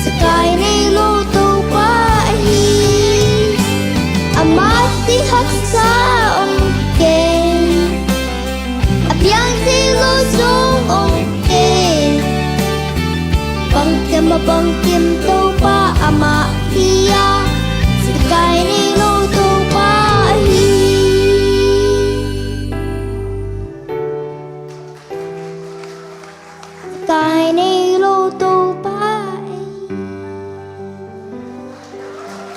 zakai nei lo Topa ahi. Amah ding haksa om kei, a piang thei lo zong om kei. Bangkim a bangkim Topa amah hi a, zakai nei lo Topa ahi. Zakai nei lo Topa ahi.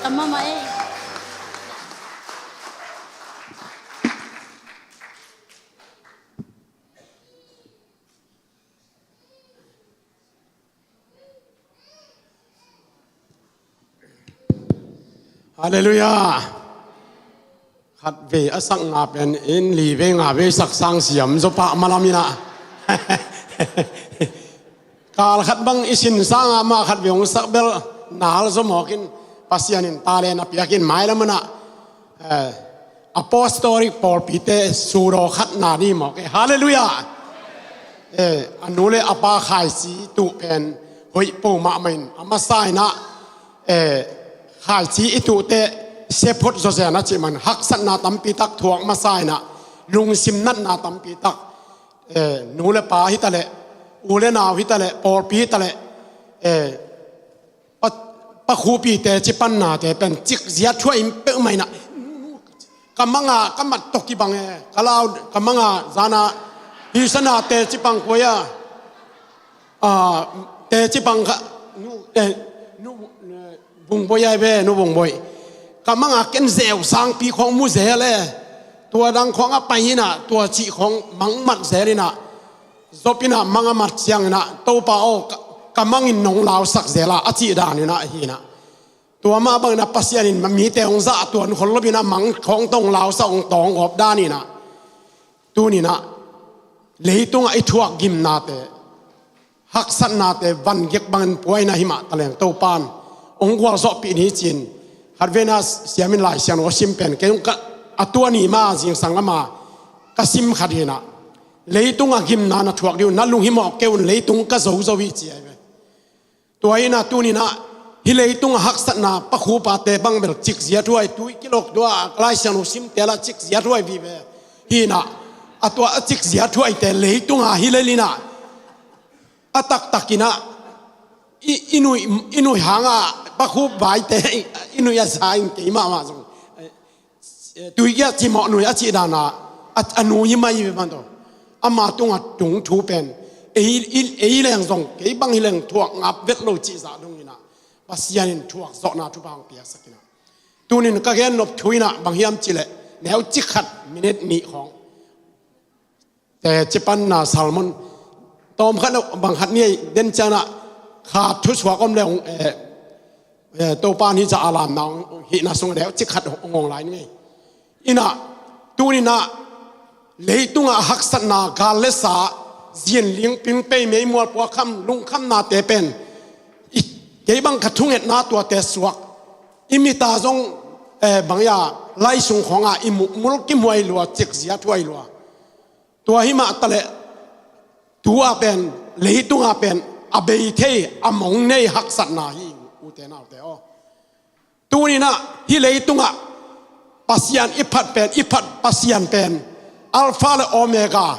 Tam mahmah ei. Halleluiah. Khatvei a sak nga pen in li vei nga vei sak sang siam zaw pah malam in ah. Kal khat bang i sin sang ah mah khatvei hong sak bel nal zaw mawk in, Pasian in talent a piakin mailam ah, eh, apostolic pawlpite sudaw khatna ni mawk e. Halleluiah. Eh, a nu le a pa khaici tuh pen hoih po mahmah in a masa in ah, eh, khaici i tuhteh sephot zawzen a cih man haksatna tampi tak thuak masa in ah lungsim natna tampi tak, eh, nu le pa hi ta leh, u le nau hi ta leh, pawlpi hi ta leh, eh, pa, pa khupite cipannate pen cikzia thuah in peuhmah in ah, ka manga ka mat tawh kibang e, ka lau ka manga zana hi sana te cipang kuai a, ah, te cipang kha, nu, eh, nu, eh, Vung Boi ai ve, nu Vung Boi. Ka manga ken zeu sangpi khawng mu zel e, tua dang khawng a pai in ah, tua cih khawng mang mat zel in ah, Job in ah mang a mat ciang in ah, Topa aw, ka, ka mang in nong lausak zel a, a cih dan in ah hi in ah. Tua mah bang in ah Pasian in mite hong zahtuan khol lo in ah mang khawng tawh hong lausak hong tawng gawp dan in ah. Tuni in ah leitungah i thuak gimnate, haksatnate van gek bangin pua in ah hi mah ta leng Topa in hong gualzawhpih ni ci-in, khatvei in ah siam in Lai Siangtho a sim pen kei hong ka, a tua ni mah zingsang lam ah ka sim khat hi in ah, leitungah gimna na thuak ding uh, na lunghimawh kei un, leitung ka zozo hi ci ai ve. Tua hi in ah tuni in ah hih leitungah haksatna pa khupate bang bel cikzia thuai, tui kilok tua Lai Siangtho simte lah cikzia thuai vive hi in ah, a tua a cikzia thuaite leitungah hi lel in ah, a taktak in ah i, i nuih, i nuih hang ah pa khup vaite i nuih a sa in kei mahmah zong, eh, tuikiat cimawh nuih a cih dan ah, a, a nu hi mah hi ve man tawh. Ama tungah tung thu pen ei, ei, ei leng zong kei bang hi leng thuak ngap vet lo cih zah dong in ah, Pasian in thuak zawhna thupha hong piaksak in ah. Tuni in ka gen nop thu in ah bang hiam cih leh, neu cik khat minute nih khawng, eh, cipanna sermon tawm khat bang khat ni ei, den ciang in ah kha thusuak om le hong, eh, eh, Topa in hih zah a lamna hong hihna sung a neu cik khat hong ong lai ni ngei. In ah tuni in ah leitungah haksatna, gal le sa, zin, ling, ping, pei, mei, mual, pua, kham, lungkhamnate pen i, kei bang ka thungetna tuate suak i mit ah zong, eh, bang ia, lai sung khawng ah i muh mul kimuai lua, cikzia thuai lua. Tua hi mah ta leh, tu-a pen leitungah pen a bei thei, a mong nei haksatna hi, ute naute aw. Tuni in ah hih leitungah Pasian i phat pen, i phat Pasian pen Alpha le Omega,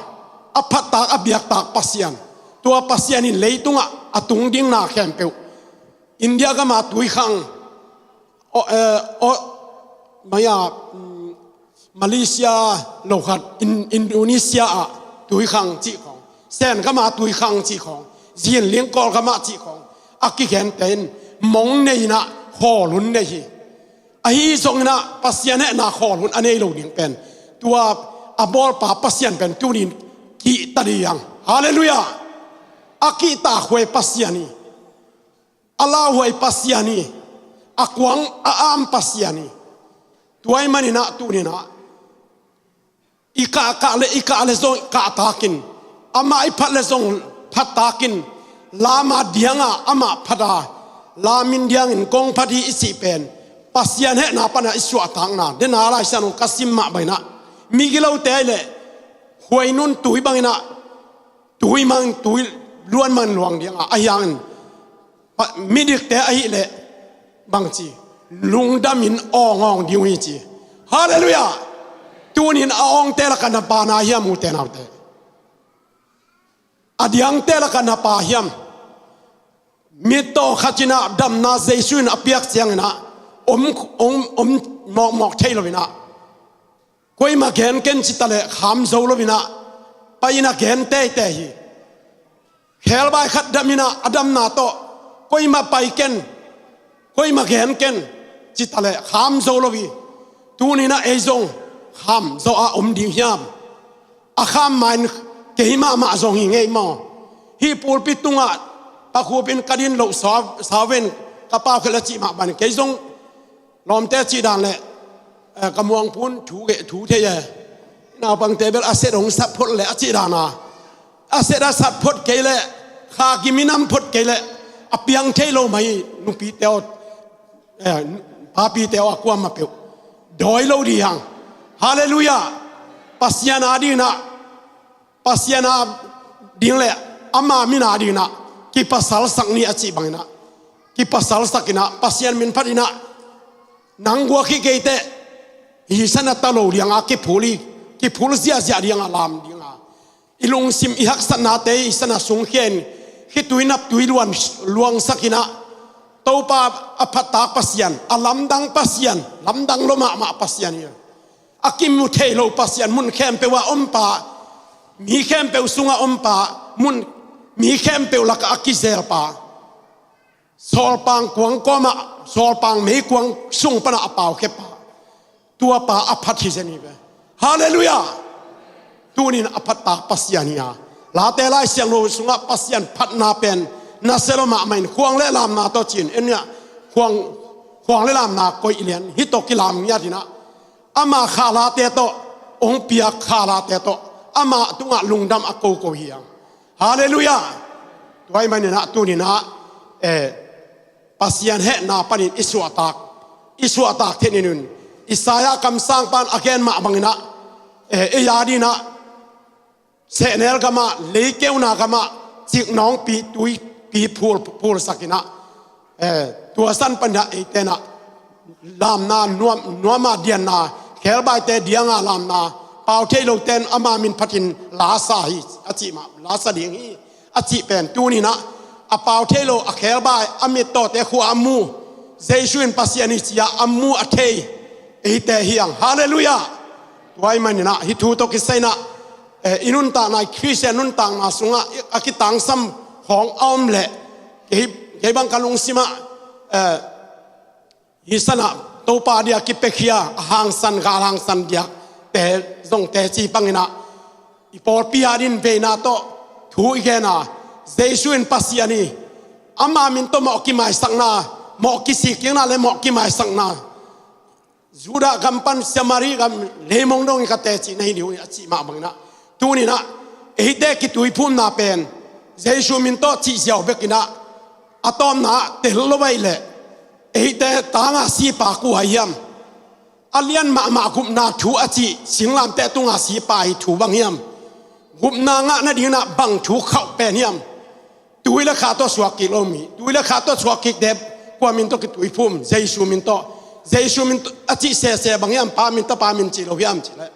a phattak a biaktak Pasian. Tua Pasian in leitungah a tung ding na khempeuh, India gam ah tuikhang, o, eh, o, maya, mm, Malaysia lo khat, In-, Indonesia ah tuikhang cih khawng, Sen gam ah tuikhang cih khawng, zin, ling, kawl gam ah cih khawng, a kigente in mong nei in ah khawl hun nei hi. Ahi zong in ah Pasian hehna khawl hun a nei lo ding pen, tua a bawlpa Pasian pen tuni in kihta ding hi hang. Halleluiah. A kihtakhuai Pasian hi. A lauhuai Pasian hi. A kuang a am Pasian hi. Tua ahih manin ah tuni in ah i kahkah le, i kah le zong kahtakin, amah i phat le zong phattakin, lam a diang a amah phat a, lam in diangin kong phat hi i cih pen Pasian hehna pan a i suahtakna. Den a Lai Siangtho ka sim mah bang in ah, migilote ahih leh huainun tui bang in ah, tui mang, tui luan mang luang ding a, ahi hangin midikte ahih leh bangci, lungdam in awng awng ding uh hi ci. Halleluiah. Tuni in a awngte lakah na pa na hiam, ute naute? A diangte lakah na pa hiam? Mittaw khat in ah damna Jesu in a piak ciangin ah om, om, om mawkmawk thei lo in ah, koimah gen ken ci ta leh kham zo lo in ah, pai in ah gen teitei hi. Khelbai khat dam in ah a damna tawh, koimah pai ken, koimah gen ken ci ta leh kham zo lo hi. Tuni in ah ei zong kham zo a om ding hiam? A kham ma in kei mahmah zong hi ngei maw? Hih pulpit tungah pakhup in ka din loh sau, sau ven, ka pau khel a cih mah bang in kei zong lawmte cih dan leh, eh, ka muangpun thu geh thu thei e. Naupangte bel a set hong sat phot leh a cih dan a, a set a sat phot kei leh, kha kiminam phot kei leh a piang thei lo mah hi, nupite aw. eh, papite aw a kuamah peuh dawi lo ding hang. Halleluiah. Pasian a dingin ah, Pasian a ding le ama min a dingin ah kipasalsak ni a cih bangin ah, kipasalsak in ah, Pasian min phat in ah, nang guak hi kei teh, hi san a ta lo ding a kiphul hi, kiphul ziahziah ding a lam ding a, i lungsim i haksatnate i san a sungkhia in, khitui naptui luang, luangsak in ah, Topa a phattak Pasian, a lamdang Pasian, lamdang lo mahmah Pasian hi. A kimu thei lo Pasian, mun khempeuh ah om pa, mi khempeuh sungah om pa, mun, mi khempeuh lakah a kizel pa, sawlpang kuang kawmah, sawlpang meikuang sung panah a pau khia pa, tua pa a phat hi zen hi ve. Halleluiah. Tunin a phattak Pasian hi a, Late Lai Siangtho sungah Pasian phatna pen nasia lo mahmah in, khuang le lamna tawh ci-in, en nia, khuang, khuang le lamna koih lian, hih tawh kilam ngiat in ah, ama khahlate tawh, hong piak khahlate tawh, ama tungah lungdam a koko hi hang. Halleluiah. Tua ahih manin ah tunin ah, eh, Pasian hehna panin i suahtak, i suahtak theih ni un. Isaiah kamsang pan a gen mah bangin ah, eh, ei a dingin ah, sehnel gamah, leikeuna gamah, ciknawngpi, tuipi phul, phulsak in ah, eh, tua san panin ah eite in ah lamna, nuam, nuama dianna, khebaite dianga lamna, pau thei lote in ama min phatin lasa hi a cih mah, lasa ding hi a cih pen, tunin ah a pau thei lo, a khebai, a mittawte khua a mu, Jesu in Pasian hi ci-a a mu a thei eite hi hang. Halleluiah. Tua ahih manin ah hih thu tawh kisai in ah, eh, i nuntakna, i Khristian nuntakna sungah i, a kitangsam khawng a om leh, kei, kei bang ka lungsim ah, eh, hih san ah Topa dia kipiakhia, a hangsan, gal hangsan diakte zong teci pang in ah, i pawlpi a dingin veina tawh thu i gen a, Jesu in Pasian hi, ama min tawh mawh kimaisakna, mawh kisikkikna le mawh kimaisakna, Judah gam pan Samari gam leimong dongin ka teci na hi ding uh hi a cih mah bangin ah, tunin ah eite kituiphumna pen Jesu min tawh cih ziau bek in ah, a tawpna ah tel lo ahih leh eite tanga sipa kua hiam? A lian mahmah gupna thu a cih singlamteh tunga sipa hi thu bang hiam? Gupna ngah nadingin ah bang thu khauh pen hiam? Tui le kha tawh suak kik lo mi, tui le kha tawh suak kikte kua min tawh kituiphum? Jesu min tawh. Jesu min tawh a cih sese bang hiam? Pa min tawh, Pa min cih lo hiam cih leh,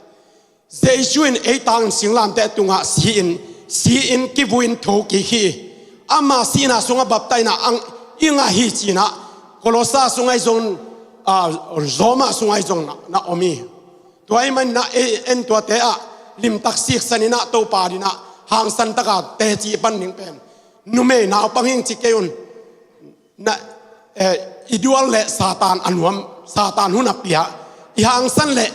Jesu in ei tangin singlamteh tungah si-in, si-in kivui-in thokik hi. Ama sihna sungah baptaina ang i ngah hi ci-in ah, Kolosa sungah ahi zongin, ah, Roma sungah ahi zongin na, na om hi. Tua ahih manin ah ei, en tuate ah limtak siksan in ah, Topa dingin ah hangsan takin teci pan ding pen, numei naupang hing ci kei un. Na, eh, i dual leh Satan a nuam, Satan hun a pia, i hangsan leh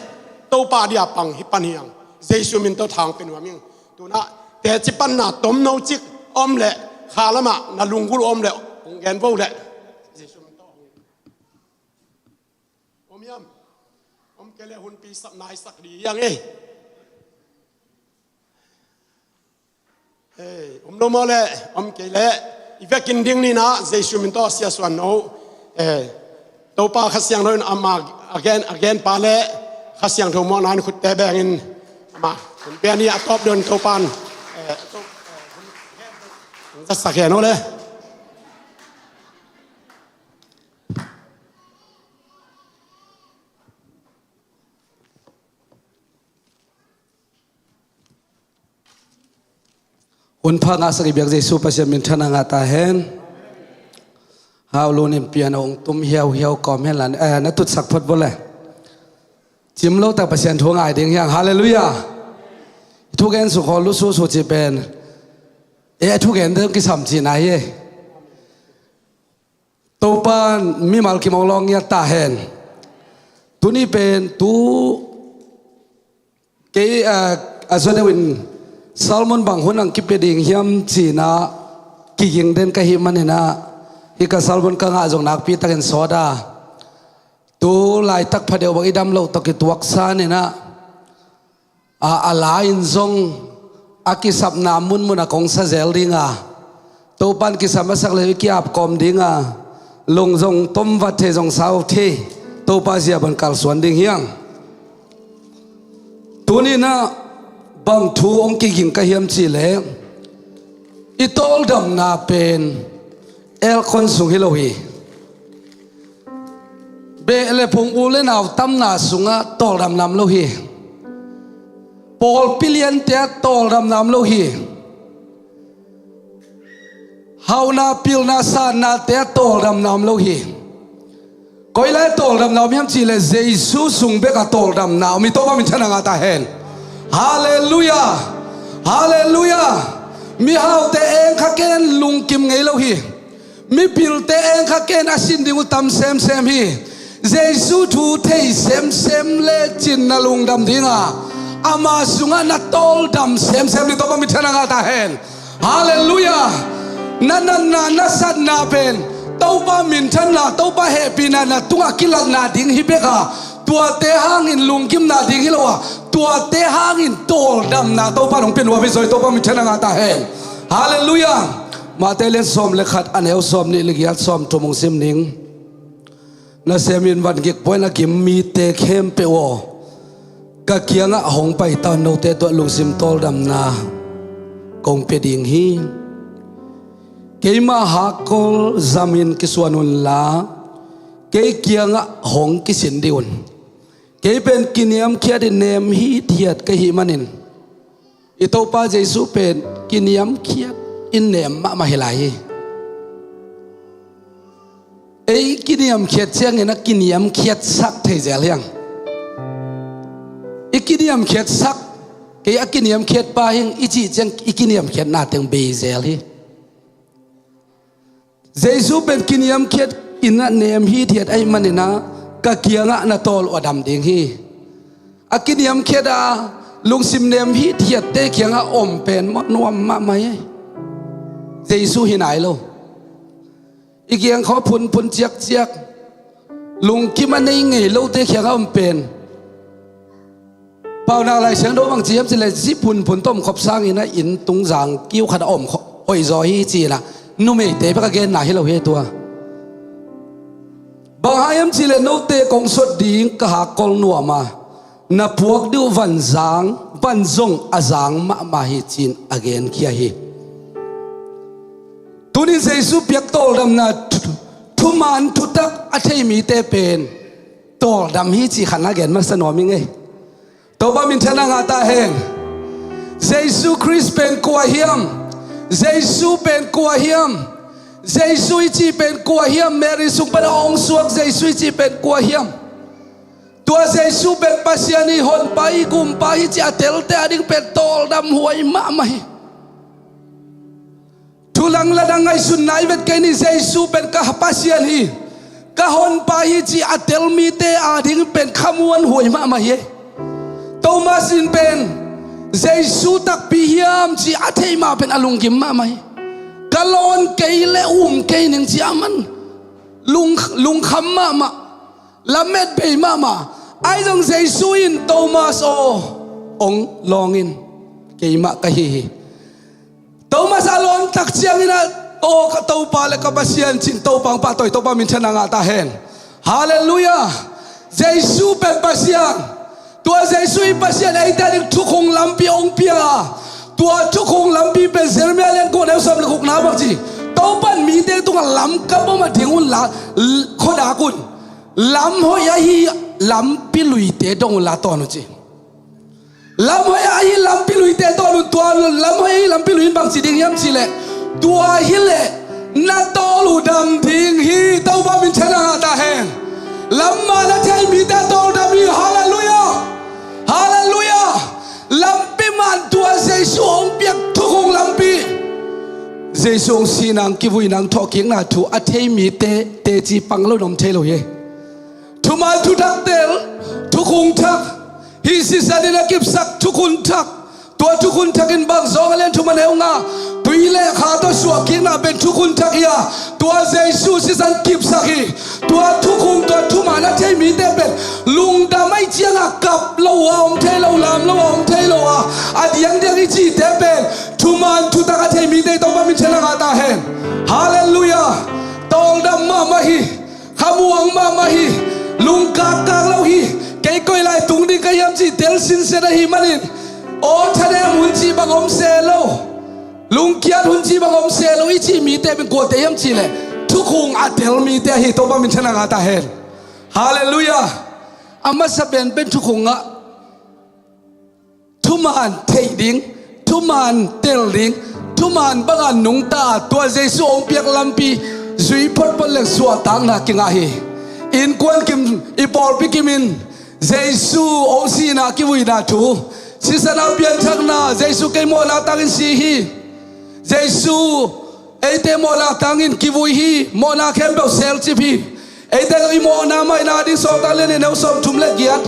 Topa dia pang hi pan hi hang. Jesu min tawh thang pia nuam ing. Tu-in ah teci panna tomno cik om leh, kha lamah na lunggulh om leh hong gen vo leh. Jesu min tawh. Om hiam? Om kei leh hunpi sap naisak ding hi hang ei. Hei, om lo maw leh, om kei leh, i vekin ding ni in ah, Jesu min tawh Sia Suan No, eh, Topa Kha Siangtho in ama a gen, a gen pa leh Kha Siangtho muakna in khutte bengin ama hun pia ni. A tawp dong Topa in, eh, to, eh, hun, hun zasak hen aw leh. Hun pha ngahsak i biak Jesu Pasian minthanna ngah ta hen. Hau lun in pian hong tum hiauhiau kawm hen la, eh, na tutsak phot vo leh. Cim lo tak Pasian thu ngai ding hi hang. Halleluiah. Thugen suk hawl lususu cih pen, eh, thugen ding kisam cihna hi. Topa in mimal kim hong lawng ngiat ta hen. Tuni pen tu kei, ah, a zaw deuh in sermon bang hun hong kipia ding hiam ci-in ah kiging den ka hih manin ah, hih ka sermon ka ngah zong nakpi takin sawt a, tu laitak phadeuh bang i dam loh tawh kituaksan in ah, a, a la in zong a kisapna munmun a kong sa zel ding a, Topa in kisam a sak leh i ki-ap kawm ding a, Lung zong tom vat thei, zong sau thei, Topa zia bang kalsuan ding hi hang. Tuni-in ah bang thu hong kiging ka hiam cih leh, i tawldamna pen aircon sung hi lo hi. Beh le phung, u le nau tamna sungah tawldamna om lo hi. Pawlpi liante ah tawldamna om lo hi. Hauna, pilna, satnate ah tawldamna om lo hi. Koi lai ah tawldamna om hiam cih leh, Jesu sung bek ah tawldamna om hi. Topa minthanna ngah ta hen. Halleluiah. Halleluiah. Mihaute eng kha ken lungkim ngei lo hi. Mipilte eng kha ken a sin ding uh tam semsem hi. Jesu thu thei semsem le cin na lungdam ding a, ama sungah na tawldam semsem ding. Topa minthanna ngah ta hen. Halleluiah. Na natna, na satna pen Topa minthanna, Topa hehpihna na tungah kilatna ding hi bek a, tuate hangin lungkimna ding hi lo a, tuate hangin tawldamna Topa in hong pia nuam hi zaw hi. Topa minthanna ngah ta hen. Halleluiah. Matthai lian sawm le khat, a neu sawmnih le giat, sawmthum hong sim ning. Nasem in van gik puain a gim mite khempeuh aw, ka kiangah hong pai ta un, note tungah lungsim tawldamna kong pia ding hi. Keima hakkol zamin kisuan unla, kei kiangah hong kisin dih un. Kei pen kiniamkhiat in nem hithiat ka hih manin, i Topa Jesu pen kiniamkhiat in nem mahmah hi lai hi. Ei kiniamkhiat ciangin a kiniamkhiatsak thei zel hi hang. I kiniamkhiatsak, kei a kiniamkhiat pa hi hang i cih ciang i kiniamkhiatna teng bei zel hi. Jesu pen kiniamkhiat in a nem hithiat ahih manin a, ka kiangah na tawl uh a dam ding hi. A kiniamkhiat a lungsim nem hithiatte kiangah om pen mah nuam mahmah hi. Jesu hi nai lo. I kiang khawng phunphun ciakciak, lungkim a nei ngei lote kiangah om pen, Paunak Lai Siangtho bang ci hiam cih leh, zi phunphun tawh om khop sangin a inn tung zang kiu khat a om kho-, hoih zaw hi ci-in a, numeite bek a genna hi lo hi tua. Bang hang hiam cih leh, note kong sot ding ka hakkol nuam a, na puak ding uh van zang, van zong a zang mahmah hi ci-in a genkhia hi. Tuni-in Jesu piak tawldamna thu-, thuman thutak a thei mite pen tawldam hi cih khat na gen masa nuam ing ei. Topa minthanna ngah ta hen. Jesu Khrist pen kua hiam? Jesu pen kua hiam? Jesu i cih pen kua hiam? Mary sung pan a hong suak Jesu i cih pen kua hiam? Tua Jesu pen Pasian hi, honpa hi, gumpa hi cih a telte a ding pen tawldam huai mahmah hi. Thu dang la dang ngaihsun nai vet kei ni, Jesu pen ka Pasian hi, ka honpa hi cih a tel mite a ding pen khamuanhuai mahmah hi. Thomas in pen Jesu takpi hiam cih a theih mah pen a lunggim mahmah hi. Ka lawn kei leh um kei ning ci a, aman lung, lungkham mahmah, lamet bei mahmah. Ahi zong Jesu in, Thomas aw, hong lawng in, keimah ka hi hi. Thomas a lawn tak ciangin a, aw ka Topa le ka Pasian, ci-in Topa hong pahtawi, Topa minthanna ngah ta hen. Halleluiah. Jesu pen Pasian. Tua Jesu i Pasian eite a ding thukhun lampi hong pia. Tua thukhun lampi pen Jeremiah lian guk, neu sawm le gukna bang ci, Topa in mite tungah lam kap om a ding unla, l-, khuadak un. Lam hoih ahi lampi luite dong unla tawn un ci. Lam hoih ahi lampi luite tawn un, tua lam hoih ahi lampi lui in bang ci ding hiam cih leh, tua hi leh na tawl uh dam ding hi. Topa minthanna ngah ta hen. Lam man a thei mite tawl dam hi. Halleluiah. Halleluiah. Lampi man tua Jesu hong piak thukhun lampi. Jesu hong sihna, hong kivuina, hong thawhkikna thu a thei mite teci pang lo in om thei lo hi. Thuman thutak tel, thukhun thak. Hih sisan in a kipsak thukhun thak. Tua thukhun thak in bang, Johan lian thum a neu nga, tui le kha tawh suahkikna pen thukhun thak hi a, tua Jesu sisan kipsak hi. Tua thukhun, tua thuman a thei mite pen lungdam ahih ciangah kap lo a om thei lo, lam lo a om thei lo a, a diangdiang i cihte pen thuman thutak a thei mite hi. Topa minthanna ngah ta hen. Halleluiah. Awldam mahmah hi. Khamuang mahmah hi. Lungkak kak lo hi. Kei koi lai tung ding ka hiam cih tel sinsen ahih manin, aw, thanem hun cih bang om se lo, lungkiat hun cih bang om se lo i cih mite pen kuate hiam cih leh, thukhung a tel mite ahi. Topa minthanna ngah ta hen. Halleluiah. A masa penpen thukhung ah thuman theih ding, thuman tel ding, thuman banga nungta, tua Jesu hong piak lampi zui photphot leng suahtakna kingah hi. Innkuan kim, i pawlpi kimin Jesu hong sihna kivuina thu, sisan a pianthakna, Jesu kei mawhna tangin si hi. Jesu eite mawhna tangin kivui hi. Mawhna khempeuh selcip hi. Eite i mawhna maina ding Sawltak lian nih neu sawmthum le giat,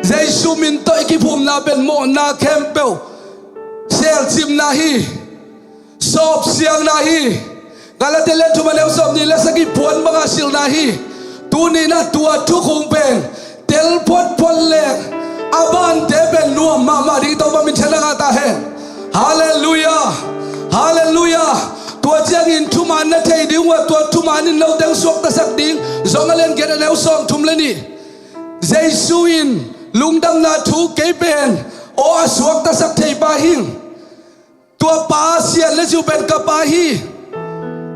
Jesu min tawh i kiphumna pen mawhna khempeuh selcipna hi. Sawpsiangna hi. Galatia lian thum a neu sawmnih le sagih puan banga silhna hi. Tuni-in ah tua thukhung pen tel photphot leng a bante pen nuam mahmah ding, Topa minthanna ngah ta hen. Halleluiah. Halleluiah. Tua ciangin thuman na thei ding uh ah, tua thuman in note hong suaktasak ding. Johan a lian giat a neu sawmthum le nih. Jesu in lungdamna thu, kei pen aw a suaktasak thei pa hing. Tua Pasian le Jew pen ka Pa hi.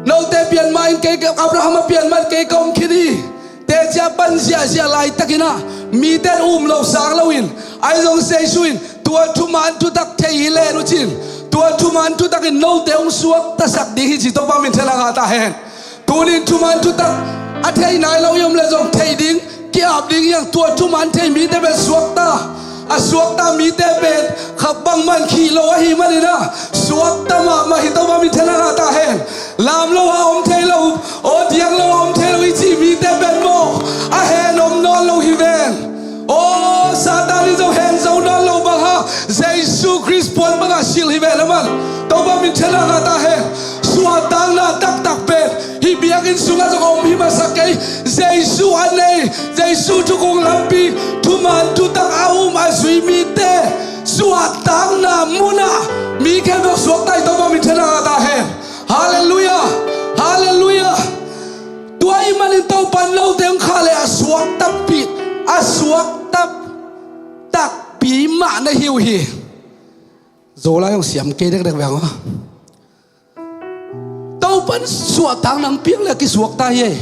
Note pian ma in kei, Abraham a pian ma in kei ka om khin hi. Teci a pan ziahziah laitakin ah mite in um lo sang loin, ahi zong Jesu in tua thuman thutak thei hi len uh cin, tua thuman thutak in note hong suaktasak ding hi ci, Topa minthanna ngah ta hen. Tuni-in thuman thutak a thei nai lo i om leh zong thei ding, ki-ap ding hi hang. Tua thuman thei mite pen suakta, a suakta mite pen kha bangmah in khih lo ahih manin ah suakta mahmah hi. Topa minthanna ngah ta hen. Lam lo a om thei lo, aw, diang lo a om thei lo i cih mite pen maw, a hen om nawn lo hi ven. Aw, Satan in zong hen zo nawn lo bang hang, Jesu Khrist puan bangah silh hi ven a man. Topa minthanna ngah ta hen. Suahtakna taktak pen hih biakinn sungah zong a om hi masa kei. Jesu a nei, Jesu thukhung lampi, thuman thutak a um a zui mite suahtakna munah mi khempeuh suakta hi. Topa minthanna ngah ta hen. Halleluiah. Halleluiah. Tua ahih manin Topa in note hong khah leh a suaktapi, a suakta takpi mah na hi uh hi. Zolai hong siam kei dekdek veng aw. Topa in suahtakna hong piak leh a kisuakta hi ei.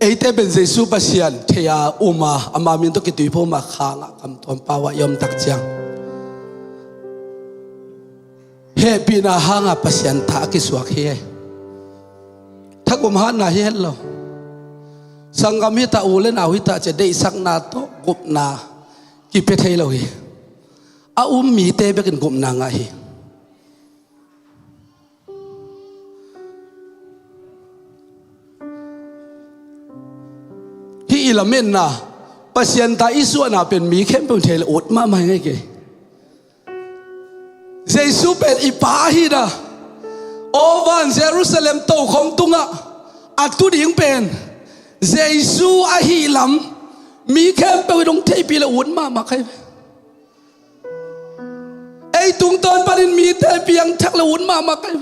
Eite pen Jesu Pasian thei a um a, ama min tawh kituiphawm a, khang a kamtuam pau ah i om tak ciang, hehpihna hanga Pasian tha a kisuak hi ei. Thagum hatna hi het lo. Sanggam hi ta, u le nau hi ta, ci a deihsakna tawh gupna kipia thei lo hi. A um mite bekin gupna ngah hi. Hih i lametna, Pasian tha i suahna pen mi khempeuh in thei leh ut mahmah hi ngei kei. Jesu pen i Pa ahihna, aw, van Jerusalem tokhom tungah a tu ding pen Jesu ahih lam mi khempeuh in hong theihpih leh ut mahmah kei. Ei tungtawn panin mite piangthak leh ut mahmah kei.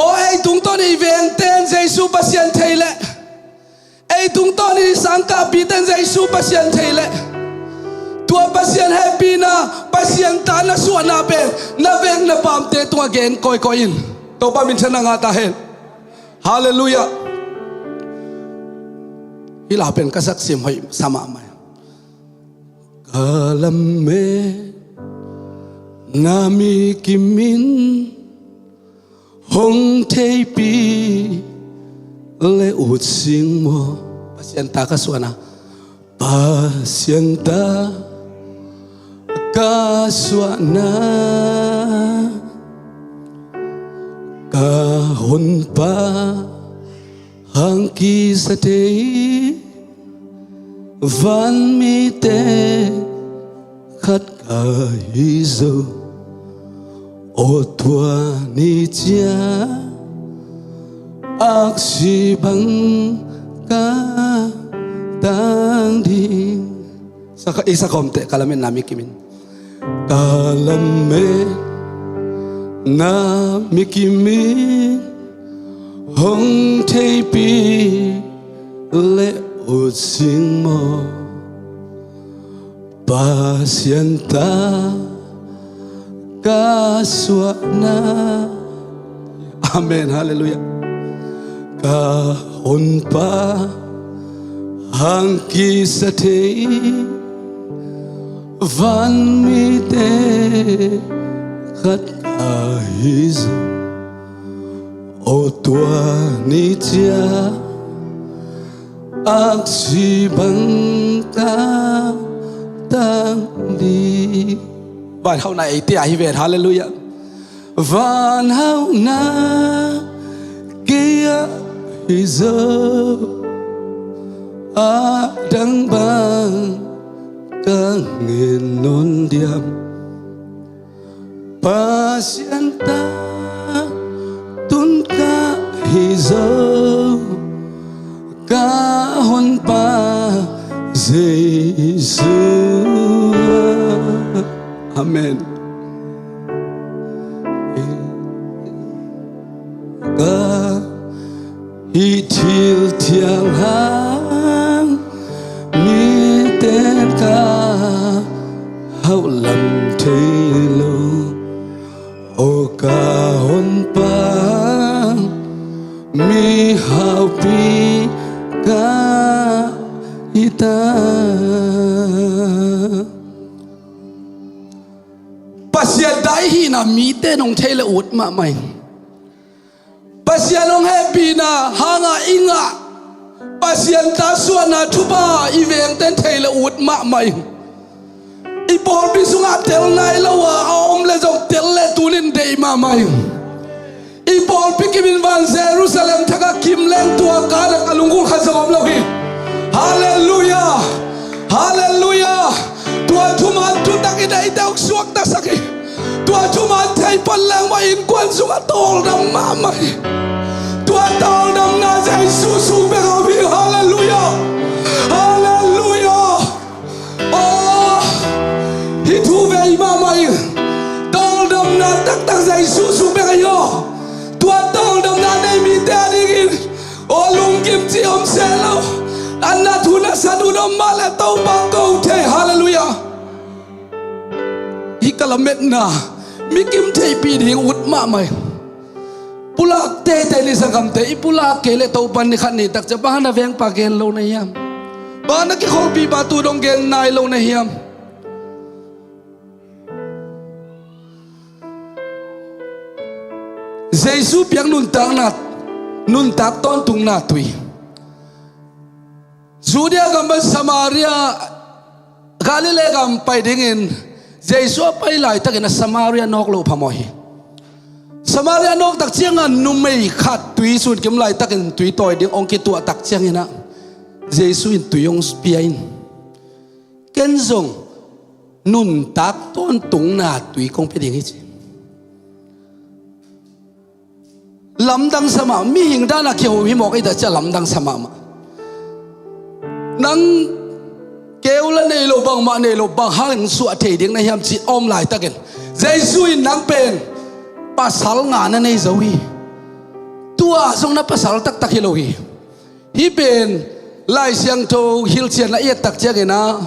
Aw, ei tungtawn i vengte in Jesu Pasian thei leh, ei tungtawn i sangkahpihte in Jesu Pasian thei leh, tua Pasian hehpihna, Pasian tha na suahna pen na veng na pamte tungah gen kawikawi in. Topa minthanna ngah ta hen. Halleluiah. Hih la pen ka saksim hoih sa mahmah. Ka lametna mi kimin hong theihpih leh ut sing maw. Pasian tha ka suahna, Pasian tha ka suahna, ka Honpa hang kisa thei, van mite khat ka hi zo. Aw, tua ni ciang aksi bang ka tang ding. Sa ka, i sa khawm teh, ka lametna mi kim in. Ka lametna mi kim in, hong theihpih leh ut sing maw. Pasian tawh ka suahna. Amen, halleluiah. Ka Honpa hong kisa thei vanmite khat ka hi zaw. Aw tua ni ciang aksi bang ka tang ding. Van hauhna eite ah hi ven, halleluiah. Van hauhna kei ah hi zaw, a dang bang ka ngen nawn diam. Pasian tawh tun ka hi zaw, ka Honpa Jesu. Amen. Ka hih thil thiang hang mite ka hauh lam thei lo. Aw ka Honpa, mi haupi ka hi ta. Pasian tawh i hihna mite nong thei le ut mahmah ing. Pasian hong hehpihna hangah i ngah Pasian tawh suahna thupha i vengten thei le ut mahmah ing. I pawlpi sungah tel nai lo a, a om le zong tel le tunin deih mahmah ing. I pawlpi kimin van Jerusalem thakah kim leng tua kanah ka lunggulh khat zong om lo hi. Halleluiah. Halleluiah. Tua thuman thutak i deihte hong suaktasak hi. Tua thuman thei pan leng mah innkuan sungah tawldam mahmah hi. Tua tawldamna Jesu sung bek a om hi. Halleluiah. Halleluiah. Aw, hih thu vei mahmah ing. Tawldamna taktak Jesu sung bek ahi aw. Tua tawldamna nei mite a dingin aw, lungkim cih om se lo. A nat hun a sat hun om mah le Topa ko thei. Halleluiah. Hih ka lametna mi kim theihpih ding ut mahmah ing. Pulak teitei ni sanggamte, i pulak kei le Topan ni khat ni takciang bang hang na vengpa gen lo na hiam? Bang hang na kikholhpihpa tu dong gen nai lo na hiam? Jesu piak nuntakna, nuntak tawntungna tui. Judea gam pan Samaria, Galilee gam pai dingin Jesu a pai laitakin a Samaria nawk loh phamawh hi. Samaria nawk takciangah numei khat tui sunkim laitakin tui tawi ding hong kituah takcianginah Jesu in tui hong pia in, ken zong nuntak tawntungna tui kong pia ding hi ci. Lamdang sa mah, mihing dana kiho hi mawk ei ta cia lamdang sa mahmah. Nang keu la nei lo, bangmah nei lo, bang hangin suah thei ding na hiam cih om laitakin Jesu in nang pen pasal nga na nei zo hi. Tua zong na pasal taktak hi lo hi. Hih pen Lai Siangtho hilhcianna i et takcianginah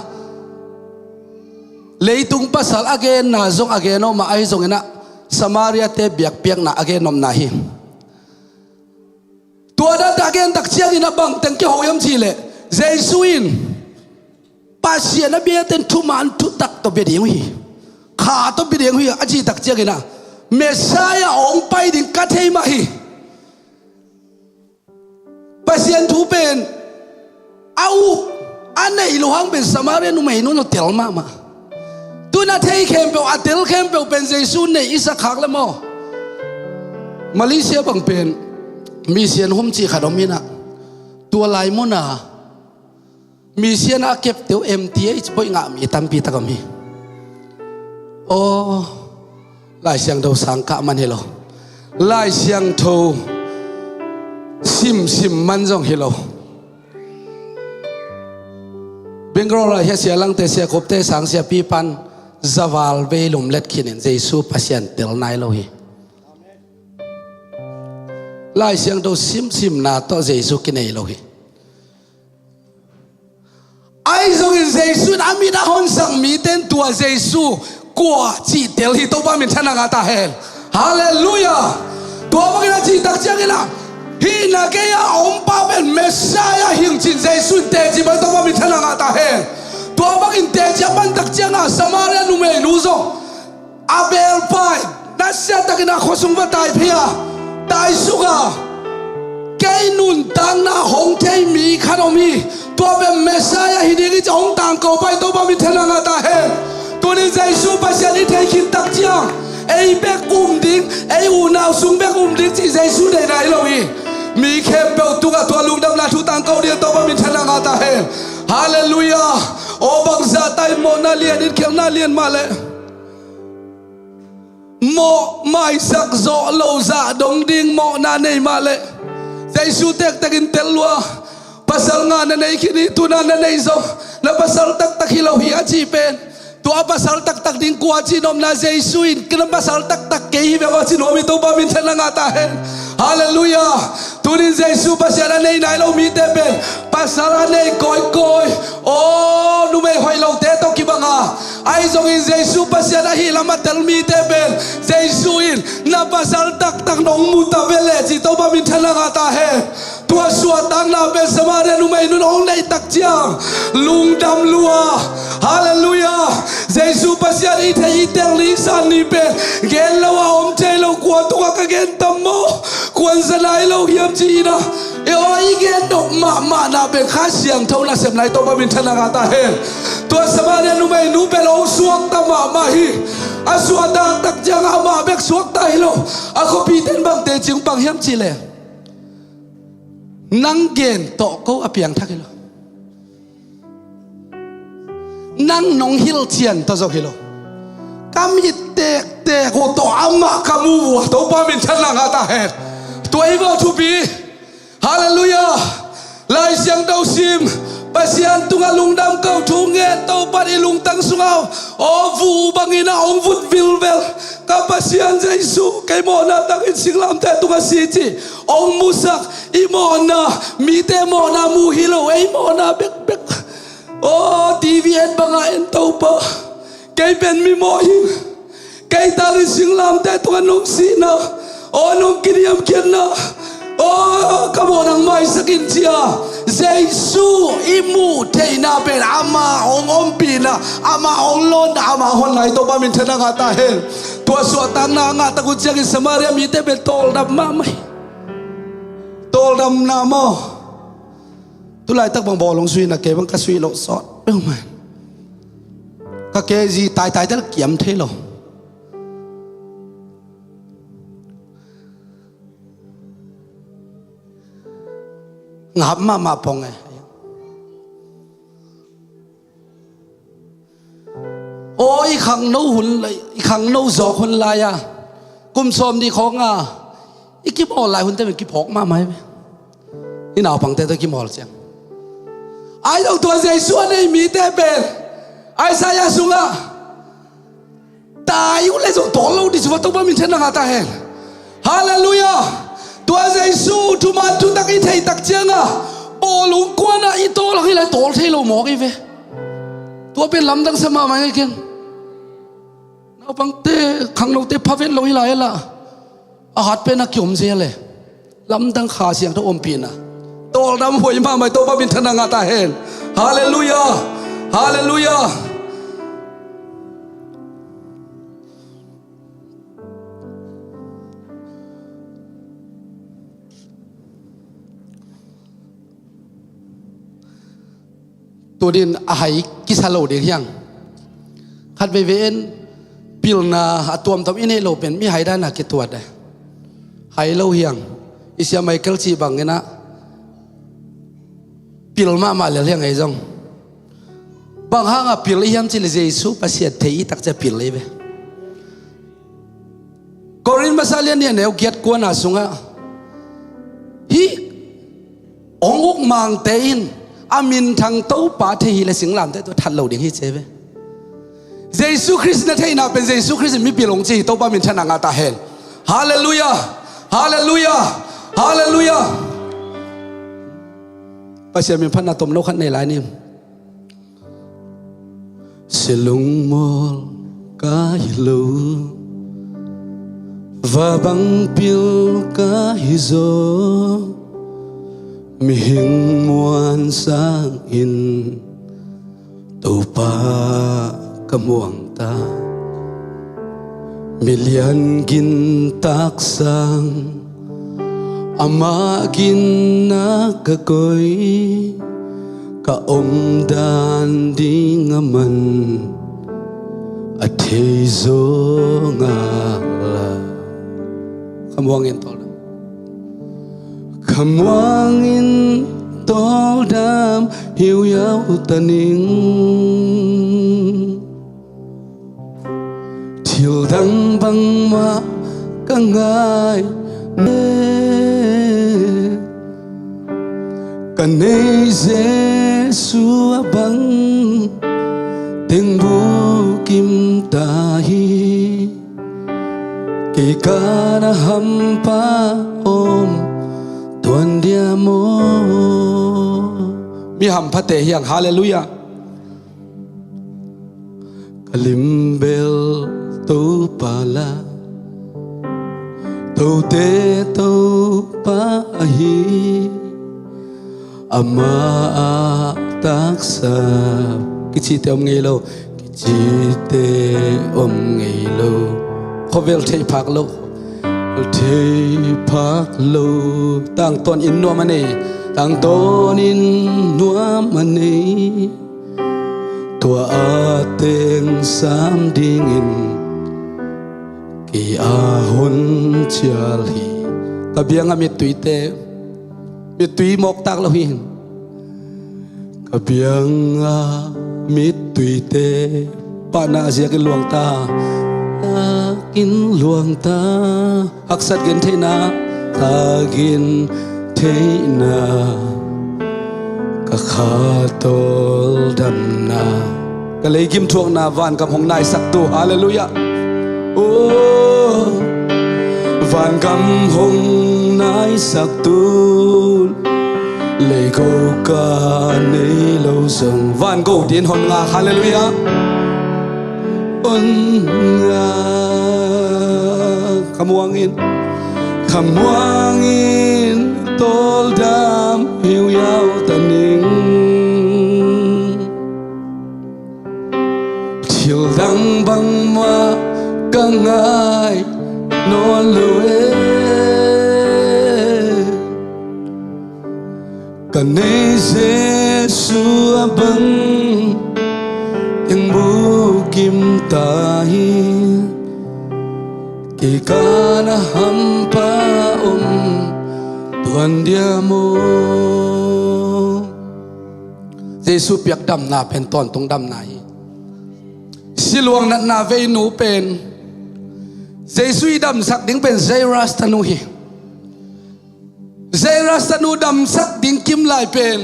leitung pasal a genna zong a gen om a, ahi zonginah Samaria-te biakpiakna a gen omna hi. Tua dante a gen takcianginah bangteng kiho hiam cihleh Jesu in Pasian a biaten thuman thutak tawh bia ding uh hi. Kha tawh bia ding uh hi a cih takcianginah Messiah a hong pai ding ka thei mah hi. Pasian thu pen a uk a neih loh hang pen Samaria numei nu tel mahmah. Tun a thei khempeuh, a tel khempeuh pen Jesu neih i sak khak le maw? Malaysia bang pen mission home cih khat om inah, tua lai muna mission a kepte uh M T H boih ngah mi tampi tak om hi. Aw, Lai Siangtho sang kah man hi lo. Lai Siangtho simsim man zong hi lo. Bangalore ah hia sia Langte, sia Khupte, sang sia Pipan, zaval vei lumlet khinin Jesu Pasian tel nai lo hi. Lai Siangtho simsimna tawh Jesu kinei lo hi. Ahi zongin Jesu in a mit a honsak mite in tua Jesu kua cih tel hi, Topa minthanna ngah ta hen. Halleluiah. Tua bangin a cih tak ciangin ah, hih na kei a om pa pen Messiah hi ing cih Jesu in teci bang, Topa minthanna ngah ta hen. Tua bangin teci a pan tak ciangah Samaria numeinu zong a belpai, nasia takin a khua sung va tai phei a, tai suk a, kei nuntakna hong thei mi khat om hi. Tua pen Messiah hi ding hi ci a hong tangko pai, Topa minthanna ngah ta hen. Tuni Jesu Pasian i thei khit tak ciang, ei bek um ding, ei unau sung bek um ding cih Jesu deihna hi lo hi. Mi khempeuh tungah tua lungdamna thu tangko ding, Topa minthanna ngah ta hen. Halleluiah. Aw, bangzah ta in mawhna lian in, khialhna lian mah leh, mawh maisak zawh lo zah dong ding mawhna nei mah leh, Jesu tektekin tel lua. Pasal nga na nei khin hi, tu-in na nei zong na pasal taktak hi lo hi a cih pen, tua a pasal taktak ding kua cih nopna Jesu in, ka na pasal taktak kei hi ve aw ci nuam hi, Topa minthanna ngah ta hen. Halleluiah. Tuni in Jesu Pasian a nei nai lo mite pen pasal a nei kawikawi. Aw, numei hoih lote tawh kibang a, ahi zongin Jesu Pasian ahih lam a tel mite pen Jesu in na pasal taktak nong mu ta ve leh ci, Topa minthanna ngah ta hen. Tua suahtakna pen Samaria numeinu in hong neih tak ciang lungdam lua. Halleluiah. Jesu Pasian i thei i tel ni, i san ni pen gen lo a om thei lo, kua tungah ka gen tam maw, kuan za nai lo hiam ci-in ah, e aw, i gen nop mahmahna pen Kha Siangtho nasepna hi, Topa minthanna ngah ta hen. Tua Samaria numeinu pen hong suakta mahmah hi. A suahtak tak ciangah amah bek suakta hi lo, a khuapite in bang teci hong pang hiam cih leh, nang gen tawh ko a piangthak hi lo, nang nong hilhcian tawh zong hi lo, ka mit tektek uh tawh amah ka mu uh a, Topa minthanna ngah ta hen. Tua hi vawh thupi. Halleluiah. Lai Siangtho sim, Pasian tungah lungdam ko, thu ngen, Topa in i lungtang sungah aw, vuh bangin ah hong vut vilvel. Ka Pasian Jesu, kei mawhna takin singlamteh tungah si cih hong musak, i mawhna, mite mawhna mu hi lo, ei mawhna bekbek. Aw, T V et bangah en, Topa, kei pen mi mawh hi. Kei takin singlamteh tungah nong sihna, aw, nong kiniamkhiatna, aw, ka mawh nang maisak in ci-a Jesu i muh theihna pen ama hong ompihna, ama hong lawnna, ama hong honna hi, Topa minthanna ngah ta hen. Tua suahtakna a ngah tak uh ciangin Samaria mite pen tawldam mahmah hi. Tawldamna maw? Tulaitak bang bawlung suihna, kei bang ka suih loh sawt peuhmah. Ka ke zi taitai tel kiam thei lo. Ngap mahmah pong e. Aw, i khangno hun lai, i khangno zawk hun lai-a, kum sawm nih khawng a i kimawl lai hunte pen kiphawk mahmah hi ve. I naupangte tawh kimawl ciang. Ahi zong tua Jesu a nei mite pen Isaiah sungah tai uh leh zong tawl lo ding, Topa minthanna ngah ta hen. Halleluiah. Tua Jesu thuman thutak i theih tak ciangah bawlung kuanah i tawl hang hi lai, tawl thei lo mawk hi ve. Tua pen lamdang sa mahmah hi keng. Naupangte, khangnote pha vet lo hi lai a lah, a hat pen a kiom zel e. Lamdang Kha Siangtho ompihna. Tawldam huai mahmah hi, Topa minthanna ngah ta hen. Halleluiah. Halleluiah. Tunin a hai kisa lo ding hi hang. Khat veivei in pilna a tuamtuam i neih loh pen mihai dan a kituat e. Hai lo hi hang. I sia Michael cih bangin ah pil mahmah lel hi hang ei zong. Bang hangah pil i hiam cih leh Jesu Pasian thei i tak ciang pil i ve. Korin masa lian nih a neu giat kuana sungah hih hong uk mangte in A minthang Topa thei hi leh singlamteh tawh that lo ding hi ci ve. Jesu Khrist na theihna pen Jesu Khrist in mipil hong ci hi. Topa minthanna ngah ta hen. Halleluiah. Halleluiah. Halleluiah. Pasian min phatna tomno khat nei lai ni. Sia lungmual ka hi lo, va bang pil ka hi zaw, mihing muan sangin Topa ka muang ta. Milian gin taksang, amah gin na ka koi, ka omdan ding a man a thei zaw ngala. Khamuangin tawldam. Khamuangin tawldam hiuhiau ta ning. Thil dang bangmah ka ngai ne, ka nei Jesu a bang teng bukim ta hi. Kei ka na hampa om tuan dia maw. Mi hamphate hiang, halleluiah. Ka limbel Topa la, tote Topa ahi. Amah a taksa, kicite om ngei lo, kicite om ngei lo. Khuavel theih phak lo, theih phak lo. Tangtawn inn nuam a nei, tangtawn inn nuam a nei. Tua a teng sam dingin kei a hon cial hi. Ka bianga mittuite, mittui mawktak lo hi. Ka bianga mittuite, pahna a ziakin luang ta, takin luang ta. Haksat gentheihna, tha gentheihna, ka kha tawldamna, ka leigim thuakna, vangam hong naisaktu, halleluiah. Oh, vangam hong naisaktu, leigo ka nei lo zong, vango din hon ngak, halleluiah. Hon ngak. Khamuangin, khamuangin tawldam hiuhiau ta ning. Thil dang bangmah ka ngai nawn lo e. Ka nei Jesu a bang teng bukim ta hi. Kei ka na hampa om tuan dia maw. Jesu piak damna pen tawntung damna hi. Siluang natna vei nu pen Jesu i damsak ding pen Jairus tanu hi. Jairus tanu damsak ding kim lai pen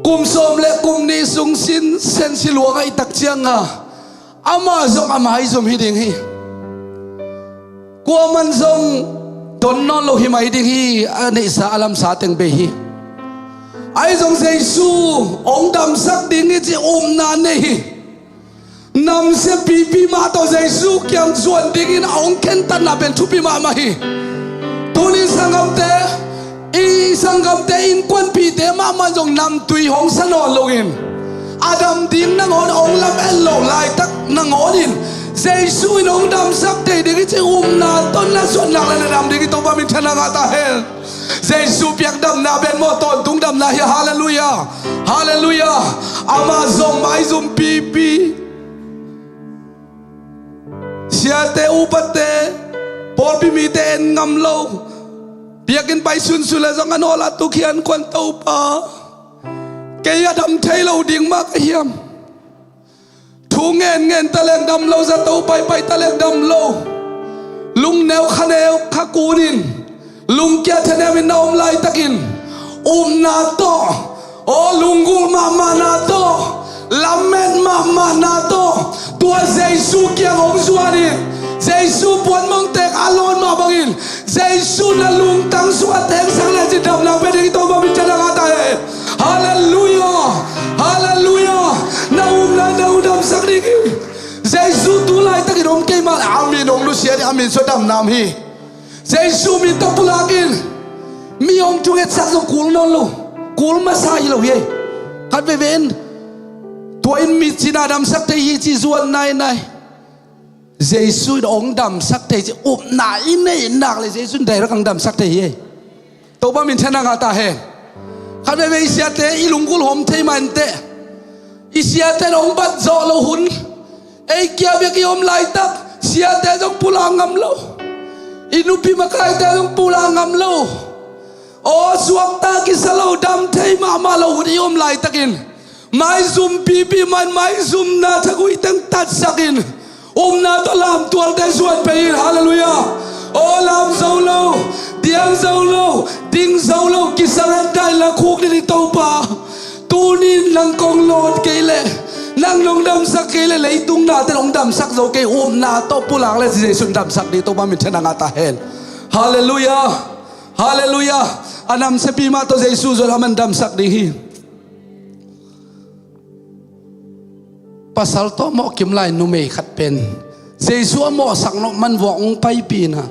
kum sawm le kum nih sung sin sen siluang ahih tak cianga amah zong a maizum hi ding hi. Kuaman zong don nawn lo hi mai ding hi, a neihsa a lamsa teng bei hi. Ahi zong Jesu hong damsak ding hi ci upna nei hi. Namsia pipi mah tawh Jesu kiang zuan dingin a hong khentatna pen thupi mahmah hi. Tuni sanggamte, i sanggamte innkuanpihte mahmah zong namtui hong sa nawn loin a dam ding nangawn hong lamet loh laitak nangawnin Jesu in hong damsak thei ding hi ci upna tawh na zuan nak le na dam ding hi. Topa minthanna ngah ta hen. Jesu piak damna pen maw tawntung damna hi. Halleluiah. Halleluiah. Amah zong maizum pipi. Siate, upate, pawlpi mite en ngam lo. Biakinn pai sunsun le zong a nawla tuk hi an kuan Topa. Kei a dam thei lo ding mah ka hiam. Thu ngen ngen ta leng dam lo, zato pai pai ta leng dam lo. Lungneu khaneu kha kunin lungkia thanemin na om laitakin upna tawh Aw, lunggulh mahmahna tawh, lamet mahmahna tawh, tua Jesu kiang hong zuanin, Jesu puanmong tek a lawn mah bangin, Jesu na lungtang sungah tengsak le ci damna pe ding i Topa minthanna ngah ta hen. Halleluiah. Halleluiah. Na upna na uh damsak ding hi. Jesu tu laitakin om kei mah a min hong nusia ding a min sua damna om hi. Jesu min tawh pulakin mi hong thungetsak zong kul nawn lo, kul masa hi lo hi. Khat veve in tua in mi cina damsak thei hi ci zuan nainai. Jesu in hong damsak thei ci upna i neih nak le Jesu in direct hong damsak thei hi. Topa minthanna ngah ta hen. Khat veve i siate i lunggulh hawm thei mah inteh. I siate in hong bat zawh loh hun, ei kia bek i om laitak siate zong pulak ngam lo. I nupi makaite zong pulak ngam lo. Aw, suakta kisa lo, dam thei mahmah lo hun i om laitakin, maizum pipi man, maizumna thagui teng tatsakin, upna tawh lamtualte zuan pei in. Halleluiah. Aw, lam zo lo, diang zo lo, ding zo lo, kisurrender in la khuk ding i Topa. Tunin nang kong lawn kei leh, nang nong damsak kei leh, leitung nate nong damsak zo kei, upna tawh pulak le Jesu in damsak ding, Topa minthanna ngah ta hen. Halleluiah. Halleluiah. A namsiapi mah tawh Jesu zuan a man damsak ding hi. Pasal tawh mawh kim lai numei khat pen Jesu a mawhsak nop man vuak hong paipih na.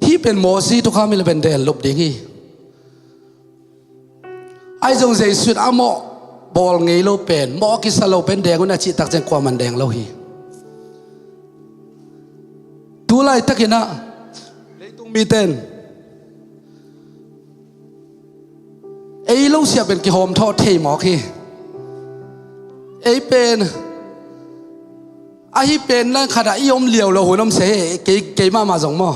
Hih pen Mosi thukham hi le pen den lup ding hi. Ahi zong Jesu in a mawh bawl ngei lo pen, mawh kisa lo pen deng un a cih takciang kuaman deng lo hi. Tu laitakin ah leitung mite in ei lo siah pen kihawm thawh thei mawk hi. Ei pen ahi pen lang khatah i om liau lo hun om se hi, kei, kei mahmah zong maw.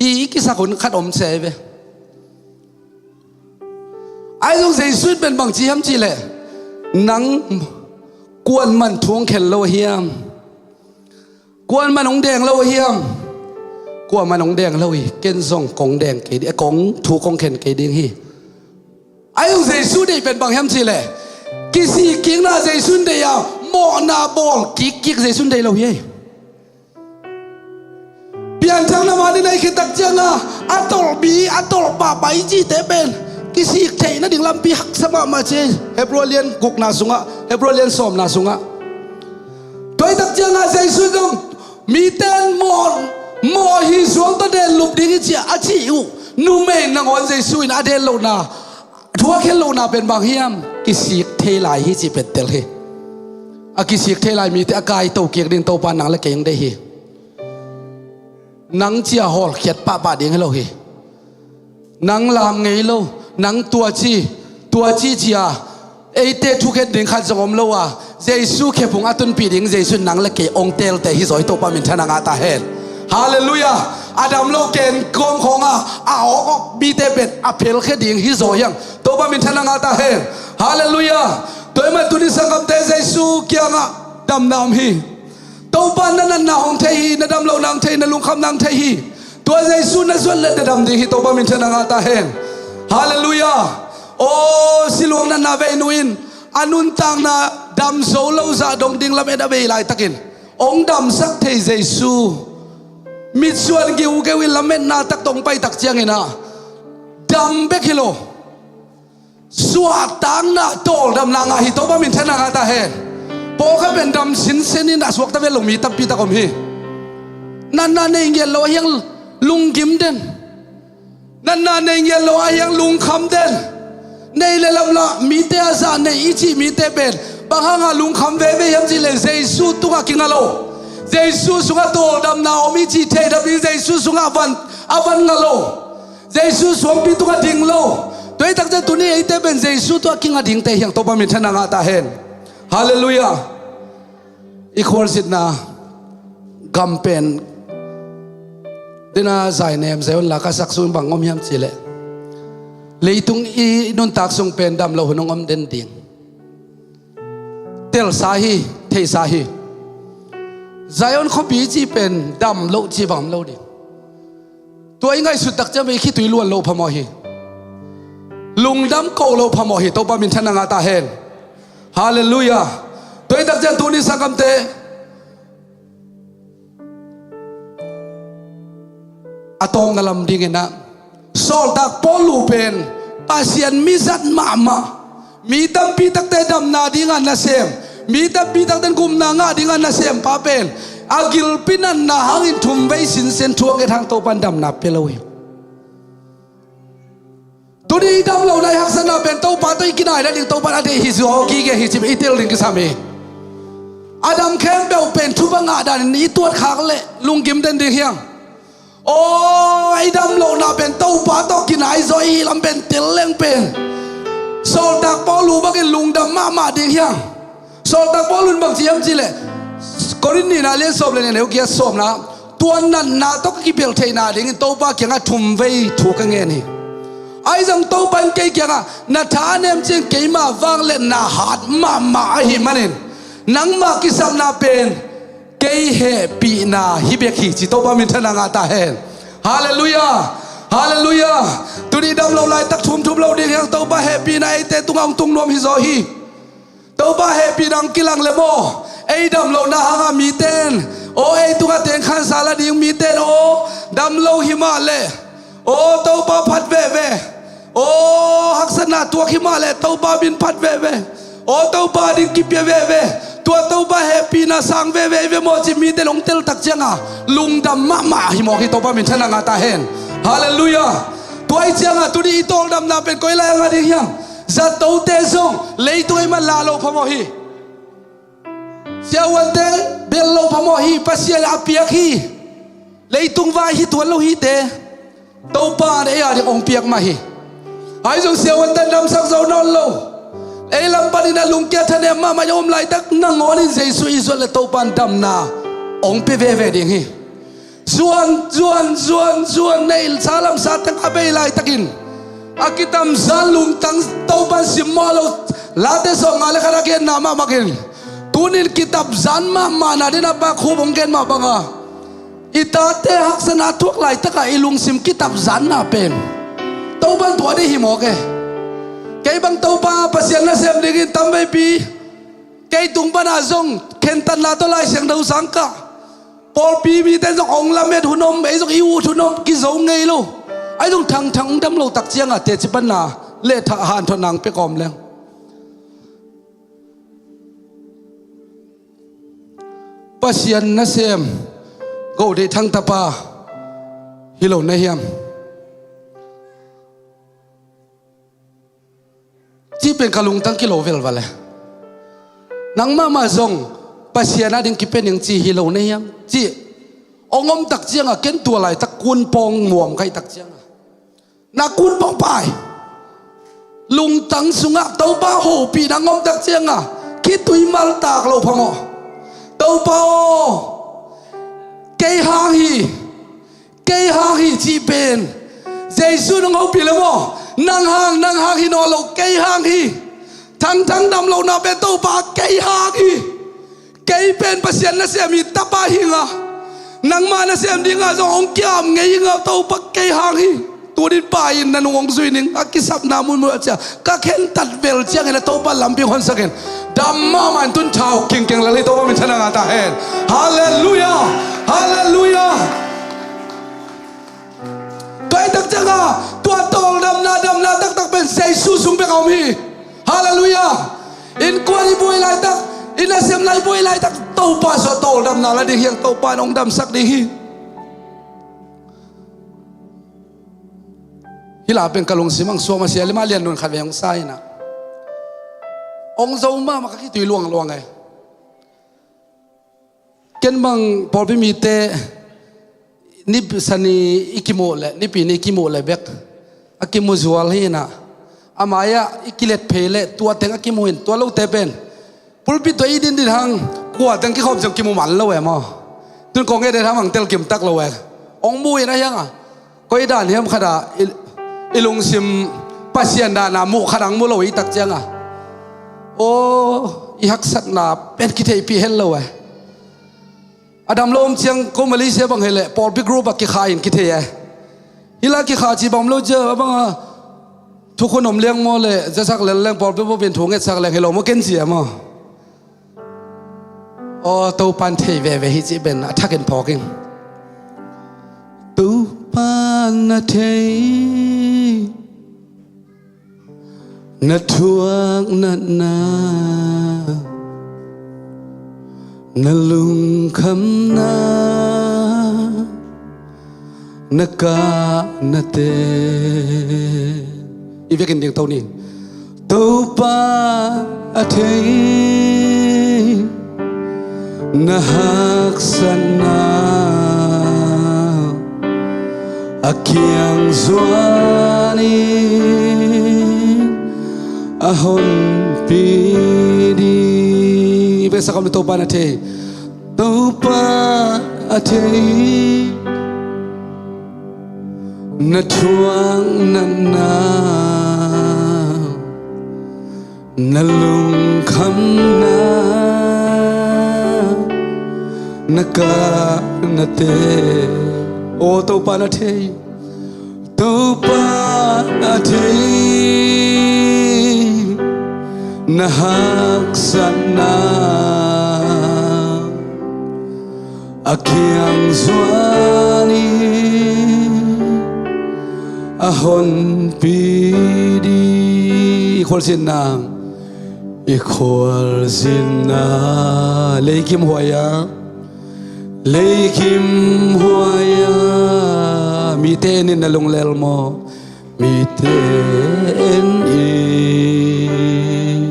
Hi i kisak hun khat om se hi ve. Ahi zong Jesu in pen bangci hiam cih leh, nang kuaman thu hong khen lo hiam? Kuaman hong deng lo hiam? Kuaman hong deng lo hi, ken zong kong deng kei ding, kong thu kong khen kei ding hi. Ahi zong Jesu deih pen bang hiam cih leh, kisik kikna Jesu in deih a, mawhna bawl kikkik Jesu in deih lo hi. Pianthakna mah in a i khit tak ciangin a tolhmi, a tolh pahpah i cihte pen kisik theih nading lampi haksa mahmah ci. Hebrew lian gukna sungah, Hebrew lian sawmna sungah. Tua hi tak ciangin Jesu zong mite in mawh, mawh hi suang tawh den lup ding hi ci a, a cih uh numei nangawn Jesu in a den lohna, thu a khen lohna pen bang hiam? Kisik thei lai hi cih pen tel hi. A kisik thei lai mite a kaito kik ding Topa nang le kei hong deih hi. Nang cia hawlkhiat pahpah ding hi lo hi. Nang lam ngei lo, nang tua ci, tua ci cia eite thukhen ding khat zong om lo a, Jesu khephung a tunpih ding Jesu in nang le kei hong teelte hi zaw hi. Topa minthanna ngah ta hen. Halleluiah. A dam lo ken kawm khawngah a awkawk mite pen a phelkhia ding hi zaw hiang. Topa minthanna ngah ta hen. Halleluiah. Tua hi mah tuni sanggamte Jesu kiangah damna om hi. Topa na natna hong thei hi, na dam lohna hong thei hi, na lungkhamna hong thei hi. Tua Jesu na zuat le na dam ding hi. Topa minthanna ngah ta hen. Halleluiah. Aw, siluang natna vei nu in a nuntakna dam zo lo zah dong ding lamet a bei laitakin hong damsak thei Jesu mitsuan giugeu in lametna tak tawh hong pai tak ciangin ah dam bek hi lo, suahtakna tawldamna ngah hi. Topa minthanna ngah ta hen. Pawlkhat pen dam sinsen in a suakta vet lo mi tampi tak om hi. Natna nei ngiat lo a hiang lunggim den. Natna nei ngiat lo a hiang lungkham den. Nei le lamlah mite a zah nei i cih mite pen bang hanga lungkham veve hiam cih leh Jesu tungah kinga lo. Jesu sungah tawldamna om i cih theih dam ding Jesu sungah a van, a van ngah lo. Jesu suangpi tungah ding lo. Tua hi takte tuni eite pen Jesu tungah kinga dingte hiang. Topa minthanna ngah ta hen. Halleluiah. I khualzinna gam pen dena zainem Zion la ka sak sung bang om hiam cih leh, leitung i nuntak sung pen dam lo hun hong om den ding. Telsa hi, theihsa hi. Zion khuapi cih pen dam lo cih bang om lo ding. Tua i ngaihsut tak ciang i khitui luan lo phamawh hi. Lungdam ko lo phamawh hi. Topa minthanna ngah ta hen. Halleluiah. Tua i tak ciang tuni sanggamte a tawng na lam dingin ah, sawltak Paul lu pen Pasian mizat mahmah, mi tampi takte damna dingah nasem, mi tampi takte gupna ngah dingah nasem pa pen a gilpi natna hangin thumvei sinsen thu a nget hang Topan damna pia lo hi. Tuni i dam lohna i haksatna pen Topa tawh i kinai nading Topan a deih hi zaw gige hi ci i tel ding kisam hi. A dam khempeuh pen thupha ngah danin i tuat khak leh lunggim den ding hiam? Aw, i dam lohna pen Topa tawh kinai zaw i hih lam pen tel leng pen sawltak Paul lu bangin lungdam mahmah ding hiam? Sawltak Paul in bang ci hiam cih leh, Korin nihna lian sawm le nih, a neu giat sawmna, tua natna tawh ka kipelh theihna dingin Topa kiangah thumvei thu ka ngen hi. Ahi zong Topa in kei kiangah na thanem ciang keima vangliatna hat mahmah ahih manin nangmah kisapna pen kei hehpihna hi bek hi ci. Topa minthanna ngah ta hen. Halleluiah. Halleluiah. Tuni dam lo laitak thumthup lo ding hiang, Topa hehpihna eite tungah hong tung nuam hi zaw hi. Topa hehpihna hong kilang le maw, ei dam lohna hanga mite in, aw, ei tungah teng khansa la ding mite in, aw, dam lo hi mah leh, aw, Topa phat veve. Aw, haksatna tuak hi mah leh Topa min phat veve. Aw, Topa ding kipia veve. Tua Topa hehpihna sang veve hi ve maw ci mite in hong tel tak cianga lungdam mahmah hi mawk hi. Topa minthanna ngah ta hen. Halleluiah. Tua hi cianga tuni i tawldamna pen koi lai a ngah ding hiam? Zatote zong leitung ei man la lo phamawh hi. Siavuante bel lo phamawh hi. Pasian a piak hi. Leitung vai hi tuan lo hite. Topa in ei a ding hong piak mah hi. Ahi zong siavuante damsak zo nawn lo. Ei lam panin a lungkia thanem mahmah i om laitak nangawnin Jesu i zuat le Topa in damna hong pia veve ding hi. Zuan zuan zuan zuan neih sa lam sa teng a bei laitakin a kitamzan lungtang Topa in simmawh lo. Late sawmnga le khat a genna mahmakin tunin kitamzan mahmahna ding a pa Khup hong gen mah banga i tate haksatna thuak laitakah i lungsim kitamzanna pen Topa in tua ding hi mawk e. Kei bang Topa Pasian nasem dingin tamveipi kei tung pana zong khentatna tawh Lai Siangtho sang kah pawlpi mite zong hong lamet hun om, ei zong i ut hun om, kizo ngei lo. Ahi zong thangthang hong dam lo tak cianga teci panna le thah hanthotna hong pia kawm leng. Pasian nasem Goh Deih Thang tapa hi lo na hiam? Cih pen ka lungtang kilo velval e. Nang mahmah zong Pasian a ding kipia ning ci hi lo na hiam? Cih hong om tak cianga ken tua laitak kunpawng muam ka hih tak cianga na kunpawng pai lungtang sungah Topa hopihna hong om tak cianga khitui maltak lo phamawh. Topa aw, kei hang hi. Kei hang hi cih pen Jesu in hong hopih le maw? Nang hang, nang hang hi nawn lo, kei hang hi. Thangthang dam lohna pen Topa kei hang hi. Kei pen Pasian nasem hi, tapa hi nga. Nangmah nasem dinga zong hong kiam ngei hi nga, Topa kei hang hi. Tunin pai in na nung hong zui ning a kisapna munmun a cia ka khentat vel ciangin a Topa lampi honsakin dam mahmah in tun thau kingkeng lal hi. Topa minthanna ngah ta hen. Halleluiah. Halleluiah. Tua i tak cianga tua tawldamna damna taktak pen Jesu sung bek a om hi. Halleluiah. Innkuan i buai laitak, i nasemna i buai laitak Topa sua tawldamna la ding hiang, Topa in hong damsak ding hi. Hih la pen ka lungsim ang suam a sia lima lian nun khat ve hong sa inah hong zo mahmah ka khitui luangluang e. Ken bang pawlpi mite ni sani i kimuh leh nipi ni i kimuh leh bek a kimu zual hi inah a mai-ah i kilet phei leh tua teng a kimu in tua lote pen pulpit tua i din din hang kua teng kikhawm ciang kimu man lo e maw? Tun kong et et ham ang tel kim tak lo e. Hong mu in a hiang a koi dan hiam khat a i, i lungsim Pasian dan a muh khat ang mu lo i tak ciang a aw i haksatna pen kitheihpih het lo e. A dam lo om ciang ko Malaysia bang hi leh pawlpi group a kikha in kithei e. Hih la kikhah cih bang om lo cia, a banga thukhun om liang maw le, ziasak lel leng pawlpi pawlpi in thu ngetsak leng hi lo maw, ken cia maw? Aw, Topan thei veve hi cih pen a thakin phawk ing. Topan a thei na thuak natna, na lungkhamna, na kahnate. I vekin ding to ni. Topa a thei na haksatna, a kiang zuanin a honpi ding. I veksak om ni, Topa na thei. Topa a thei na thuak natna, na lungkhamna, na kahnate. Aw, Topa na thei. Topa a thei na haksatna, a kiang zuanin a honpi ding. I khualzinna, i khualzinna, leikim huai-ah, leikim huai-ah, mite en in na lunglel maw? Mite en in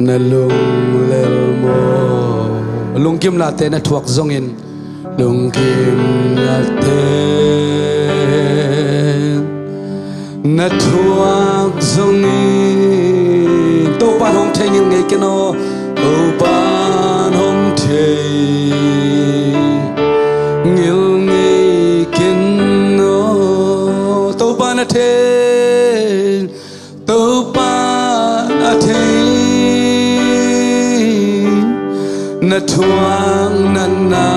na lunglel maw? Lungkimnate na thuak zongin, lungkimnate na thuak zongin, Topan hong thei ngilngei ken aw. Topan hong thei ngilngei ken aw. Topan a thei, Topan a thei na thuak natna,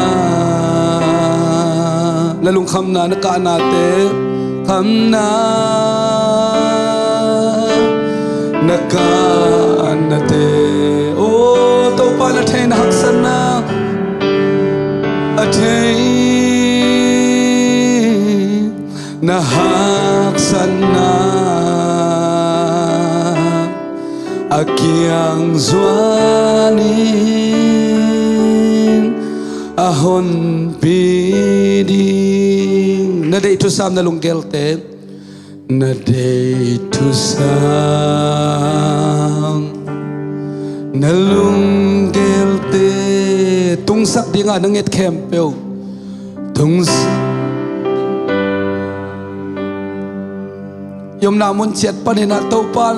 na lungkhamna, na kahnate, khamna, na kahnate. Aw, Topa na thei na haksatna a thei na haksatna, a kiang zuanin a honpi ding. Na deih thusam na lunggelte, na deih thusam na lunggelte, tungsak dingah na nget khempeuh, tungsak i omna mun ciat panin ah Topan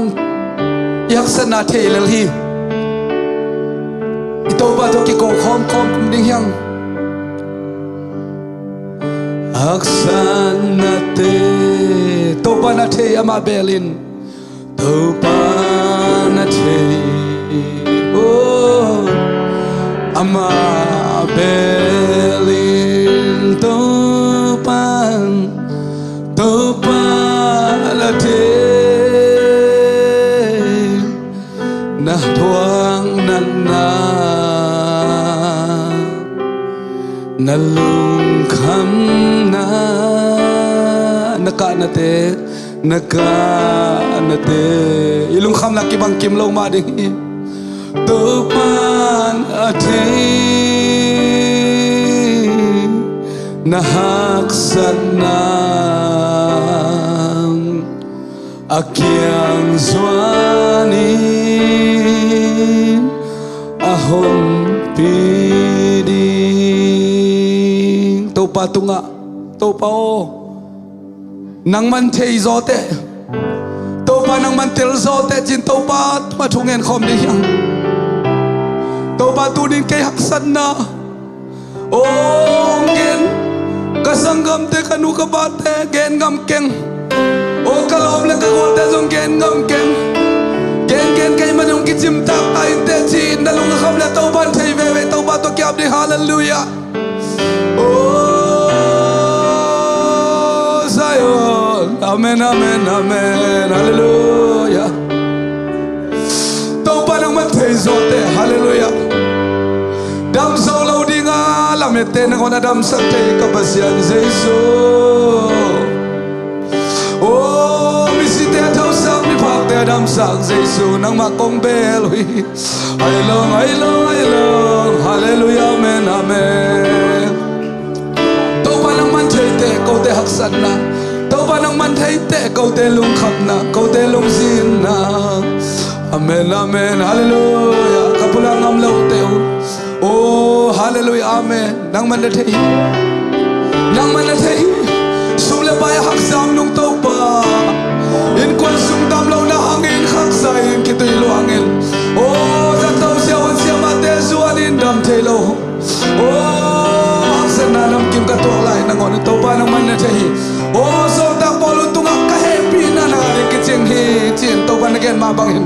i haksatna thei lel hi. I Topa tawh kiko khawmkhawm ding hiang. Haksatnate, Topa na thei amah belin. Topa na thei, oh, amah belin Topan, Topa na thei, na thuak natna, na lungkhamna, na kahnate, na kahnate. I lungkhamna kibang kim lo mah ding hi. Topan a thei na haksatna, a kiang zuanin a honpi ding. Topa tungah, Topa aw, nangman thei zawteh, Topa nangman tel zawteh ci-in Topa tungah thu ngen khawm ding hiang. Topa tunin kei haksatna, aw, hong gen, ka sanggamte, ka nu ka pate gen ngam keng. Aw, ka lawm le ka gualte zong gen ngam keng. Gen gen kei man hong kicimtak ta inteh ci-in na lungkham le Topan thei veve, Topa tawh ki-ap ding. Halleluiah. Aw, Amen, amen, amen. Halleluiah. Topa nangman thei zawte. Halleluiah. Dam zo lo dinga lamette nangawn a damsak thei ka Pasian Jesu. O, misite a thausak, miphakte a damsak Jesu, nangmah kong bel uh hi. Ai long, ai long, ai long. Halleluiah, amen, amen. Topa nangman thei teh kote haksatna, Topa nangman thei teh kote lungkhamna, kote lungzinna. Amen, amen, halleluiah. Ka pulak ngam lote uh. O, halleluiah, amen. Nangman na thei hi. Nangman na thei hi. Sum le pai a haksa om nung Topa, innkuan sung dam lohna hangin khaksa in kituih luangin, o, zato siavuan siamahte zuanin dam thei lo. O, haksatna namkim ka tuak lai nangawn Topa nangman na thei hi. O, sawltak Paul tungah ka hehpihna nang a ding kicing hi, ci-in Topa na gen mah bangin,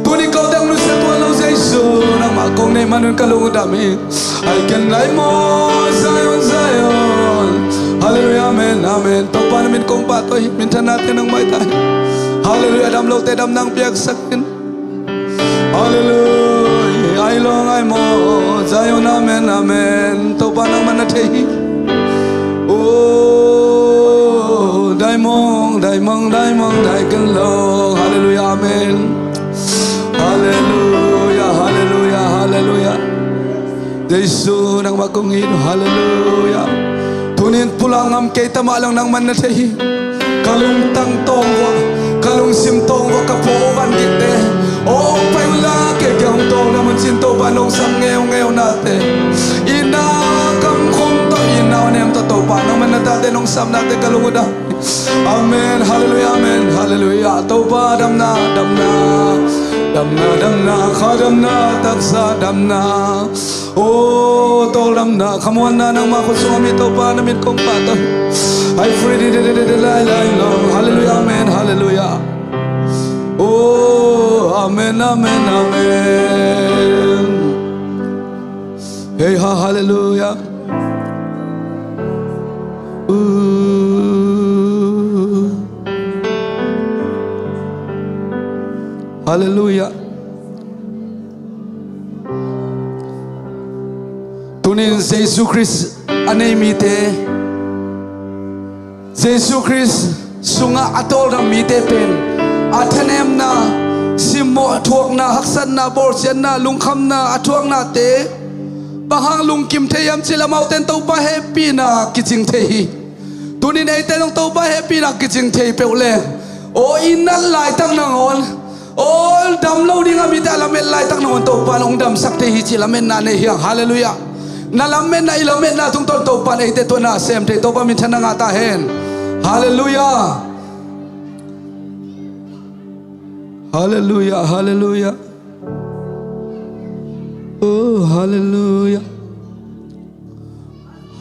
tuni ko dang nusia tuan lo Jesu, nangmah kong neih manun ka lung uh dam hi. Ai ken lai maw, Zion, Zion. Halleluiah, amen, amen. Topa na min kong pahtawi hi, minthanna te nang maitai. Halleluiah, dam lote dam nang piaksak in. Halleluiah, ai long ai maw, Zion, amen, amen. Topa nangman na thei hi. O, daimong, daimong, daimong, dai ken long. Halleluiah, amen. Halleluiah, halleluiah, halleluiah. Jesu nangmah kong it uh, halleluiah. Tunin pulak ngam kei ta mah lo nangman na thei hi. Ka lungtang tawng vua, ka lungsim tawng vua, ka pua van dikte, o, pai unla kei kiang tawng na mun cin Topa nong sam ngeungeu nate, i na kam khum tawh, i na nem tawh Topa nangman na tate nong sam nate ka lung uh dam. Amen, halleluiah, amen, halleluiah. Topa damna, damna, damna, damna, kha damna, taksa damna. O, tawl damna, khamuanna nangmah khut sungah om hi Topa na min kong pahtawi. Ai free di di di di di lai lai long. Halleluiah, amen, halleluiah. O, amen, amen, amen. Hei ha, halleluiah. Halleluiah. Tunin Jesu Khrist a nei mite, Jesu Khrist sungah a tawldam mite pen a thanemna, simmawh thuakna, haksatna, bawlsiatna, lungkhamna a thuaknate bang hang lungkim thei hiam cih leh amaute in Topa hehpihna kicing thei hi. Tunin eite zong Topa hehpihna kicing thei peuh leh, aw, i nat laitak nangawn, aw, dam lo ding a mite a lamet laitak nangawn Topa in hong damsak thei hi cih lametna nei hi hang. Halleluiah. Na lametna, i lametna tungtawn Topa in eite tuanna sem thei, Topa minthanna ngah ta hen. Halleluiah. Halleluiah, halleluiah. Oh, halleluiah.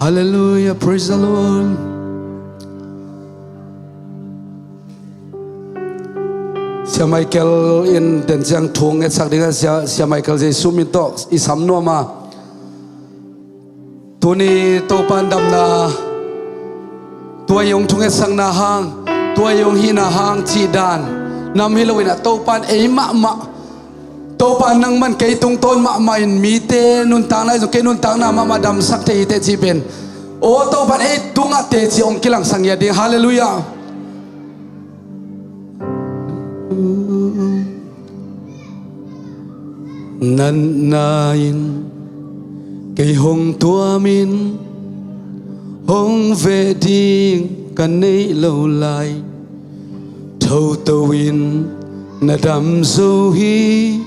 Halleluiah, praise the Lord. Sia Michael in den ciang thu hong ngetsak ding a, Sia, Sia Michael Jesu min tawh i sam nuam a. Tuni Topa in damna, tua i hong thungetsakna hang, tua i hong hihna hang cih dan nam hi loin a, Topa in ei mahmah, Topa in nangman kei tungtawn mahmah in mite nuntakna, i zong kei nuntakna mahmah damsak thei hi teh cih pen, aw, Topa in ei tungah teci hong kilangsak ngiat ding. Halleluiah. Natna in kei hong tuamin, hong veh ding ka neih lo lai. Thoto in na dam zo hi,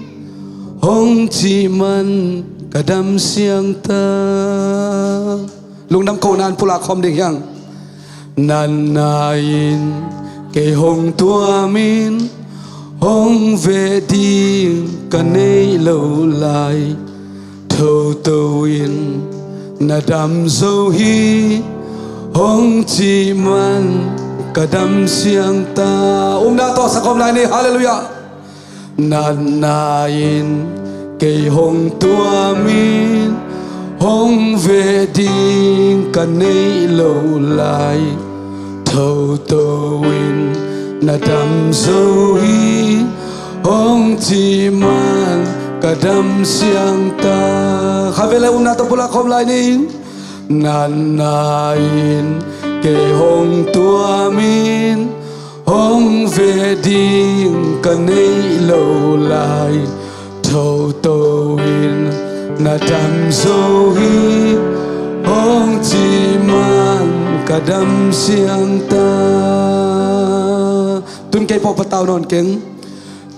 hong cih man ka dam siang ta. Lungdam kohna in pulak khawm ding hi hang. Natna in kei hong tuamin, hong veh ding ka neih lo lai. Thoto in na dam zo hi, hong cih man ka dam siang ta. Umna tawh sa khawm lai ni. Halleluiah. Natna in kei hong tuamin, hong veh ding ka neih lo lai. Thoto in na dam zo hi, hong cih man ka dam siang ta. Khatvei lai upna tawh pulak khawm lai ni. Natna in kei hong tuam in, hong veh ding ka neih lo lai. Thoto in na dam zo hi, hong cih man ka dam siang ta. Tun kei pawh patau nawn keng.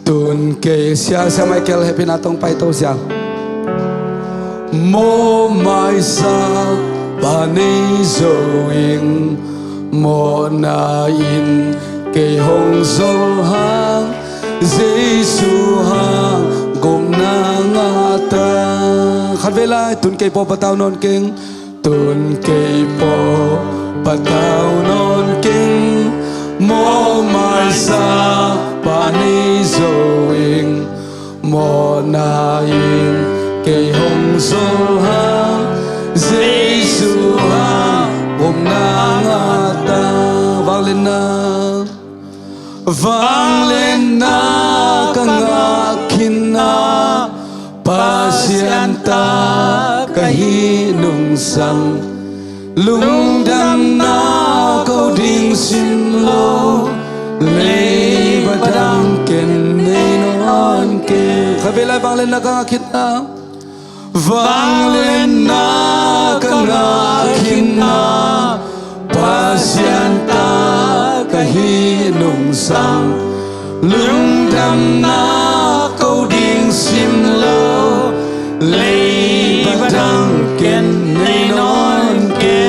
Tun kei sia, sia Michael, hehpihna tawh pai to sia. Mawhmaisa pa nei zo ing, mawhna in kei hong zol hang, Jesu hang gupna ngah ta. Khatvei lai, tun kei pawh patau nawn keng. Tun kei pawh patau nawn keng, mawhmaisa pa nei zo ing, mawhna in kei hong zol hang, Jesu hang gupna ngah ta. Vangliatna. Vangliatna ka ngah khin ah, Pasian ta ka hih nungsang, lungdamna ko ding sim lo, leiba dang ken nei nawn keng. Khatvei lai, vangliatna ka ngah khin ah. Vangliatna ka ngah khin ah, Pasian ta ka hih nungsang, lungdamna ko ding sim lo, leiba dang ken nei nawn keng.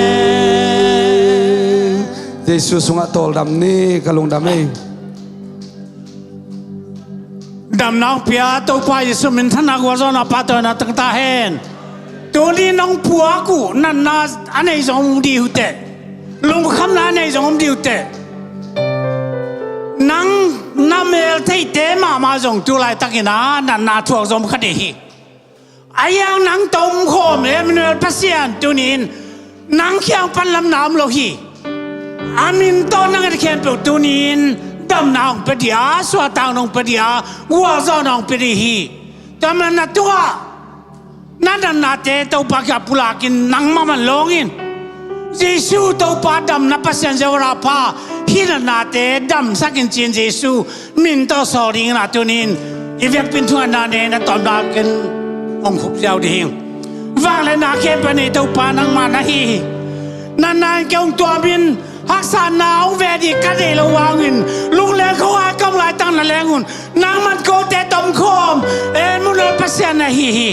Jesu sungah tawldam ni, ka lungdam ei. Damna hong pia Topa Jesu minthanna gualzawhna pahtawina tang ta hen. Tuni nong puak uh natna a nei zong om dih uh teh, lungkhamna a nei zong om dih uh teh, nang na mel theite mahmah zong tu laitakin a natna thuak zong om kha dih hi. Ahi hang nang tawh om khawm Emmanuel Pasian tuni-in nang kiang pan lamna om lo hi. A min tawh nang et khempeuh tuni-in damna hong pia dih a, suahtakna hong pia dih a, gualzawhna hong pia dih hi. Tua manin na tungah na natnate Topa kiang pulakin nangmah man lawng in. Jesu Topa damna Pasian Jehovah Rapha, hih natnate damsak in ci-in Jesu min tawh sawl dingin a tuni-in i vekpi in thungetna nei in a tawpna ken hong khup ziau ding hi. Vangliatna khempeuh a nei Topa nangmah na hi hi. Natna in kei hong tuam in, haksatna hong veh ding ka deih loh hangin, lungleng khuangai ka om laitak na leng un, nangman kote tawh om khawm Emmanuel Pasian na hi hi.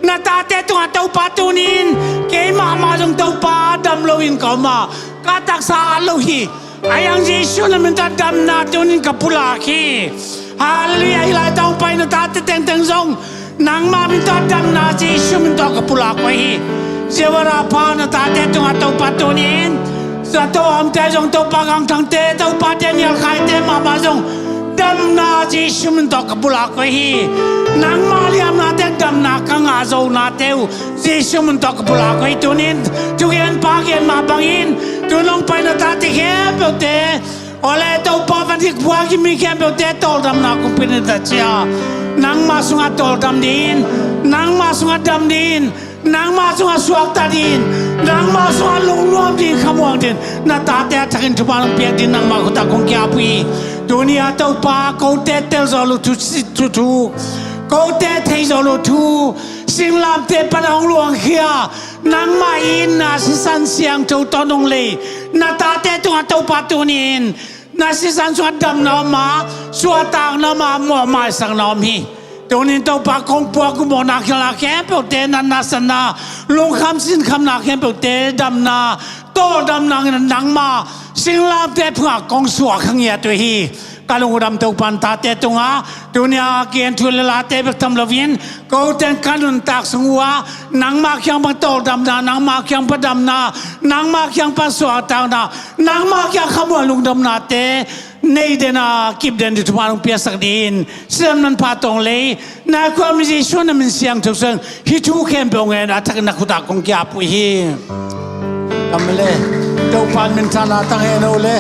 Na tate tungah Topa tuni-in kei mahmah zong Topa dam loin ka om a, ka taksa at lo hi. Ahi hang Jesu na min tawh damna tuni-in ka pulak hi. Halleluiah. Hih laitak hong pai na tate tengteng zong nangmah min tawh damna Jesu min tawh ka pulak uh hi. Jehovah Rapha, na tate tungah Topa tuni-in zato a omte zong Topa, gangthangte, Topa, te nialkhaite mahmah zong damna Jesu min tawh ka pulak uh hi. Nangmah liamnate damna ka ngah zonate uh Jesu min tawh ka pulak uh hi. Tuni-in thugen pa gen mah bangin tu nong pai na tate khempeuhte, awle Topa, van hih phuak hi mi khempeuhte tawldamna kong pia ni ta ci a, nangmah sungah tawldam dingin, nangmah sungah dam dingin, nangmah sungah suakta dingin, nangmah sungah lungnuam dingin, khamuang dingin na tate a thakin thupha nong piak dingin nangmah khut ah kong ki-ap uh hi. Tuni-a Topa, kote tel zawh loh thu, thu, thu, kote thei zawh loh thu, singlamteh pan a hong luangkhia nangmah in na sisan siangtho tawh nong lei na tate tungah Topa tuni-in na sisan sungah damna om a, suahtakna om a, mawhmaisakna om hi. Tuni-in Topa, kong puak uh mawhna khialhna khempeuhte, natna satna, lungkham sinkhamna khempeuhte damna, tawldamna nangmah singlamteh phungah kong suah kha ngiat uh hi. Ka lungdam Topa, na tate tungah tuni-a gen thu le late bek tham loin, kote in ka nuntak sung uh ah nangmah kiang pan tawldamna, nangmah kiang pan damna, nangmah kiang pan suahtakna, nangmah kiang khamuan lungdamnate nei den a, kip den ding thupha nong piaksak dingin, sisan manpha tawng lei na khuami Jesu na min siangtho suang hih thu khempeuh ngen a thakin na khut ah kong ki-ap uh hi. Kam le, Topa in minthanna tang hen o le.